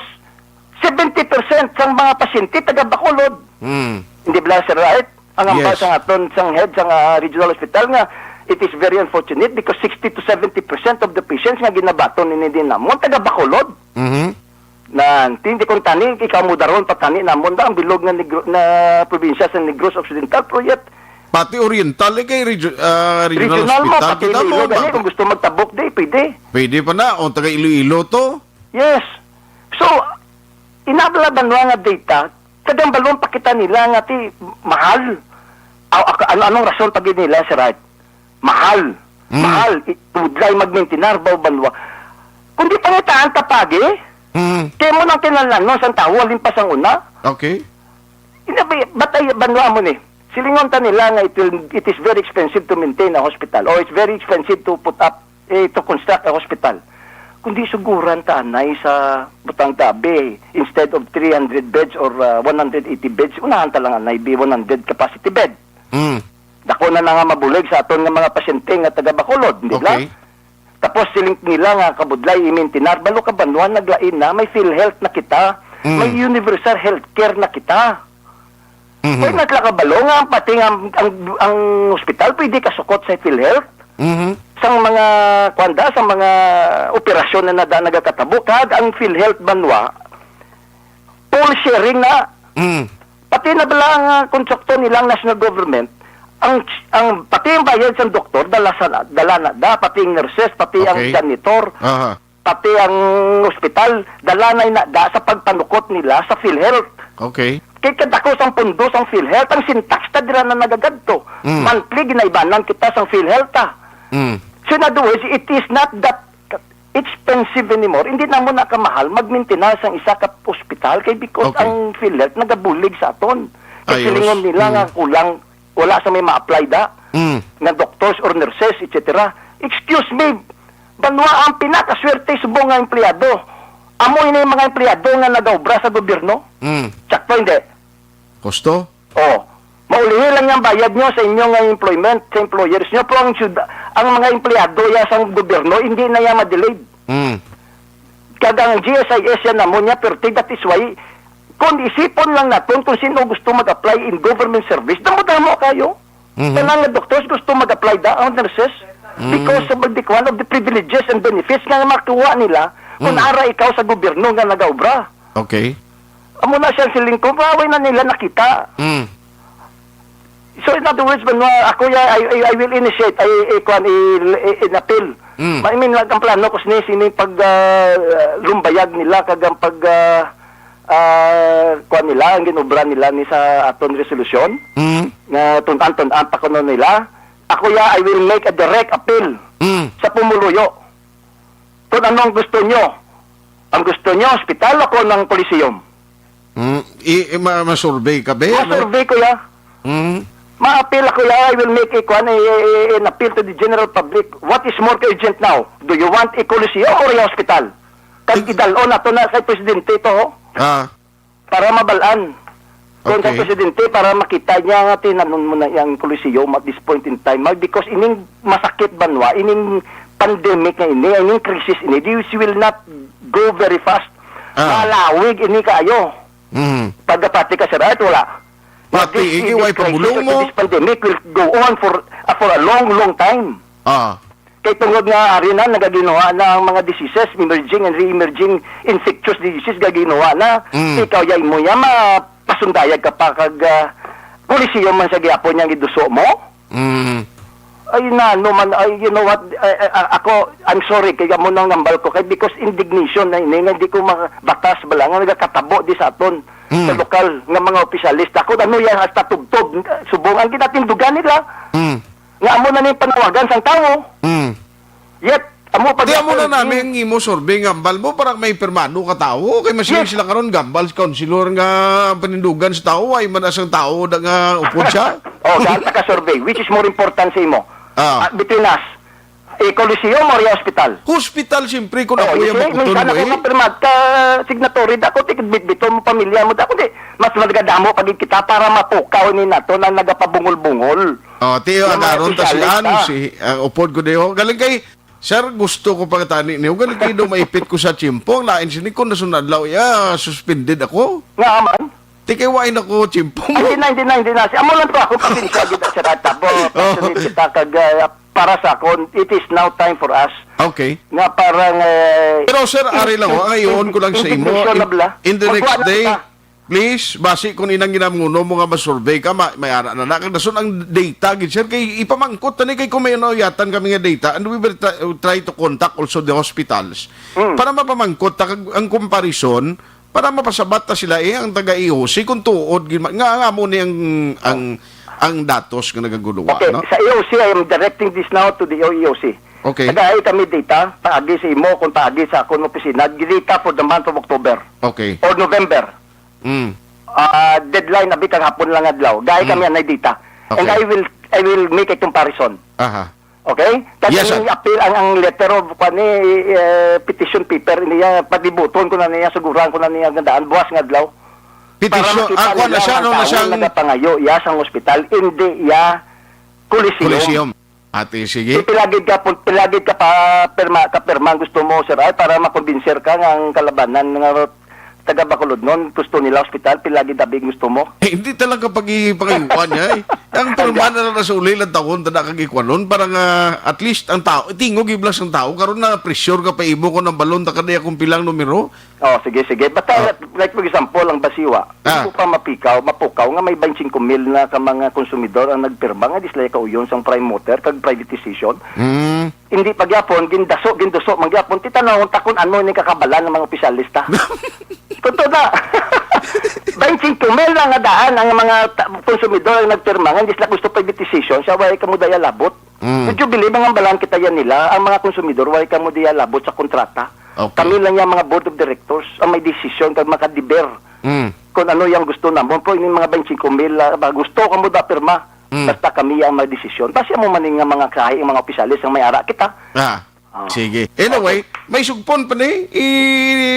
seventy percent sang mga pasyente taga Bacolod. Mm. Hindi ba, sir, right? Ang ambal Yes. sang aton sang head sang ah, regional hospital nga it is very unfortunate because sixty to seventy percent of the patients nga ginabaton ini din namon taga Bacolod. Mhm. Na hindi kon tani ikaw mo daron pa tani namon da ang bilog nga Negro, na probinsya sa Negros Occidental, pero yet Pati Oriental, eh, kay regio- ah, regional, regional mo, hospital, pati kita mo, Iloilo gani, bago- kung gusto magtabok di, pwede. Pwede pa na, o taga Iloilo to. Yes. So, inabla banwa nga data, kadang balon pa kita nila nga ti mahal. Aw, ak- ano anong rason pa gid nila, sir, right? Mahal. Mm. Mahal. I- Budlay magmintinar ba o banwa? Kung di pangitaan ka pagi, Mm. kaya mo nang kinalanon sang tawo, limpas ang una. Okay. Inabi, batay banwa mo ni. Silingon ta nila nga it, will, it is very expensive to maintain a hospital or it's very expensive to put up, eh, to construct a hospital. Kundi suguran ta anay sa butang tabi, instead of three hundred beds or uh, one hundred eighty beds, unahan ta lang anay bi one hundred capacity bed. Mm. Dako na na nga mabulig sa aton nga mga pasyente nga taga Bacolod, di ba? Okay. Tapos siling nila nga kabudlay imintinar, balo ka banwa naglain na, may PhilHealth na kita, Mm. may universal healthcare na kita. Mhm. Kaya natla kabalo nga pati nga ang, ang, ang hospital pwede kasukot sa PhilHealth. Mhm. Sang mga kwanda, sang mga operasyon na nada nagakatabo, kag ang PhilHealth banwa, full sharing na. Mm. Pati na bala ang ah, kontrakto nilang national government, ang ang pati ang bayad sa doktor dala sa dala na da, pati ang nurses, pati ang Okay. janitor, Aha. pati ang ospital dala na ina da sa pagpanukot nila sa PhilHealth. Okay. Kay kadako sang pundo sang PhilHealth, ang Sintax ta dira na nagagadto. Mm. Monthly ginaibanan kita sang PhilHealth ta. Mm. So in other words, it is not that expensive anymore. Hindi na mo na kamahal magmintinar sang isa ka ospital kay because Okay. ang PhilHealth nagabulig sa aton. Kay Ayos. silingon nila Mm. nga kulang, wala sa may ma-apply da Mm. nga doctors or nurses, et cetera. Excuse me, banwa ang pinakaswerte subong nga empleyado. Amo ini mga empleyado nga nagaobra sa gobyerno. Mm. Sakto hindi? Kosto? Oh, maulihi lang yung bayad nyo sa inyo nga employment, sa employers nyo, pero ang, syud- ang mga empleyado ya sa gobyerno, hindi na yan ma-delayed. Mm. Kag ang G S I S yan namo niya, pero that is why, kung isipon lang naton kung sino gusto mag-apply in government service, damo-damo kayo. Mhm. Tanan nga doctors gusto mag-apply da, ang nurses, Mm. because of the, one of the privileges and benefits nga makuha nila kung Mm. ara ikaw sa gobyerno nga nagaobra. Okay. Amo na siya siling ko, kaaway na nila nakita. Mm. So in other words, Banwa, ako ya, I, I, I will initiate, I, I, kwan, I, I, in appeal. Mm. I mean, ang plano ko sini, sini pag ah, lumbayag nila, kag ang pag ah, ah, kwan nila, ang ginobra nila ni sa aton resolusyon, Mm. nga tun-an, tun-an pa kuno nila. Ako ya, I will make a direct appeal Mm. sa pumuluyo. Kung anong gusto nyo. Ang gusto nyo, hospital o kung ang Coliseum? Mm. I, i, ma, ma-survey ka, be? Ma-survey ko ya. Mm. Ma-appeal ako ya, I will make a, kwan, a, a, a, an appeal to the general public. What is more urgent now? Do you want a Coliseum or a hospital? Kag idalon nato na kay Presidente ito, ho? Ah. Para mabalaan. Kung sa Okay. Presidente, para makita niya nga tinanon mo na yung Coliseum at this point in time. Mag-, because ining masakit banwa, ining pandemic nga ini, ining crisis ini, this will not go very fast. Ah. Malawig ini kayo. Mm. Pagkapati ka sa right, wala. Pati, This, iki, this way crisis pabulong or mo. This pandemic will go on for uh, for a long, long time. Ah. Kay tungod nga ari na nagaginuha na ang mga diseases, emerging and re-emerging infectious diseases gaginuha na. Mm. Ikaw yay mo ya mapasundayag ka pa kag ah, Coliseum man sa gihapon yang iduso mo. Mm. Ay, na, no man, ay, you know what, ay, ay, ah, ako, I'm sorry, kay amo nang nambal ko, kay because indignation na ini, nga hindi ko makabatas bala, nga nagakatabo di sa aton, Mm. sa lokal, nga mga opisyalista. Kung ano yan, hasta tubtob, subong ang ginatindugan nila, Mm. nga amo na ning panawagan sang tawo. Mm. Yet, amo pa Di gyapon, amo na nami mm. ang imo survey nga hambal mo para may pirmado ka tawo. Kay masiling Yes. sila karon gambal sa councilor nga ang panindugan sa tawo ay manas ang tawo da nga upod siya. Oh, dahil ka survey, which is more important sa imo? Ah. Ah, between us, eh, Coliseum or yung hospital? Hospital, siyempre, kung Oh, ako you yung see, makuton minsan mo ako eh. kapirmat ka signatory, da ako, tikid bitbito mo, pamilya mo, da ako, di, mas madagad mo pag kita para mapukaw ni nato na nagapabungol-bungol. Oh, tiyo, Nga mga agaron ta si espesyalista. Ano, si, ah, upod ko diyo. Galing kay, sir, gusto ko pagkatani niyo. Galing kay do maipit ko sa tiyempo. Ang lain sini ko nasunod adlaw, ya, suspended ako. Nga man. Ti kay wain ako tiyempo. Ay, hindi na, hindi na, hindi na. Si amo lang to ako, pasensya gid sa rata po. Oh. Pasensya kita kag, ah, para sa akon, it is now time for us Okay. nga parang, eh, Pero, sir, ari lang, oh, ang ayon ko lang sa imo, indignation in, na bala. in the next Magkuha na day, kita. please, basi kung inang ginamuno mo nga masurvey ka, ma-, may ara na na. Kag dason ang data, gid, sir, kay ipamangkot tani kay kung may nauyatan kami nga data, and we will try, try to contact also the hospitals Mm. para mapamangkot ta kag ang comparison, para mapasabat ta sila, eh, ang taga E O C kung tuod gid ma-, nga, nga mo ni ang, ang, ang datos nga nagaguluwa, Okay, no? sa E O C, I am directing this now to the E O C. Okay. Nagaay kami data, paagi sa imo, kung paagi sa akon opisina, data for the month of October Okay. or November. Mm. Ah, deadline, abi, kang hapon lang adlaw. Gaay Mm. kami anay data. And Okay. I will, I will make a comparison. Aha. Okay? Kag Yes, ang sir. appeal, ang, ang letter of, kuwan ni, eh, petition paper niya, padibuton ko na niya, suguran ko na niya, gandaan, buwas nga adlaw. Petition, Para makita ah, kuwan na nila siya, ang ano na tao siyang nagapangayo, iya sang ospital, hindi iya Coliseum. Coliseum. Ate, sige. Pilagid ka, pil-, pilagid ka pa, pirma, ka pirma ang gusto mo, sir, ay, para makumbinser ka nga ang kalabanan nga taga Bacolod nun, gusto nila ospital, pilagid abi gusto mo. Eh, hindi talaga pag-i-, pag-iwan niya, eh. Ang pirma na lang sa uli lang taon, tada kag ikwanon, para nga, at least, ang tao, tingog iblas ang tao, karon na pressure ka pa imo kung ang balon, ta ka diya kung pilang numero. Oh, sige, sige. But, uh, Oh. like, for example, ang Basiwa, Ah. hindi ko pa mapikaw, mapukaw nga may twenty-five mil na ka mga konsumidor ang nagpirma nga di sila kauyon sang prime motor kag privatization. Mm. Hindi pa gyapon, gindaso, ginduso man gyapon. Ti tan-awon ta kung ano ni kakabalan ng mga opisyalista. Totoo na. Twenty-five mil na nga daan ang mga ta-, konsumidor ang nagpirma nga hindi sila gusto privatization, siya, wala ka mo daya labot. Mm. Would you believe, mga balan kita yan nila, ang mga konsumidor, wala ka mo diya labot sa kontrata. Okay. Kami lang yung mga board of directors ang may desisyon kag makadeber Mm. kung ano yung gusto namon. Pero yung mga twenty-five mil, ah, ba, gusto ka mo da pirma, Mm. basta kami ang may desisyon. Basta mo man nga mga kahi, yung mga opisyalis ang may ara kita. Ah, Ah. sige. Anyway, Okay. may sugpon pa ni,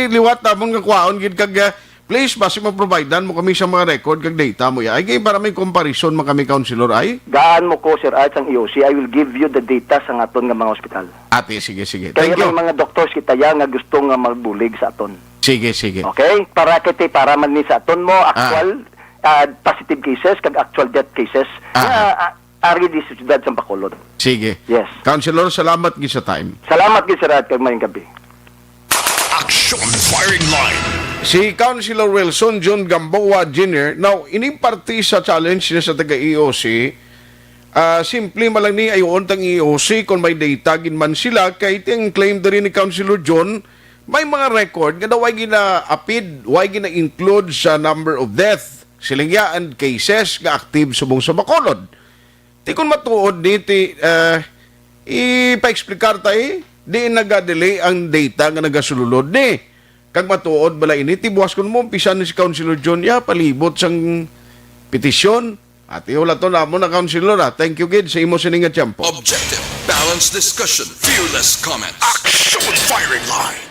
iliwat namon nga kwaon gid kag, ah, Please, basi ma-providean mo kami sa mga record kag data mo, ya. Ay, kay para may comparison man kami, Councilor, ay. Gaan mo ko, Sir Art, sang E O C, I will give you the data sa aton nga mga ospital. Ate, sige, sige. Kaya Thank you. may mga doctors kita ya nga gusto nga magbulig sa aton. Sige, sige. Okay? Para kiti, para man ni sa aton mo, Ah. actual, ah, positive cases, kag actual death cases. Ah. Nga, ah, ari di sa siyudad sa Bacolod. Sige. Yes. Councilor, salamat gid sa time. Salamat gid, Sir Art, kag mayong gabi. Action Firing Line. Si Councilor Wilson John Gamboa Junior, now, ini parte sa challenge niya sa taga E O C. Ah, simple man lang ni, ayoon tang E O C kung may data gid man sila, kay ting claim diri ni Councilor John, may mga record nga daw ay gina-apid, way gina-include sa number of death, siling ya, and cases nga active subong sa Bacolod. Ti kon matuod ni, ti, eh, ipa-explicar ta, eh. Di nagadili ang data nga nagasulod ni. Kag matuod bala ini, ti buwas kon mo, umpisa ni si Councilor John, ya, palibot sang petisyon. At ihulaton namo na, Councilor, ah. Thank you gid sa imo sini nga tiyempo. Objective, balanced discussion, fearless comments. Action Firing Line.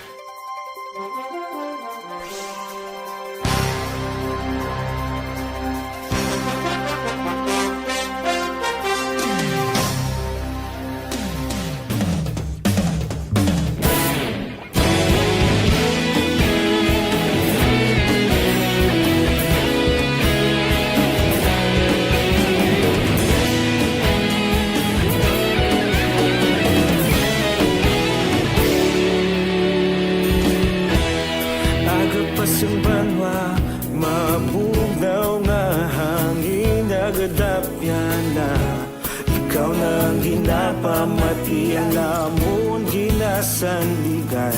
Lamon ginasandigan,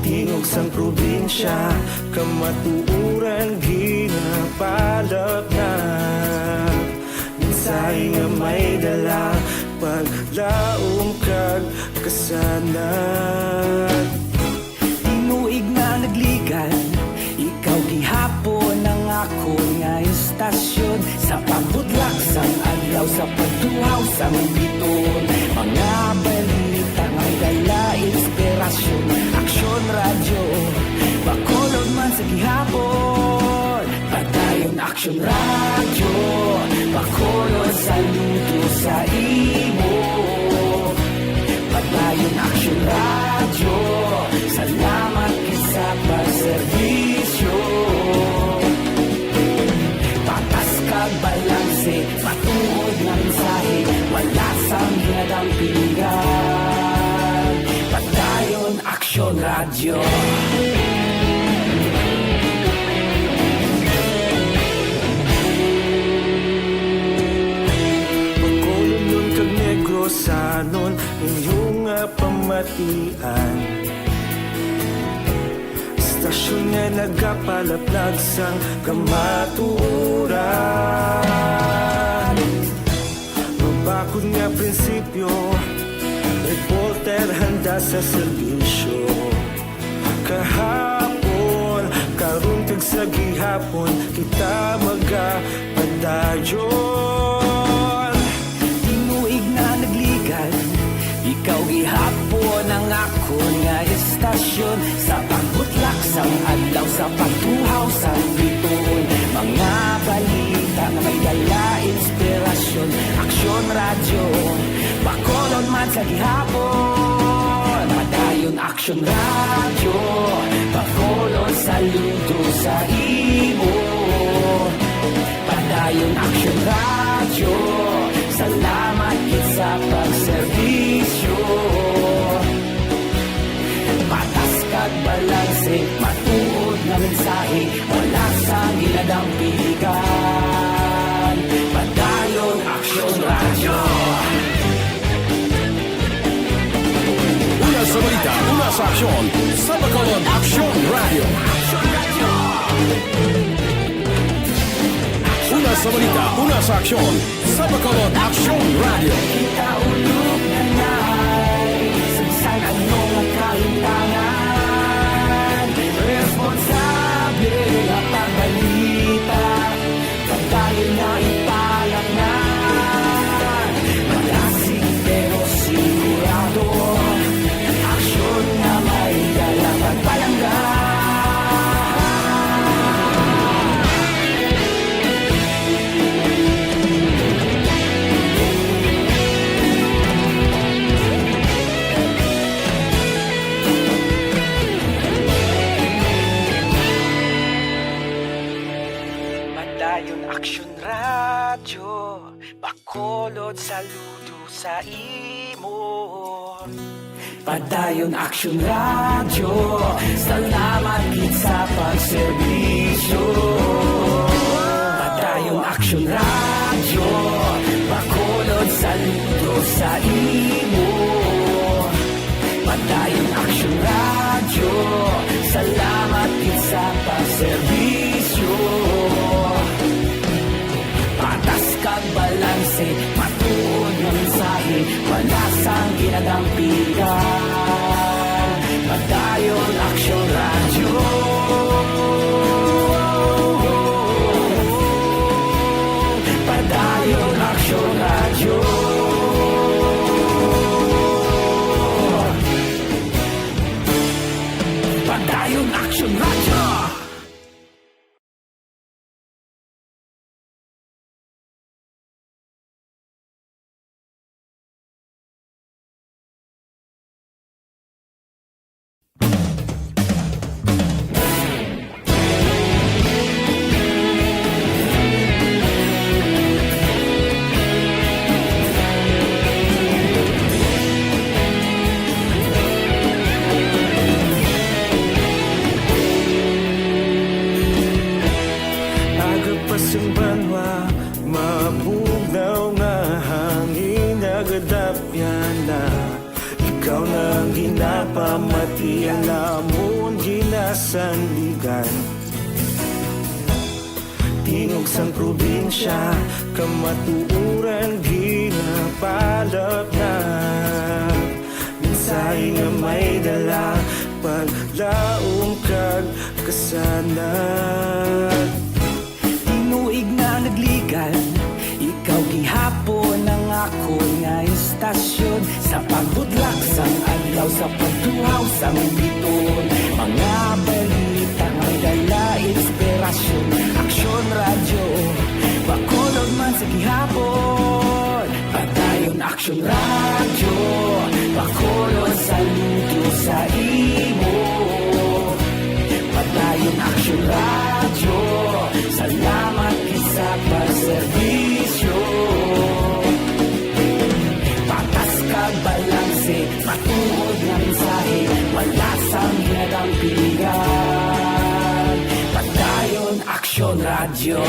tingog sang probinsya, kamatuoran ginapalapnag. Mensahe nga may dala, paglaom kag kasanag. Tinuig na nagligan, ikaw gihapon ang akon nga istasyon. Sa pagbutlak sang adlaw, sa pagtuhaw sang biton, mga balita nga may dala inspirasyon. Aksyon Radyo, Bacolod man sa gihapon. Padayon Aksyon Radyo, Bacolod, saludo sa imo. Padayon Aksyon Radyo, salamat gid sa pagserbisyo. Patas kag balanse, matuod nga mensahe, wala sang ginadampingan. Padayon Aksyon Radyo. Bacolodnon kag Negrosanon, inyo nga pamatian. Istasyon nga nagapalaplag sang kamatuoran. Mabakod nga prinsipyo, reporter handa sa serbisyo. Kahapon, karon kag sa gihapon, kita magapadayon. Tinuig na nagligan, ikaw gihapon ang akon nga istasyon. Sa pagbutlak sang adlaw, sa pagtuhaw sang biton, mga balita nga may dala inspirasyon. Aksyon Radyo, Bacolod man sa gihapon. Padayon Aksyon Radyo, Bacolod, saludo sa imo. Padayon Aksyon Radyo, salamat gid sa pagserbisyo. Patas kag balanse, matuod nga mensahe, wala sang ginadampigan. Padayon Aksyon Radyo. Una sa balita, una sa aksyon, sa Bacolod Aksyon Radyo. Una sa balita, una sa aksyon, sa Bacolod Aksyon Radyo. Kita ulog na na'y sa bisan ano nga kahitangan. Responsable nga pagbalita, pagdayon na ipalaknag. Malasig pero sigurado, aksyon nga may dala pagpalangga. Padayon Aksyon Radyo, Bacolod, saludo sa imo. Padayon Aksyon Radyo, salamat gid sa pagserbisyo. Padayon Aksyon Radyo, Bacolod, saludo sa imo. Padayon Aksyon Radyo, salamat gid sa pagserbisyo. Patas kag balanse, matuod nga mensahe, wala sang ginadampigan. Padayon Aksyon Radyo. Padayon Aksyon Radyo. Padayon Aksyon Radyo. Ginapamati ang amon ginasandigan. Tingog sang probinsya, kamatuoran ginapalapnag. Mensahe nga may dala, paglaom kag kasanag. Tinuig na nagligan, ikaw gihapon ang akon nga istasyon. Sa pagbutlak sang adlaw, sa pagtuhaw sang bituon, mga balita may dala inspirasyon. Aksyon Radyo, Bacolod man sa gihapon. Padayon Aksyon Radyo, Bacolod, saludo sa imo. Padayon Aksyon Radyo, salamat gid sa pagserbisyo. Patas kag balanse, matuod nga mensahe, wala sang ginadampigan. Padayon Aksyon Radyo.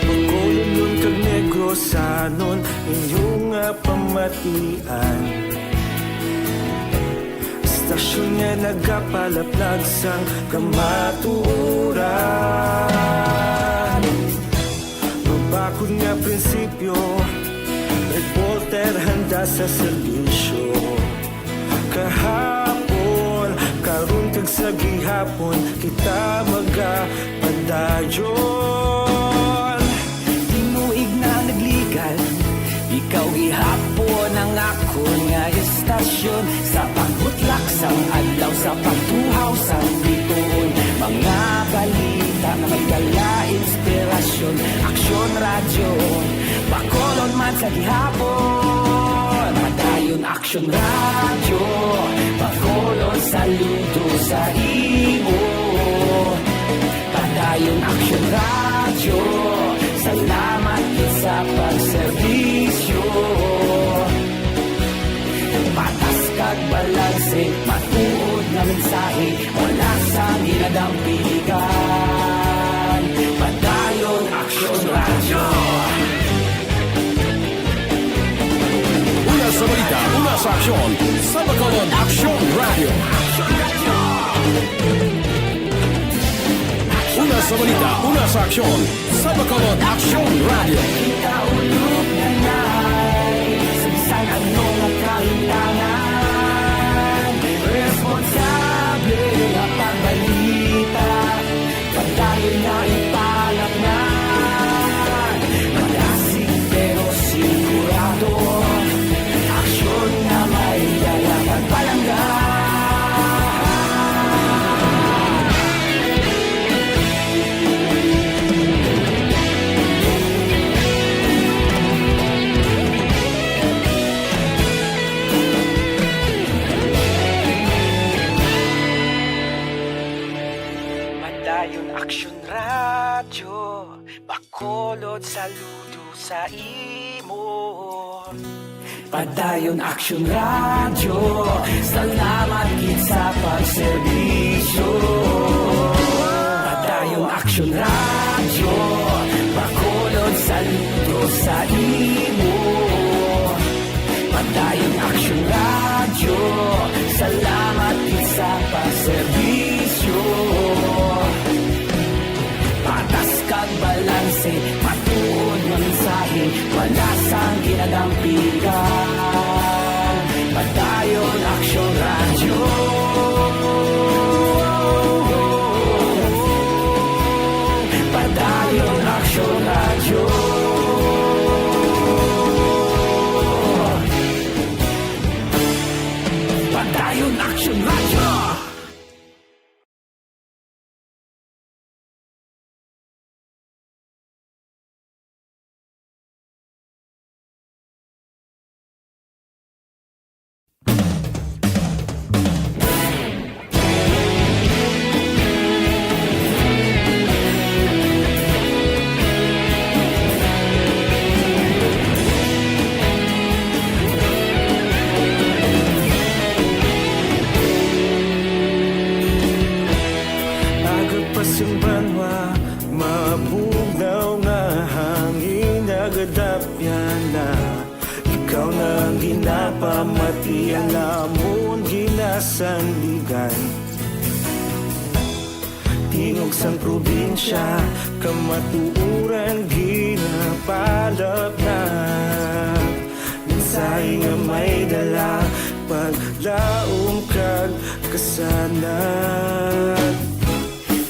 Bacolodnon kag Negrosanon, inyo nga pamatian. Istasyon nga nagapalaplag sang kamatuoran. Mabakod nga prinsipyo, reporter handa sa serbisyo. Kahapon, karon, kag sa gihapon, kita magapadayon. Tinuig na nagligan, ikaw gihapon ang akon nga istasyon. Sa pagbutlak sang adlaw, sa pagtuhaw sang bituon, mga balita nga may dala inspirasyon. Aksyon Radyo, Bacolod man sa gihapon. Padayon Aksyon Radyo, Bacolod, saludo sa imo. Padayon Aksyon Radyo, salamat gid sa pagserbisyo. Patas kag balanse, matuod nga mensahe, wala sang ginadampigan. Padayon Aksyon Radyo. Una sa balita, una sa aksyon, sa Bacolod Aksyon Radyo. Una sa balita, una sa aksyon, sa Bacolod Aksyon Radyo. Kita ulog na nai, sa bisan ano nga kahintangan, responsable nga pagbalita. Padayon na ipalapngan, madasig pero sigurado, aksyon nga may dala pagpalangga. Padayon Aksyon Radyo, Bacolod, saludo sa imo. Padayon Aksyon Radyo, salamat gid sa pagserbisyo. Padayon Aksyon Radyo, Bacolod, saludo sa imo. Padayon Aksyon Radyo, salamat gid sa pagserbisyo. Patas kag balanse, matuod nga mensahe, wala sang ginadampigan. Padayon Aksyon Radyo. Padayon Aksyon Radyo. Padayon Aksyon Radyo. sandigan. Tingog sang probinsya, kamatuoran ginapalaplag. Mensahe nga may dala, paglaom kag kasanag.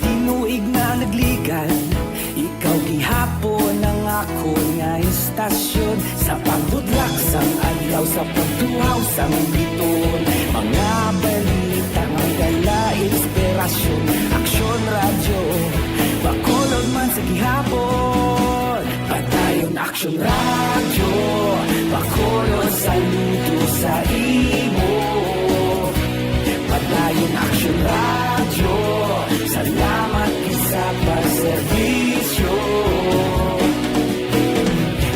Tinuig na nagligan, ikaw gihapon ang akon nga istasyon. Sa pagbudlak sang adlaw, sa pagtuhaw sang bituon, mga balita nga dala inspirasyon. Aksyon Radyo, Bacolod man sa gihapon. Padayon Aksyon Radyo, Bacolod saludo sa imo. Padayon Aksyon Radyo, salamat gid sa pagserbisyo.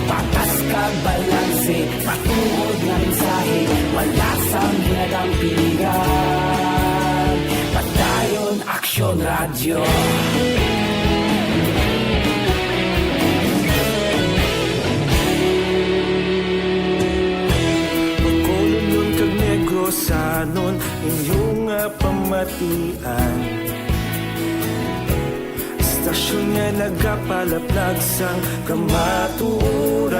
Patas kag balanse, matuod nga mensahe, wala sang ginadampigan. Padayon Aksyon Radyo. Bacolodnon kag Negrosanon, inyo nga pamatian. Istasyon nga nagapalaplag sang kamatuoran.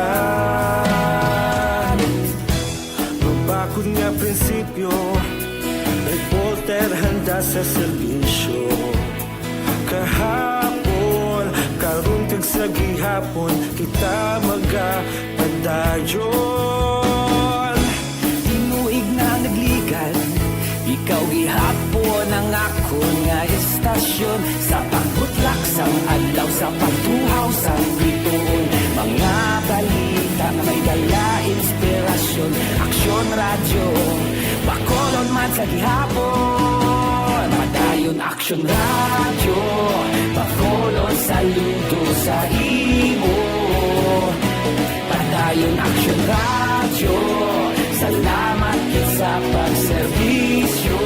Mabakod nga prinsipyo, reporter handa sa serbisyo. Kahapon, karon kag sa gihapon, kita magapadayon. Tinuig na nagligan, ikaw gihapon ang akon nga istasyon. Sa pagbutlak sang adlaw, sa pagtuhaw sang bituon, mga balita nga may dala inspirasyon. Aksyon Radyo, Bacolod man sa gihapon. Padayon Aksyon Radyo, Bacolod saludo sa imo. Padayon Aksyon Radyo, salamat gid sa pagserbisyo.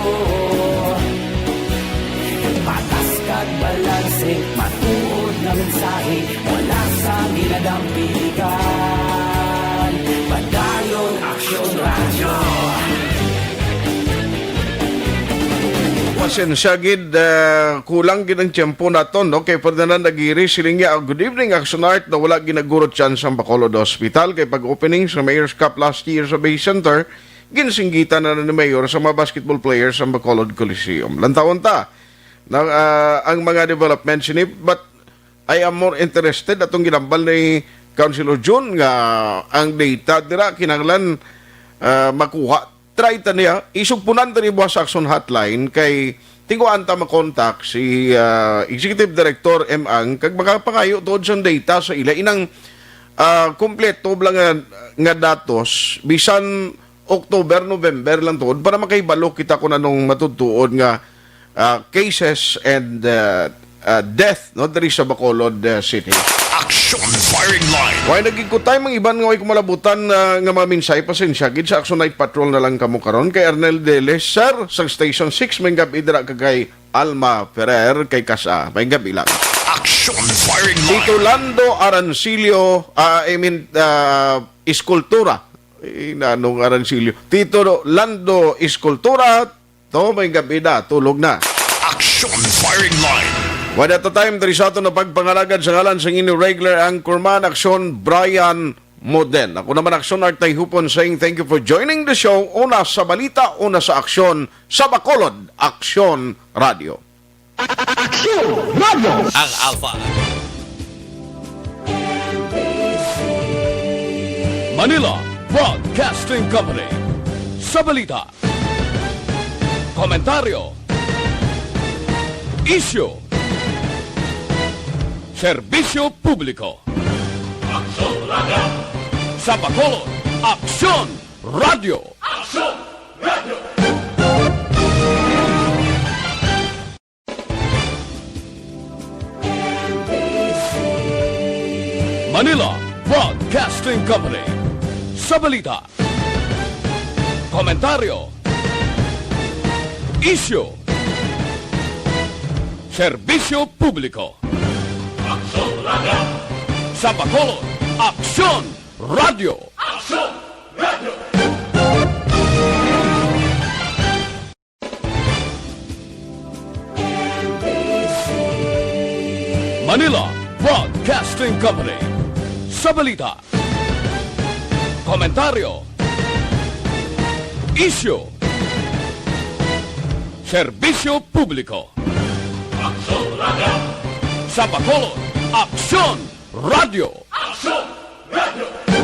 Patas kag balanse, matuod nga mensahe, wala sang ginadampigan. Padayon Aksyon Radyo. Pasensya gid, ah, kulang gid ang tiyempo naton, no? Kay Ferdinand Aguirre, siling niya, "Ah, good evening, Action Art, na wala ginaguro chance ang Bacolod Hospital kay pag-opening sa Mayor's Cup last year sa Bay Center, ginsinggitan na ni Mayor sa mga basketball players ang Bacolod Coliseum." Lantawon ta na, ah, ang mga development sini, but I am more interested atong ginambal ni Councilor Jun nga ang data dira kinahanglan, ah, makuha. Try ta niya, isugpunan ta ni buwas sa Action Hotline kay tinguhaan ta makontak si, ah, Executive Director M Ang kag makapangayo tuod sang data sa ila inang, ah, kompleto bala nga, nga datos bisan October, November lang tuod para makahibalo kita kung anong matutuod nga, ah, cases and, ah, ah, death, no, diri sa Bacolod, ah, City. Action Firing Line. Way nagigkutay mang iban nga way kumalabutan, ah, nga mga mensahe, pasensya gid, sa Action Night Patrol na lang kamo karon. Kay Arnel Deles, sir, sa Station six, may gabi dira ka kay Alma Ferrer, kay Kasa, may gabi lang. Action Firing Line. Tito Lando Arancilio, ah, I mean, ah, Eskultura. Eh, nanong Arancilio? Tito Lando Escultura, to, may gabi na, tulog na. Action Firing Line. One at a time, diri sa aton na pagpangalagad sa ngalan sa inyong regular anchorman, Aksyon Brian Moden. Ako naman, Aksyon Art Tayhupon, saying thank you for joining the show. Una sa balita, una sa aksyon, sa Bacolod, Aksyon Radio. Aksyon Radio. Ang Alpha. Manila Broadcasting Company. Sa balita, komentaryo, isyu, serbisyo publiko. Aksyon Radio. Sa Bacolod, Aksyon Radio. Aksyon Radio. Manila Broadcasting Company. Sa balita, komentaryo, isyu, serbisyo publiko. Aksyon Radio. Sa Bacolod, Aksyon Radio. Aksyon Radio. Broadcasting Company. Sa balita, komentaryo, isyu, serbisyo publiko. Aksyon Radio! Sa Bacolod, Aksyon Radio! Aksyon Radio!